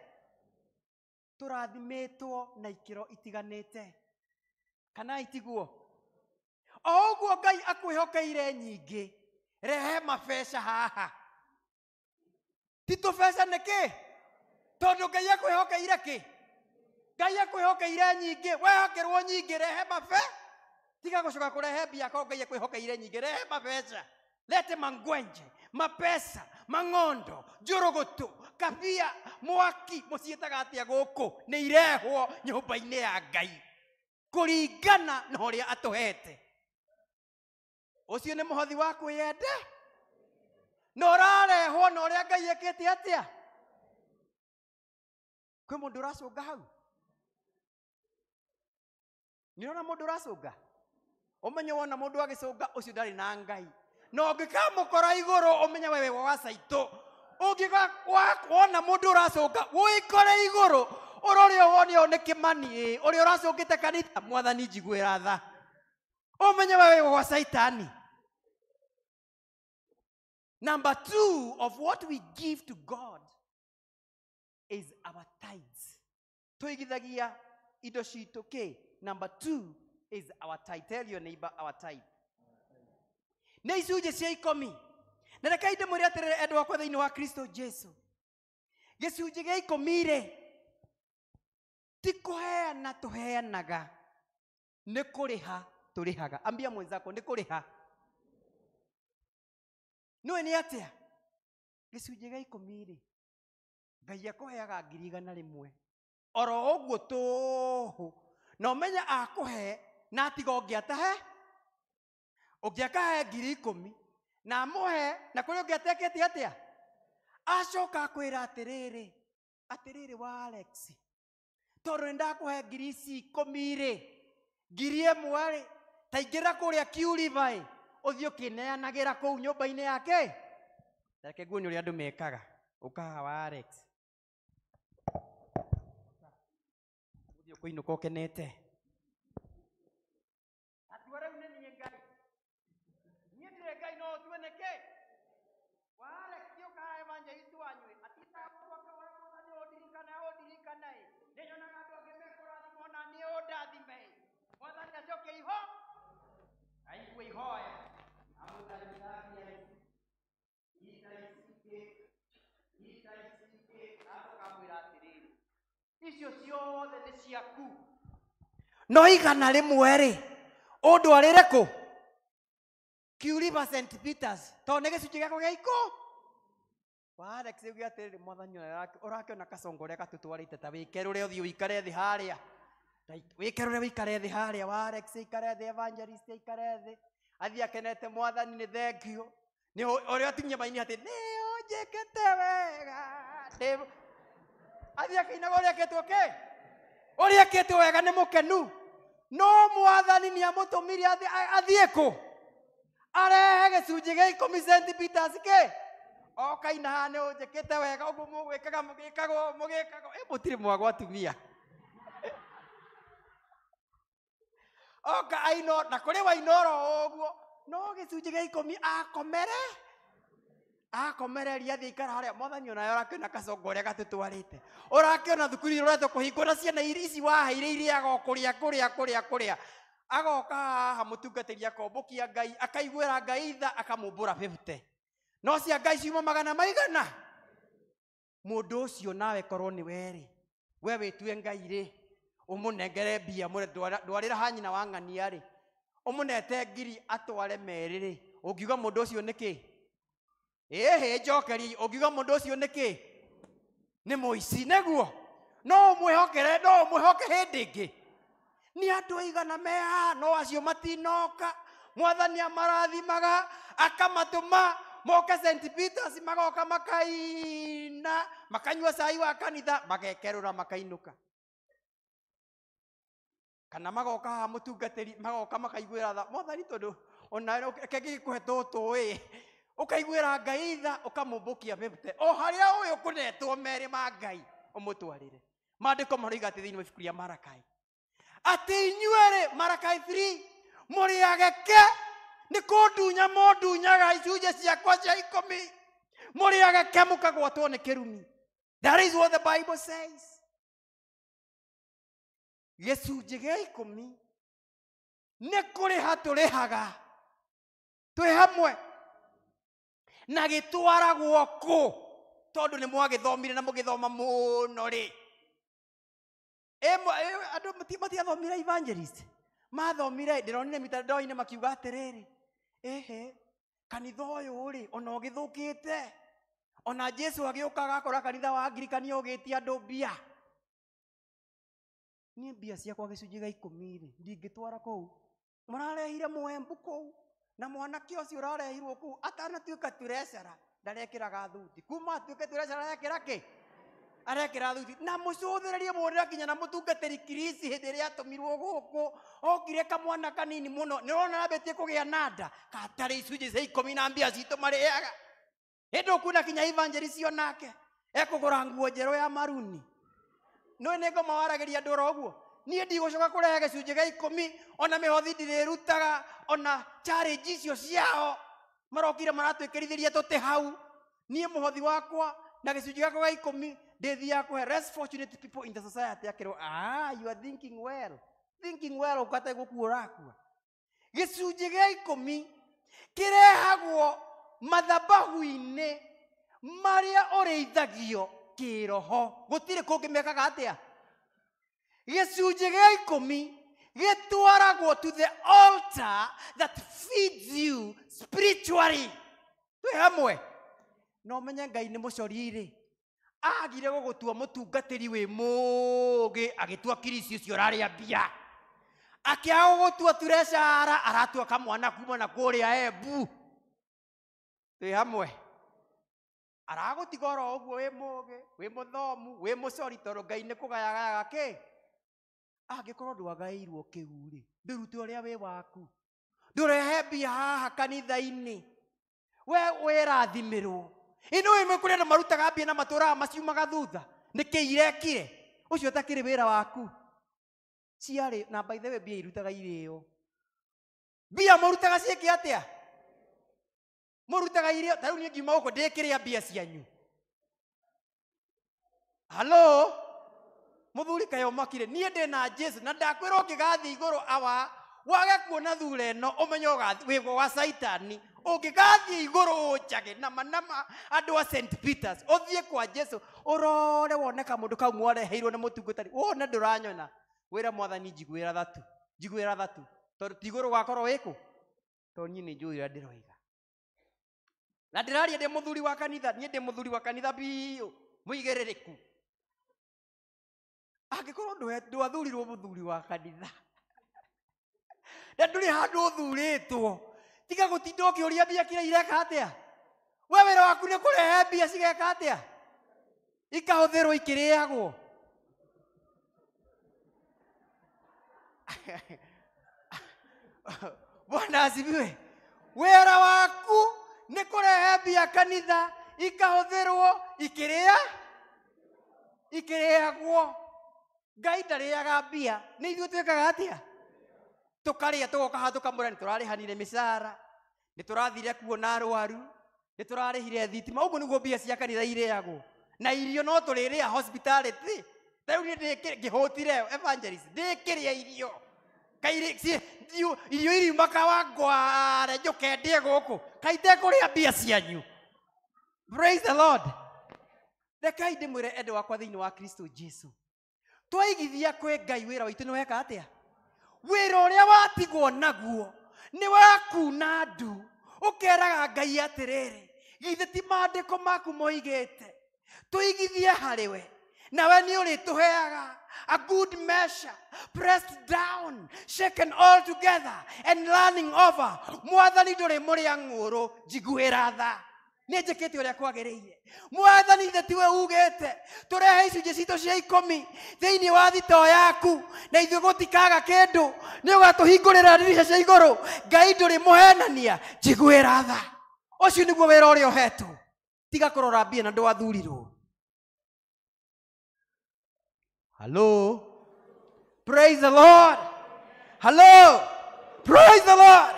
Tũrathimĩtwo na ikĩro itiganĩte. Kana itiguo? O ũguo Ngai akwĩhokeire nyingĩ, rehe mabeca haha. Ti tũbeca nĩkĩ? Tondũ Ngai akwĩhokeire kĩ? Ngai akwĩhokeire nyingĩ, wehokerwo nyingĩ, rehe mabe. Tiga gũcoka kũrehe mbia korwo Ngai akwĩhokeire nyingĩ, rehe mabeca. Lete mangwenje, mapesa, mang'ondo, njũrũgũtũ, kabia, mwaki, mũciĩtaga atĩa gũkũ, nĩ irehwo nyũmba-inĩ ya Ngai kũringana na ũrĩa atũhete. Ũcio nĩ mũhothi wa kwĩyenda na ũrarehwo na ũrĩa Ngai ekĩte atĩa? Kwĩ mũndũ ũracũnga hau? Nĩ ũrona mũndũ ũracũnga? Ũmenye wona mũndũ agĩcũnga ũcio ndarĩ na Ngai. Na ũngĩkamũkora igũrũ ũmenye we wĩ wa caitũ. Ũngĩwona mũndũ ũracũnga wĩkore igũrũ ũrore wone ũyũ nĩ Kĩmani ĩ, ũrĩa ũracũngĩte kanitha, Mwathani njiguĩra tha. Ũmenye we wĩ wa Caitani. Number 2 of what we give to God is our tithes. Tũigithagia indo citũ kĩ? Number 2 is our tithe. Tell your neighbor our tithe. Nĩ icunjĩ cia 10. Na rekei ndĩmwĩre atĩrĩrĩ endwa akwa thĩinĩ wa Kristo Jesu. Gĩcunjĩ gĩa 10 rĩ, ti kũheana tũheanaga, nĩ kũrĩha tũrĩhaga. Ambia mwenzako, nĩ kũrĩha. Nĩũĩ nĩ atĩa? Gĩcunjĩ gĩa 10 rĩ, Ngai akũheaga 100,000 oro ũguo tũhũ, na ũmenye akũhe na atiga ũngĩ atahe. Ũngĩ akahe 10,000 na amũhe, na kũrĩ ũngĩ atekĩte atĩa? Acoka akwĩra atĩrĩrĩ, atĩrĩrĩ wa Alex, tondũ nĩ ndakũhe 10,000 ici rĩ, 1,000 rĩ, ta ingĩra kũrĩa Q-River ĩ, ũthiĩ ũkĩneanagĩra kũu nyũmba-inĩ yake. Reke nguonie ũrĩa andũ mekaga. Ũka haha wa Alex, ũthiĩ ũkũinũka ũkenete. Atua rĩu nĩ niĩ Ngai. Niĩ ndirĩ Ngai no ũtue nĩkĩ? Wa Alex ũka haha evangelist wanyu ĩ, atindaga mũndũ akĩhoya Mwathani ũndirikane, ũndirikane ĩ. Nĩ nyonaga andũ angĩ mekũrathimwo na niĩ ũndathime ĩ. Mwathani acoke iho. Icio ciothe nĩ ciaku. No 100 rĩ, ũndwarĩre kũ? Kiuriba St. Peters. Tondũ nĩ gĩcunjĩ gĩakwa gĩa ikũ. Alex uge atĩrĩrĩ, mwathani ũrakĩona kacongo ũrĩa gatũtwarĩte ta wĩkerũre ũthiĩ ũikare thĩ harĩa. Wĩkerũre ũikare thĩ harĩa, wa Alex aikare thĩ, evangelist aikare thĩ. Athiĩ akenete mwathani nĩ thengio. Nĩ ũrĩa atumia maini atĩ nĩ ũnjĩkĩte wega. Athiĩ akĩinaga ũrĩa ekĩtwo kĩ? Ũrĩa ekĩtwo wega nĩ mũkenu. No mwathani nĩ amũtũmire athiĩ kũ? Arehe gĩcunjĩ gĩa 10 St. Peters kĩ? Okaina haha nĩ ũnjĩkĩte wega ũguo mũgwĩkaga mũgĩkagwo mũgĩkagwo. Mũtirĩ mwagwo atumia. Oka aino na kũrĩ waina oro ũguo. No gĩcunjĩ gĩa 10 akomere. Akomereria athiĩ aikara harĩa. Mwathani onawe ũrakĩona kacongo ũrĩa gatũtwarĩte. Ũrakĩona thukuru iria ũretwo kũhingwo na ciana ici waheire irĩaga o kũrĩa kũrĩa kũrĩa kũrĩa. Agoka haha mũtungatĩri akombũkia Ngai, akaiguĩra Ngai tha, akamũmbũra 50. No cia Ngai ciuma magana maigana. Mũndũ ũcio nawe korwo nĩ we-rĩ, we wĩtue Ngai rĩ, ũmũnengere mbia, ndwarĩra ha nyina wa ng'ania rĩ, ũmũnete ngiri atware merĩ rĩ, ũngiuga mũndũ ũcio nĩ kĩ? Ĩhĩ, njokeria, ũngiuga mũndũ ũcio nĩ kĩ? Nĩ mũici, nĩguo. No ũmwĩhokere, no ũmwĩhoke hĩndĩ ĩngĩ. Nĩ andũ aigana me haha, no acio matinoka. Mwathani amarathimaga, akamatũma moke St. Peters, magoka makaina, makanyua cai wa kanitha, magekerũra makainũka. Kana magoka haha mũtungatĩri, magoka makaiguĩra tha. Mwathani tondũ ona reke ngĩkũhe tũtũ ĩ, ũkaiguĩra Ngai tha, ũkamũmbũkia 50. O harĩa ũyũ ũkũnetwo merĩ ma Ngai, ũmũtwarĩre. Maandĩko maroiga atĩ thĩinĩ wa ibuku rĩa Marakai, atĩ inyuĩ rĩ, Marakai 3, mũrĩ ageke, nĩ kũndunya mũndunyaga icunjĩ ciakwa cia 10. Mũrĩ ageke mũkagwatwo nĩ kĩrumi. That is what the Bible says. Gĩcunjĩ gĩa 10 nĩ kũrĩha tũrĩhaga twĩ hamwe, na gĩtwaragwo kũ? Tondũ nĩ mwagĩthomire na mũgĩthoma mũno rĩ. Andũ matiathomire evangelist. Mathomire, ndĩronire mitandao-inĩ makiuga atĩrĩrĩ, ĩhĩ, kanitha ũyũ rĩ, ona ũgĩthũkĩte. Ona Jesu agĩũka agakora kanitha wa Anglikani ũgĩtia andũ mbia. Niĩ mbia ciakwa gĩcunjĩ gĩa 10 rĩ, ndingĩtwara kũu. Mũrarehire mũembu kũu, na mwanake ũcio ũrarehirwo kũu atanatuĩka treasurer, ndarekĩraga thuti. Kuma atuĩke treasurer arekĩra kĩ? Arekĩra thuti. Na mũcũthĩrĩrie muonere nginya na mũtungatĩri Kirisi hĩndĩ ĩrĩa atũmirwo gũkũ, okire kamwana kanini mũno, nĩ ũrona ambĩtie kũgĩa na nda, gatarĩ icunjĩ cia 10 na mbia citũ marĩaga. Hĩndĩ ũkuona kinya evangelist onake ekũgũra nguo njerũ ya maruni. Nĩũĩ nĩ ngoma waragĩria andũ oro ũguo? Niĩ ndigũcoka kũrehe gĩcunjĩ gĩa 10, ona mĩhothi ndirĩrutaga, ona challenge icio ciao marokire maratwĩkĩrithĩria tũtĩ hau. Niĩ mũhothi wakwa na gĩcunjĩ gĩakwa gĩa 10 ndĩthiaga kũhe less fortunate people in the society. Akĩrwo, you are thinking well. Thinking well ũkate gũkua ũrakua. Gĩcunjĩ gĩa 10 kĩrehagwo mathabahu-inĩ marĩa ũrĩithagio kĩroho. Gũtirĩ kũngĩ mekaga atĩa? Gĩcunjĩ gĩa 10 gĩtwaragwo to the altar that feeds you spiritually. Twĩ hamwe. No menye Ngai nĩ mũcori rĩ, agire gũgũtua mũtungatĩri wĩ mũũgĩ, agĩtua Kirisi ũcio ũrarĩa mbia. Akĩaga gũgũtua treasurer, aratua kamwana kuma na kũrĩa Embu. Twĩ hamwe. Aragũtiga oro ũguo wĩ mũũgĩ, wĩ mũthomu, wĩ mũcori, tondũ Ngai nĩ kũgayagayaga kĩ? Angĩkorwo ndwagaĩirwo kĩu rĩ, ndũrute ũrĩa wĩ waku. Ndũrehe mbia haha kanitha-inĩ. We wĩrathimĩrwo. Ĩno ĩmwe kũrĩ andũ marutaga mbia na matũraga maciumaga thutha. Nĩkĩ irekire? Ũcio ũtakĩrĩ wĩra waku. Ciarĩ, na by the way, mbia irutaga irĩo. Mbia mũrutaga ciĩke atĩa? Mũrutaga irio. Ta rĩu niĩ ngiuma gũkũ ndĩkĩrĩa mbia cianyu. Hello? Mũthuri kaĩ ũmakire. Niĩ ndĩ na Jesu na ndakwĩrwo ũngĩgathiĩ igũrũ awa, wage kuona thura ĩno, ũmenye wĩ wa Saitani, Ũngĩgathiĩ igũrũ ũnjage nama nama andũ a St Peters, ũthiĩ kwa Jesu ũrore wone kamũndũ kau mwareheirwo nĩ mũtungatĩri, wone ndũranyona, wĩra mwathani njiguĩra thatu, njiguĩra thatu, tondũ ti igũrũ wakorwo wĩkũ, tondũ niĩ nĩ njũĩ ũrĩa ndĩroiga. Na ndĩraria ndĩ mũthuri wa kanitha, niĩ ndĩ mũthuri wa kanitha biũ, mũigĩrĩrĩku. Angĩkorwo ndwathurirwo mũthuri wa kanitha na ndũrĩ handũ ũthurĩtwo, tiga gũtinda ũkĩũria mbia kĩrĩa ireka atĩa. We wĩra waku nĩ kũrehe mbia cigeka atĩa, ikahũthĩrwo ikĩrĩagwo. Bwana asifiwe. Wĩra waku nĩ kũrehe mbia kanitha ikahũthĩrwo ikĩrĩagwo. Ngai ndarĩaga mbia, nĩ ithuĩ twĩkaga atĩa? Tũkarĩa tũgoka haha tũkamwĩra nĩ tũrarĩhanire mĩcara, nĩ tũrathire kuona arwaru, nĩ tũrarĩhire thitima. Ũguo nĩguo mbia cia kanitha irĩagwo. Na irio no tũrĩrĩa hospitality. Ta rĩu niĩ ngĩhũtire evangelist, ndĩkĩrĩa irio. Irio iriuma Kawangware njũke ndĩe gũkũ, kaĩ itekũrĩa mbia cianyu. Praise the Lord. Rekai ndĩmwĩre endwa wakwa thĩinĩ wa Kristo Jesu, twaigithia kwĩ Ngai wĩra witũ nĩ weka atĩa? Wĩra ũrĩa watigwo naguo nĩ wakuna ndu, ũkeraga Ngai atĩrĩrĩ, githĩ ti maandĩko maku moigĩte tũigithie harĩ we, nawe nĩ ũrĩtũheaga a good measure, pressed down, shaken all together and running over. Mwathani ndũrĩ mũrĩa ng'ũrũ, njiguĩra tha, nĩ njĩkĩte ũrĩa kwagĩrĩire. Mwathani ithe tiwe ugĩte tũrehe icunjĩ citũ cia ikũmi thĩinĩ wa thitoo yaku, na ithuĩ gũtikaga kĩndũ, nĩ ũgatũhingũrĩra ndirica cia igũrũ. Ngai ndũrĩ mũhenania, njiguĩra tha. Ũcio nĩguo wĩra ũrĩa ũhetwo. Tiga kũrora mbia na ndwathurirwo. Hello, praise the Lord. Hello, praise the Lord.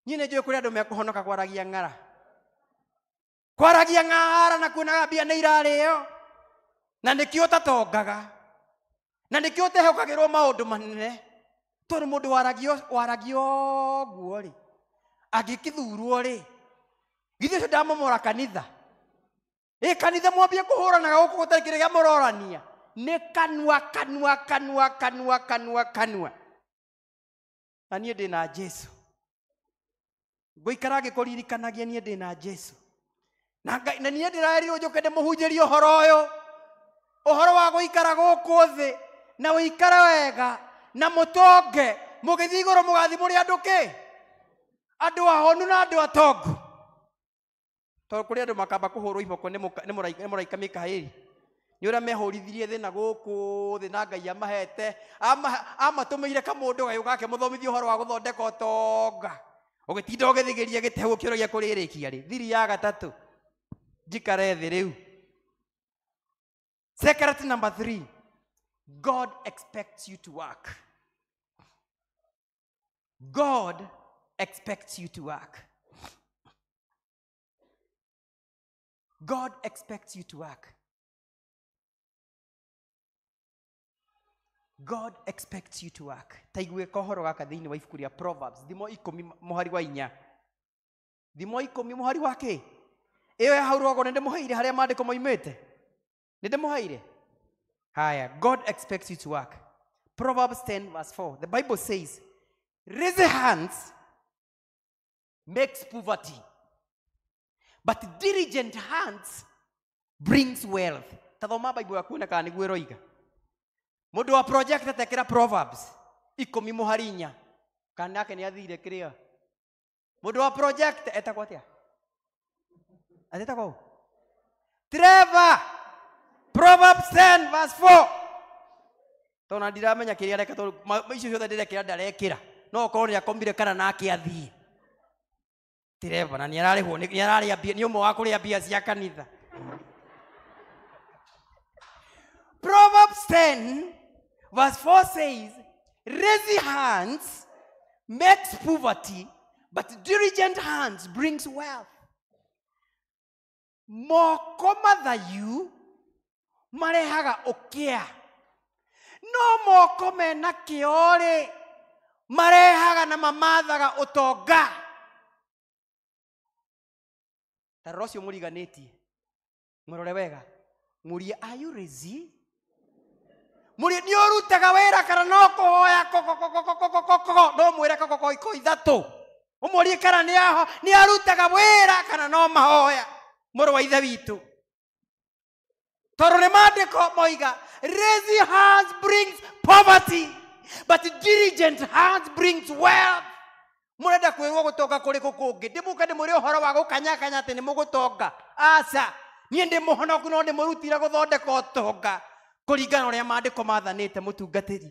Niĩ nĩ njũĩ kũrĩ andũ mekũhonoka kwaragia ng'ara, kwaragia ng'ara na kuonaga mbia nĩ irarĩo, na nĩkĩo ũtatongaga, na nĩkĩo ũtehokagĩrwo maũndũ manene, tondũ mũndũ waragia ũguo rĩ, angĩkĩthurwo rĩ, githĩ ũcio ndamomora kanitha? Ĩ kanitha mwambie kũhũranaga gũkũ gũtarĩ kĩrĩa kĩa mũrorania, nĩ kanua kanua kanua kanua kanua kanua. Na niĩ ndĩ na Jesu, ngũikara ngĩkũririkanagia niĩ ndĩ na Jesu. Na Ngai, na niĩ ndĩraerirwo njũke ndĩmũhunjĩrie ũhoro ũyũ, ũhoro wa gũikara gũkũ thĩ na ũikare wega na mũtonge, mũgĩthiĩ igũrũ mũgathiĩ mũrĩ andũ kĩ? Andũ ahonu na andũ atongu. Tondũ kũrĩ andũ makamba kũhũrwo iboko nĩ mũraika Mikaeli, nĩ ũrĩa mehũrithirie thĩ na gũkũ thĩ na Ngai amahete, amatũmĩire kamũndũ gagĩũka akĩmũthomithia ũhoro wa gũthondeka ũtonga. Ũgĩtinda ũgĩthigĩria gĩteu ũkĩũragia kũrĩrĩkia rĩ. Thiri ya gatatũ, njikare thĩ rĩu. Secret number 3, God expects you to work. God expects you to work. God expects you to work. God expects you to work. Ta igue kohoro gaka thĩinĩ wa ibuku rĩa Proverbs, thimo 10 mũhari wa 4. Thimo 10 mũhari wa kĩ? Ĩyo ya hau rũgongo nĩ ndĩmũheire harĩa maandĩko moimĩte. Nĩ ndĩmũheire? Haya, God expects you to work. Proverbs 10 verse 4. The Bible says, lazy hands makes poverty, but diligent hands brings wealth. Ta thoma Bible yaku na kana nĩguo ĩroiga. Mũndũ wa project atekĩra Proverbs 10 mũhari 4, kana nake nĩ athire kĩrĩa. Mũndũ wa project etagwo atĩa? Atetagwo ũ? Trevor. Proverbs 10 verse 4. Tondũ ndiramenya kĩrĩa areka, tondũ icio ciothe ndĩrekĩra ndarekĩra. No okorwo nĩ akomire kana nake athiĩ. Trevor na nĩ ararĩhwo, nĩ ararĩa mbia, nĩ ũmwe wa kũrĩa mbia cia kanitha. Proverbs 10 verse 4 says, lazy hands makes poverty, but diligent hands brings wealth. Moko mathayu marehaga ũkĩa, no moko mena kĩo rĩ marehaga na mamathaga ũtonga. Ta rora ũcio mũriganĩtie, mũrore wega, mũrie, are you lazy? Mũrie, nĩ ũrutaga wĩra kana no kũhoya kokokokokokokoko? No mwĩre kokoko ikũ ithatũ, ũmũrie kana nĩ arutaga wĩra kana no mahoya. Mũrũ wa ithe witũ, tondũ nĩ maandĩko moiga, lazy hands brings poverty, but diligent hands brings wealth. Mũrenda kwĩrwo gũtonga kũrĩkũ kũngĩ? Ndĩmũke ndĩmwĩre ũhoro wa gũkanyakanya atĩ nĩ mũgũtonga? Aca, niĩ ndĩ mũhonoku, no ndĩmũrutire gũthondeka ũtonga kũringana na ũrĩa maandĩko mathanĩte. Mũtungatĩri,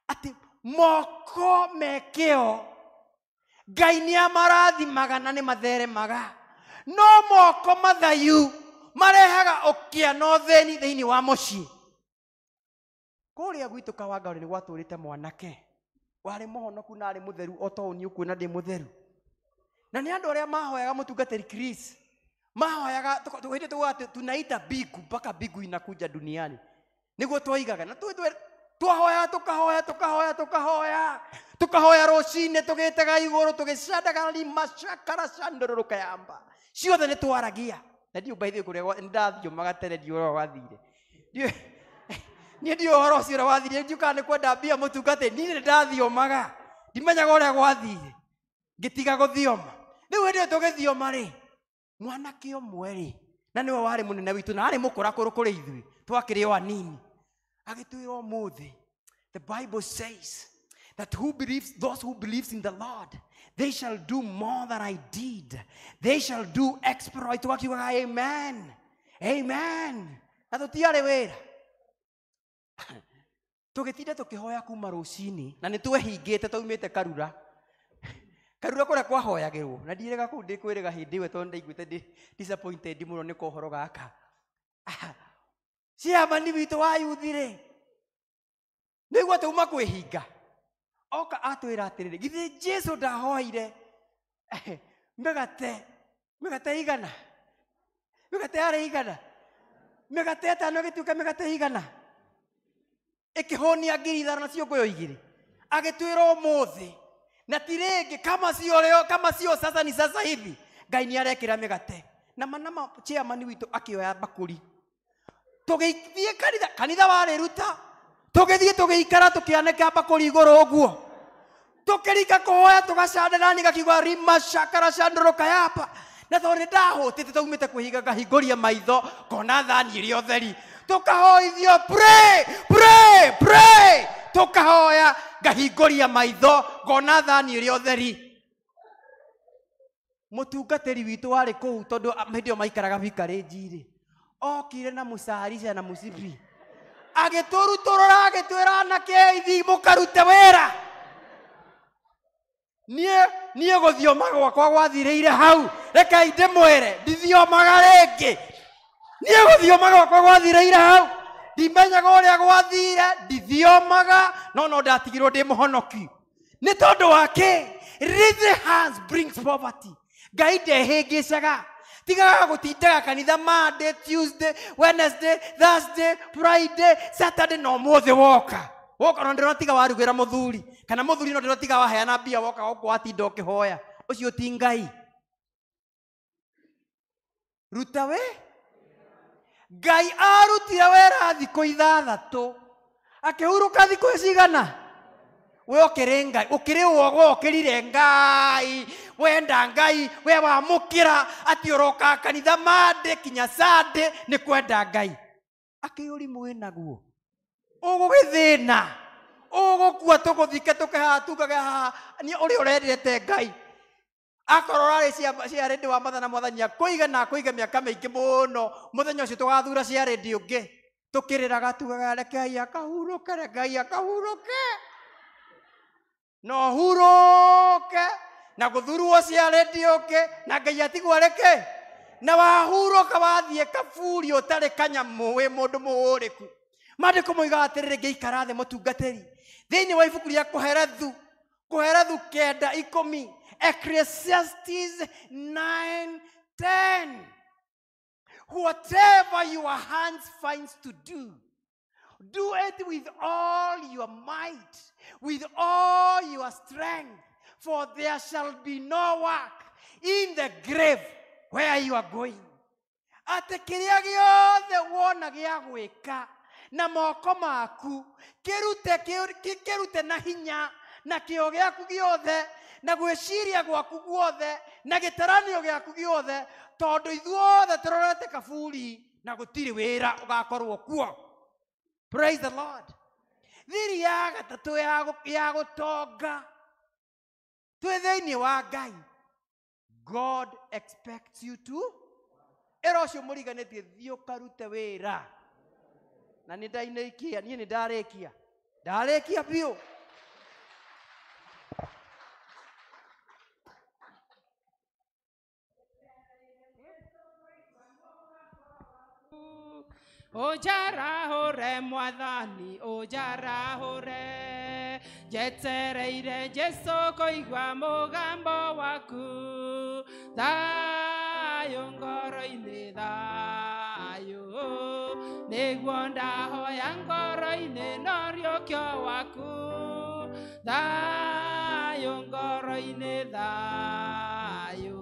atĩ moko me kĩo Ngai nĩ amarathimaga na nĩ matheremaga, no moko mathayu marehaga ũkĩa na ũthĩni thĩinĩ wa mũciĩ. Kũrĩa gwitũ Kawangari nĩ gwatũrĩte mwanake warĩ mũhonoku na arĩ mũtheru o ta ũũ niĩ ũkuona ndĩ mũtheru, na nĩ andũ arĩa mahoyaga. Mũtungatĩri Chris, mahoyaga hĩndĩ tugaga atĩ tunaita bigu mpaka bigu inakuja duniani, nĩguo twoigaga. Na twahoya, tukahoya, tukahoya, tukahoya, tukahoya rũcinĩ, tũgĩtega igũrũ, tũgĩcandaga rimacakara candũrũrũka yamba ciothe nĩ twaragia. Na ndiũ by the way kũrĩa nĩ ndathiũmaga tene, ndiũ ũrĩa gwathire. Niĩ ndiũ ũhoro ũcio ũrĩa wathire, ndiũ kana nĩ kwenda mbia. Mũtungatĩri, niĩ nĩ ndathiũmaga, ndimenyaga ũrĩa gwathire, ngĩtiga gũthioma. Rĩu hĩndĩ ĩyo tũgĩthioma rĩ, mwanake ũmwe rĩ, na nĩwe warĩ mũnene witũ na arĩ mũkũrakũrũ kũrĩ ithuĩ, twakĩrĩ o anini, agĩtwĩra, ũmũthĩ the Bible says that who believes, those who believes in the Lord, they shall do more than I did, they shall do exploit. Tũgakiugaga amen, amen, na tũtiarĩ wĩra. Tũgĩtinda tũkĩhoya kuma rũcinĩ, na nĩ twehingĩte, twaumĩte Karura, Karura kũrĩa kwahoyagĩrwo, na ndirĩga kũu ndĩkwĩrĩga hĩndĩ ĩyo, tondũ ndaiguĩte ndĩ disappointed mũno nĩ kohoro gaka. Chairman witũ wa yuthi rĩ, nĩguo tauma kwĩhinga, oka atwĩra atĩrĩrĩ, githĩ Jesu ndahoire mĩgate, mĩgate igana, mĩgate yarĩ igana, mĩgate ĩtano ĩgĩtuĩka mĩgate igana, ĩkĩhũnia 5,000 na ciũngũyũ igĩrĩ? Agĩtwĩra ũmũthĩ na ti rĩngĩ, kama sio leo, kama sio sasa, ni sasa hivi, Ngai nĩ arekĩra mĩgate. Na manama chairman witũ akĩoya mbakũri, tũgĩthiĩ kanitha, kanitha warĩ ruta, tũgĩthiĩ tũgĩikara, tũkĩanĩka mbakũri igũrũ ũguo, tũkĩrika kũhoya, tũgacandana gakiuga rima cakara candũrũka yapa. Na tondũ nĩ ndahũtĩte, taumĩte kwĩhinga, ngahingũria maitho, ngona thani ĩrĩa ũtheri. Tũkahoithio, pray, pray, pray, tũkahoya, ngahingũria maitho, ngona thani ĩrĩa ũtheri. Mũtungatĩri witũ warĩ kũu, tondũ hĩndĩ ĩyo maikaraga vicarage rĩ, okire na mũcarica na mũcibi, agĩtũrutũrũra, agĩtwĩra, anake, ithi mũkarute wĩra. Niĩ gũthioma gwakwa gwathirĩire hau. Rekei ndĩmwĩre, ndithiomaga rĩngĩ. Niĩ gũthioma gwakwa gwathirĩire hau, ndimenyaga ũrĩa gwathire, ndithiomaga, no ndatigirwo ndĩ mũhonoki. Nĩ tondũ wa kĩ? Lazy hands brings poverty. Ngai ndehĩngĩcaga. Tigaga gũtindaga kanitha Monday, Tuesday, Wednesday, Thursday, Friday, Saturday, na ũmũthĩ woka woka, no ndĩrotiga warugĩra mũthuri, kana mũthuri, no ndĩrotiga waheana mbia, woka gũkũ watinda ũkĩhoya. Ũcio ti Ngai. Ruta we. Ngai arutire wĩra thikũ ithathatũ, akĩhurũka thikũ cigana? We ũkĩrĩ Ngai, ũkĩrĩ ũgo, ũkĩrire Ngai, wenda Ngai, we wamũkĩra atĩ ũroka kanitha Monday kinya Sunday nĩ kwenda Ngai. Akĩũrimũ wĩnaguo, ũgũgĩthĩna, ũgũkua, tũgũthike, tũke haha tugage haha nĩ ũrĩa ũrendete Ngai. Akorwo ũrarĩ ciarĩndĩ wa mathana, Mwathani akũiga na akũiga mĩaka mĩingĩ mũno. Mũthenya ũcio tũgathura ciarĩndĩ ũngĩ, tũkĩrĩraga tugaga, rekei akahurũke, rekei akahurũke, no hurũke na gũthurwo ciarĩndĩ ũngĩ, na Ngai atigwo arĩke. Na wahurũka, wathiĩ kaburi ũtarĩ kanyamũ, wĩ mũndũ mũhũrĩku. Maandĩko moigaga atĩrĩrĩ, ngĩikara thĩ, mũtungatĩri, thĩinĩ wa ibuku rĩa Kũherethu, Kũherethu 9:10, Ecclesiastes 9:10, whatever your hands finds to do, do it with all your might, with all your strength, for there shall be no work in the grave. Where you are going. Atĩ kĩrĩa gĩothe wona gĩa gwĩka na moko maku kĩrute kĩrute na hinya na kĩo gĩaku gĩothe na gwĩciria gwaku guothe na gĩtaranio gĩaku gĩothe, tondũ ithuothe tũrorete kaburi na gũtirĩ wĩra ũgakorwo kuo. Praise the Lord. Thiri ya gatatũ ya gũtonga twĩ thĩinĩ wa Ngai, God expects you to ĩra ũcio mũriganĩtie thiĩ ũkarute wĩra. Na nĩ ndainĩkia, niĩ nĩ ndarĩkia, ndarĩkia biũ. Ũnjarahũre mwathani, ũnjarahũre, njetereire Jesũ kũigua mũgambo waku. Thayũ ngoro-inĩ, thayũ nĩguo ndahoya ngoro-inĩ no riũkio waku. Thayũ ngoro-inĩ, thayũ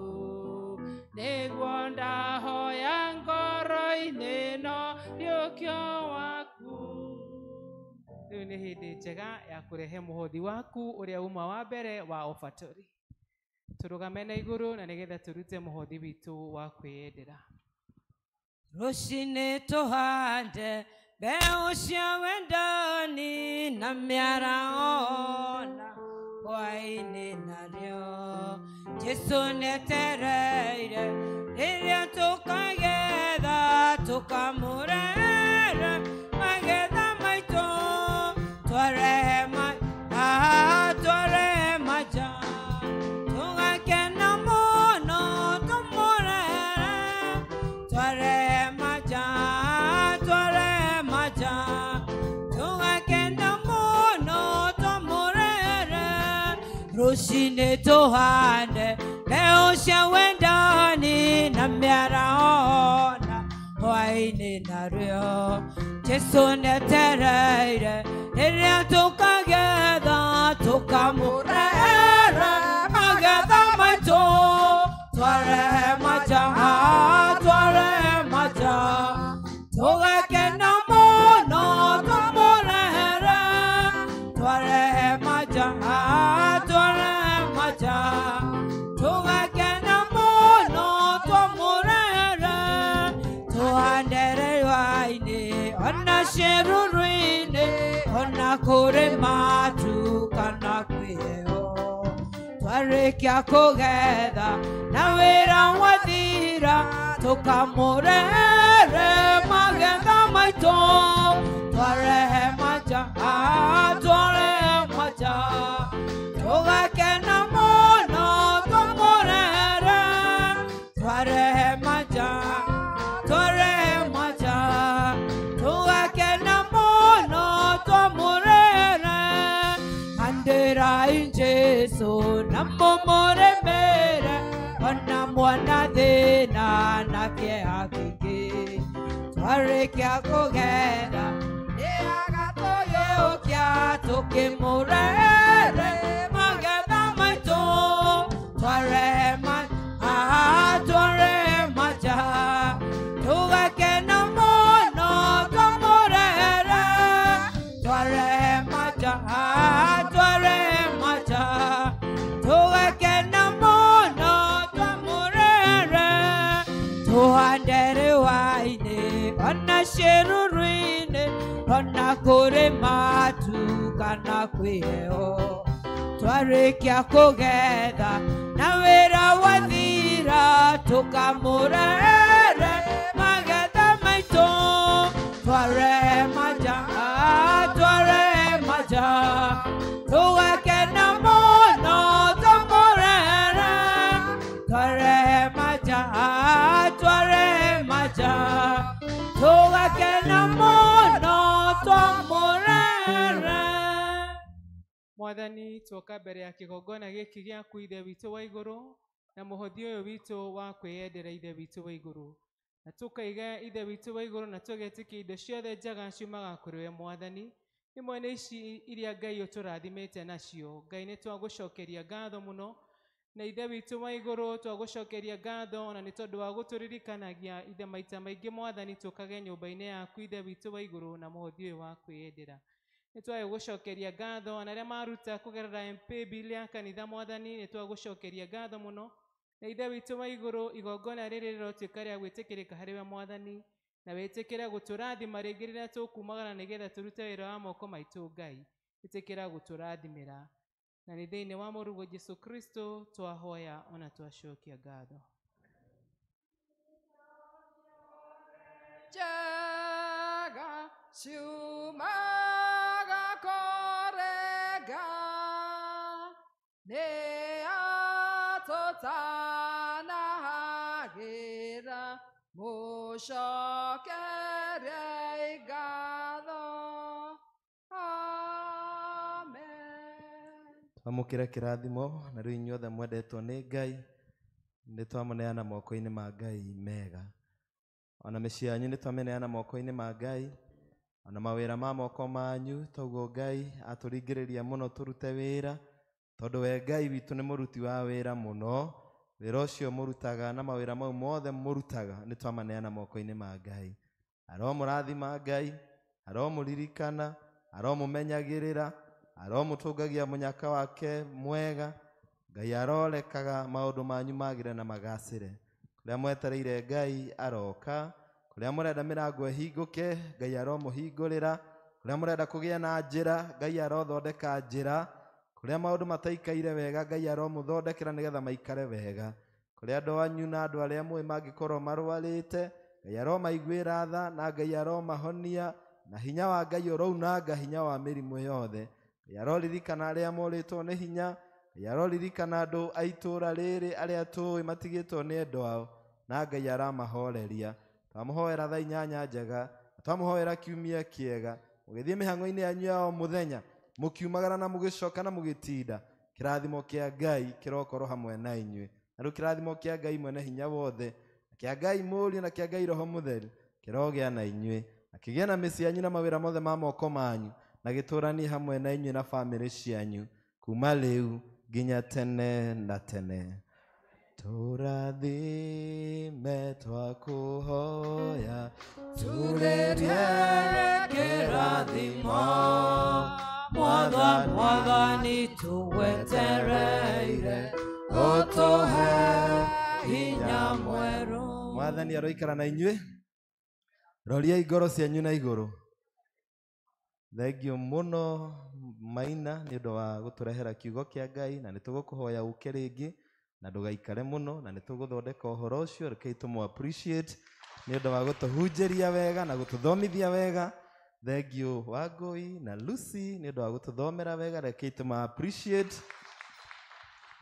nĩguo ndahoya ngoro-inĩ no riũkio waku. Rĩu nĩ hĩndĩ njega ya kũrehe mũhothi waku ũrĩa uma wa mbere wa offertory. Tũrũgame na igũrũ na nĩgetha tũrute mũhothi witũ wa kwĩyendera. Rũcinĩ tũhande mbeũ cia wendani na mĩaraho na hwaĩ-inĩ narĩo. Jesũ nĩetereire rĩrĩa tũkagetha tũkamũrehere magetha maitũ. Twarehe twarehe maja tũgakena mũno tũmũrehere. Twarehe maja, twarehe maja tũgakena mũno tũmũrehere. Rũcinĩ tũhande mbeũ cia wendani na mĩaraho na hwaĩ-inĩ narĩo. Jesũ nĩetereire rĩrĩa tũkagetha tũkamũrehere magetha maitũ. Twarehe maja, twarehe maja tũgakena mũno tũmũrehere. Twarehe maja, twarehe maja tũgakena mũno tũmũrehere. Tũhandere hwaĩ-inĩ ona ciĩruru-inĩ ona kũrĩ matu kana kwĩ heho. Twarĩkia kũgetha na wĩra wathira tũkamũrehere magetha maitũ. Twarehe maja, twarehe maja tũgakena mũno tũmũrehere. Twarehe maja, twarehe maja tũgakena mũno tũmũrehere. Handĩrai Jesũ na mũmũrĩmĩre ona mwana thĩna na kĩeha kĩingĩ. Twarĩkia kũgetha nĩagatũgĩũkia tũkĩmũrehere magetha maitũ. Twarehe twarehe maja tũgakena mũno tũmũrehere. Twarehe maja, twarehe maja tũgakena mũno tũmũrehere. Tũhandere hwaĩ-inĩ ona ciĩruru-inĩ ona kũrĩ matu kana kwĩ heho. Twarĩkia kũgetha na wĩra wathira tũkamũrehere magetha maitũ. Twarehe maja, twarehe maja tũgakena mũno tũmũrehere. Twarehe maja, twarehe maja tũgakena mũno tũmũrehere. Mwathani, twoka mbere ya kĩgongona gĩkĩ gĩaku Ithe witũ wa igũrũ na mũhothi ũyũ witũ wa kwĩyendera Ithe witũ wa igũrũ, na tũkaiga Ithe witũ wa igũrũ na tũgetĩkia indo ciothe njega ciumaga kũrĩ we Mwathani. Imwe nĩ ici iria Ngai ũtũrathimĩte nacio. Ngai nĩ twagũcokeria ngatho mũno Na ithe witũ wa igũrũ twagũcokeria ngatho ona nĩ tondũ wa gũtũririkanagia ithe maita maingĩ mwathani tũkage nyũmba-inĩ yaku ithe witũ wa igũrũ na mũhothi ũyũ wa kwĩyendera. Nĩ twagũcokeria ngatho ona arĩa maruta kũgerera MP bill ya kanitha mwathani nĩ twagũcokeria ngatho mũno. Na ithe witũ wa igũrũ igongona rĩrĩ rĩrotuĩka rĩa gwĩtĩkĩrĩka harĩ we mwathani na wĩtĩkĩre gũtũrathima rĩngĩ rĩrĩa tũkumagara nĩgetha tũrute wĩra wa moko maitũ Ngai. Ĩtĩkĩra gũtũrathimĩra. Na nĩ thĩinĩ wa mũrũguo Jesu Kristo twahoya ona twacokia ngatho. Njega ciumaga kũrĩ Ngai, nĩ atũtanahagĩra, mũcokeriei ngatho. Amen. Twamũkĩre kĩrathimo na rĩu inyuothe mwendetwo nĩ Ngai nĩ twamũneana moko-inĩ ma Ngai mega. Ona mĩciĩ yanyu nĩ twamĩneana moko-inĩ ma Ngai, ona mawĩra ma moko manyu toguo Ngai atũringĩrĩria mũno tũrute wĩra, tondũ we Ngai witũ nĩ mũruti wa wĩra mũno. Wĩra ũcio mũrutaga na mawĩra mau mothe mũrutaga nĩ twamaneana moko-inĩ ma Ngai. Aromũrathima Ngai, aromũririkana, aromũmenyagĩrĩra, aromũtũngagia mũnyaka wake mwega. Ngai arorekaga maũndũ manyu magĩre na magacĩre. Kũrĩa mwetereire Ngai aroka, kũrĩa mũrenda mĩrango ĩhingũke Ngai aromũhingũrĩra, kũrĩa mũrenda kũgĩa na njĩra Ngai arothondeka njĩra, kũrĩa maũndũ mataikaire wega Ngai aromũthondekera nĩgetha maikare wega, kũrĩa andũ anyu na andũ arĩa mũĩ mangĩkorwo marwarĩte Ngai aromaiguĩra tha na Ngai aromahonia, na hinya wa Ngai ũrounanga hinya wa mĩrimũ yothe. Ngai aroririkana arĩa morĩtwo nĩ hinya, Ngai aroririkana andũ a itũũra rĩrĩ arĩa tũĩ matigĩtwo nĩ endwa ao, na Ngai aramahoreria. Twamũhoera thaa 8 njega, twamũhoera kiumia kĩega, mũgĩthiĩ mĩhang'o-inĩ yanyu ya o mũthenya, mũkiumagara na mũgĩcoka na mũgĩtinda, kĩrathimo kĩa Ngai kĩrokorwo hamwe na inyuĩ. Na rĩu kĩrathimo kĩa Ngai mwene hinya wothe, na kĩa Ngai Mũriũ na kĩa Ngai Roho Mũtheru kĩrogĩa na inyuĩ, na kĩgĩe na mĩciĩ yanyu na mawĩra mothe ma moko manyu, na gĩtũũranie hamwe na inyuĩ na bamĩrĩ cianyu kuma rĩu nginya tene na tene. Tũrathime twakũhoya, Turĩrie kĩrathimo, Mwathani tũgwetereire, ũtũhe hinya mwerũ. Mwathani aroikara na inyuĩ, roriai ngoro cianyu na igũrũ. Thengio mũno Maina nĩ ũndũ wa gũtũrehera kiugo kĩa Ngai, na nĩ tũgũkũhoya ũke rĩngĩ na ndũgaikare mũno, na nĩ tũgũthondeka ũhoro ũcio. Rekei tũmũ appreciate nĩ ũndũ wa gũtũhunjĩria wega na gũtũthomithia wega. Thengio Wangũi na Lucy nĩ ũndũ wa gũtũthomera wega, rekei tũma appreciate.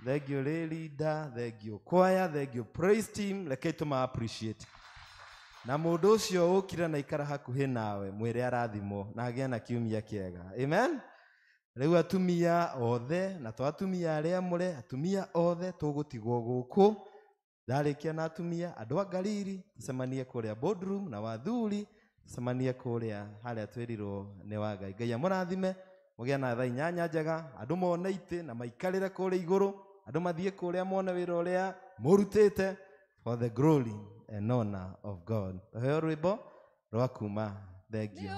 Thengio Leader, thengio choir, thengio praise team, rekei tũma appreciate. Na mũndũ ũcio ũkire na ikara hakuhĩ nawe mwĩre arathimwo na agĩe na kiumia kĩega. Amen. Rĩu atumia othe na to atumia arĩa amũre, atumia othe tũgũtigwo gũkũ. Ndarĩkia na atumia, andũ a Galili tũcemanie kũrĩa boardroom, na wathuri tũcemanie kũrĩa harĩa twĩrirwo nĩ wa Ngai. Ngai amũrathime, mũgĩe na thaa 8 njega, andũ mone itĩ na maikarĩre kũrĩa igũrũ, andũ mathiĩ kũrĩa mone wĩra ũrĩa mũrutĩte, for the glory and honor of God. Tũheo rwĩmbo rwa kuma. Thank you.